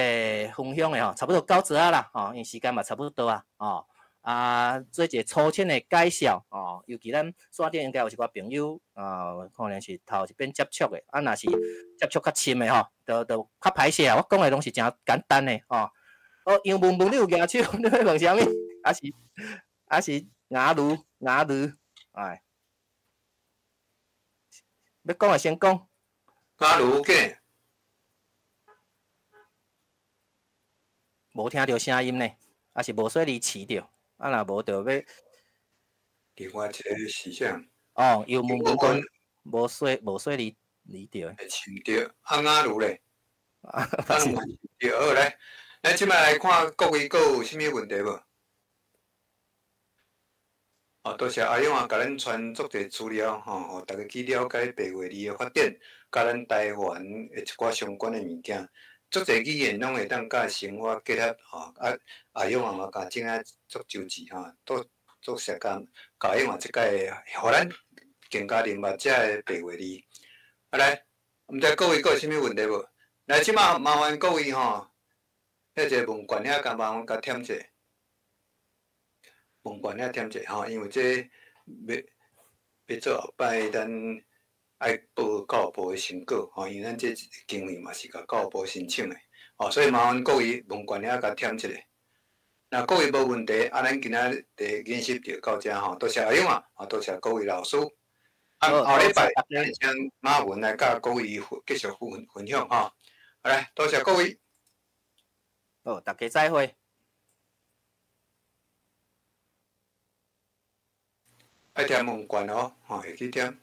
分享的吼，差不多到這啦，吼，因為時間嘛差不多啊，吼，啊，做一個粗淺的介紹，哦，尤其咱線頂應該有一寡朋友，啊，可能是頭一擺接觸的，啊，若是接觸較深的吼，就較歹勢啊。我講的攏是誠簡單的，吼。哦，楊文文，你有舉手，你欲問啥物？抑是雅茹雅茹，哎，欲講就先講。雅茹嘅。無聽著聲音呢，抑是無說你飼著，啊若無就欲。另外一個是啥？哦，楊文文講無說你離著。飼著，啊雅茹咧？啊，對，好來，咱這擺來看各位閣有啥物問題無？哦，多謝阿勇啊，共咱傳足濟資料吼，予大家去了解白話字的發展，佮咱台灣的一寡相關的物件，足濟語言攏會當佮生活結合吼。啊，阿勇啊嘛，共整啊足周至吼，都足時間，教阿勇啊這擺，予咱更加明白這个白話字。啊來，毋知各位閣有啥物問題無？來，這馬麻煩各位吼，彼個問卷遐共麻煩共填者。問卷遐填者吼，因為這欲欲做後擺，咱愛報教育部的成果吼，因為咱這經費嘛是共教育部申請的，吼，所以麻煩各位問卷遐共填一下。若各位無問題，啊，咱今仔日的研習就到這吼，多謝阿勇啊，啊，多謝各位老師。啊，後禮拜咱請馬文來佮各位繼續分分享吼。好來，多謝各位。好，大家再會。愛填問卷哦，吼，會記填。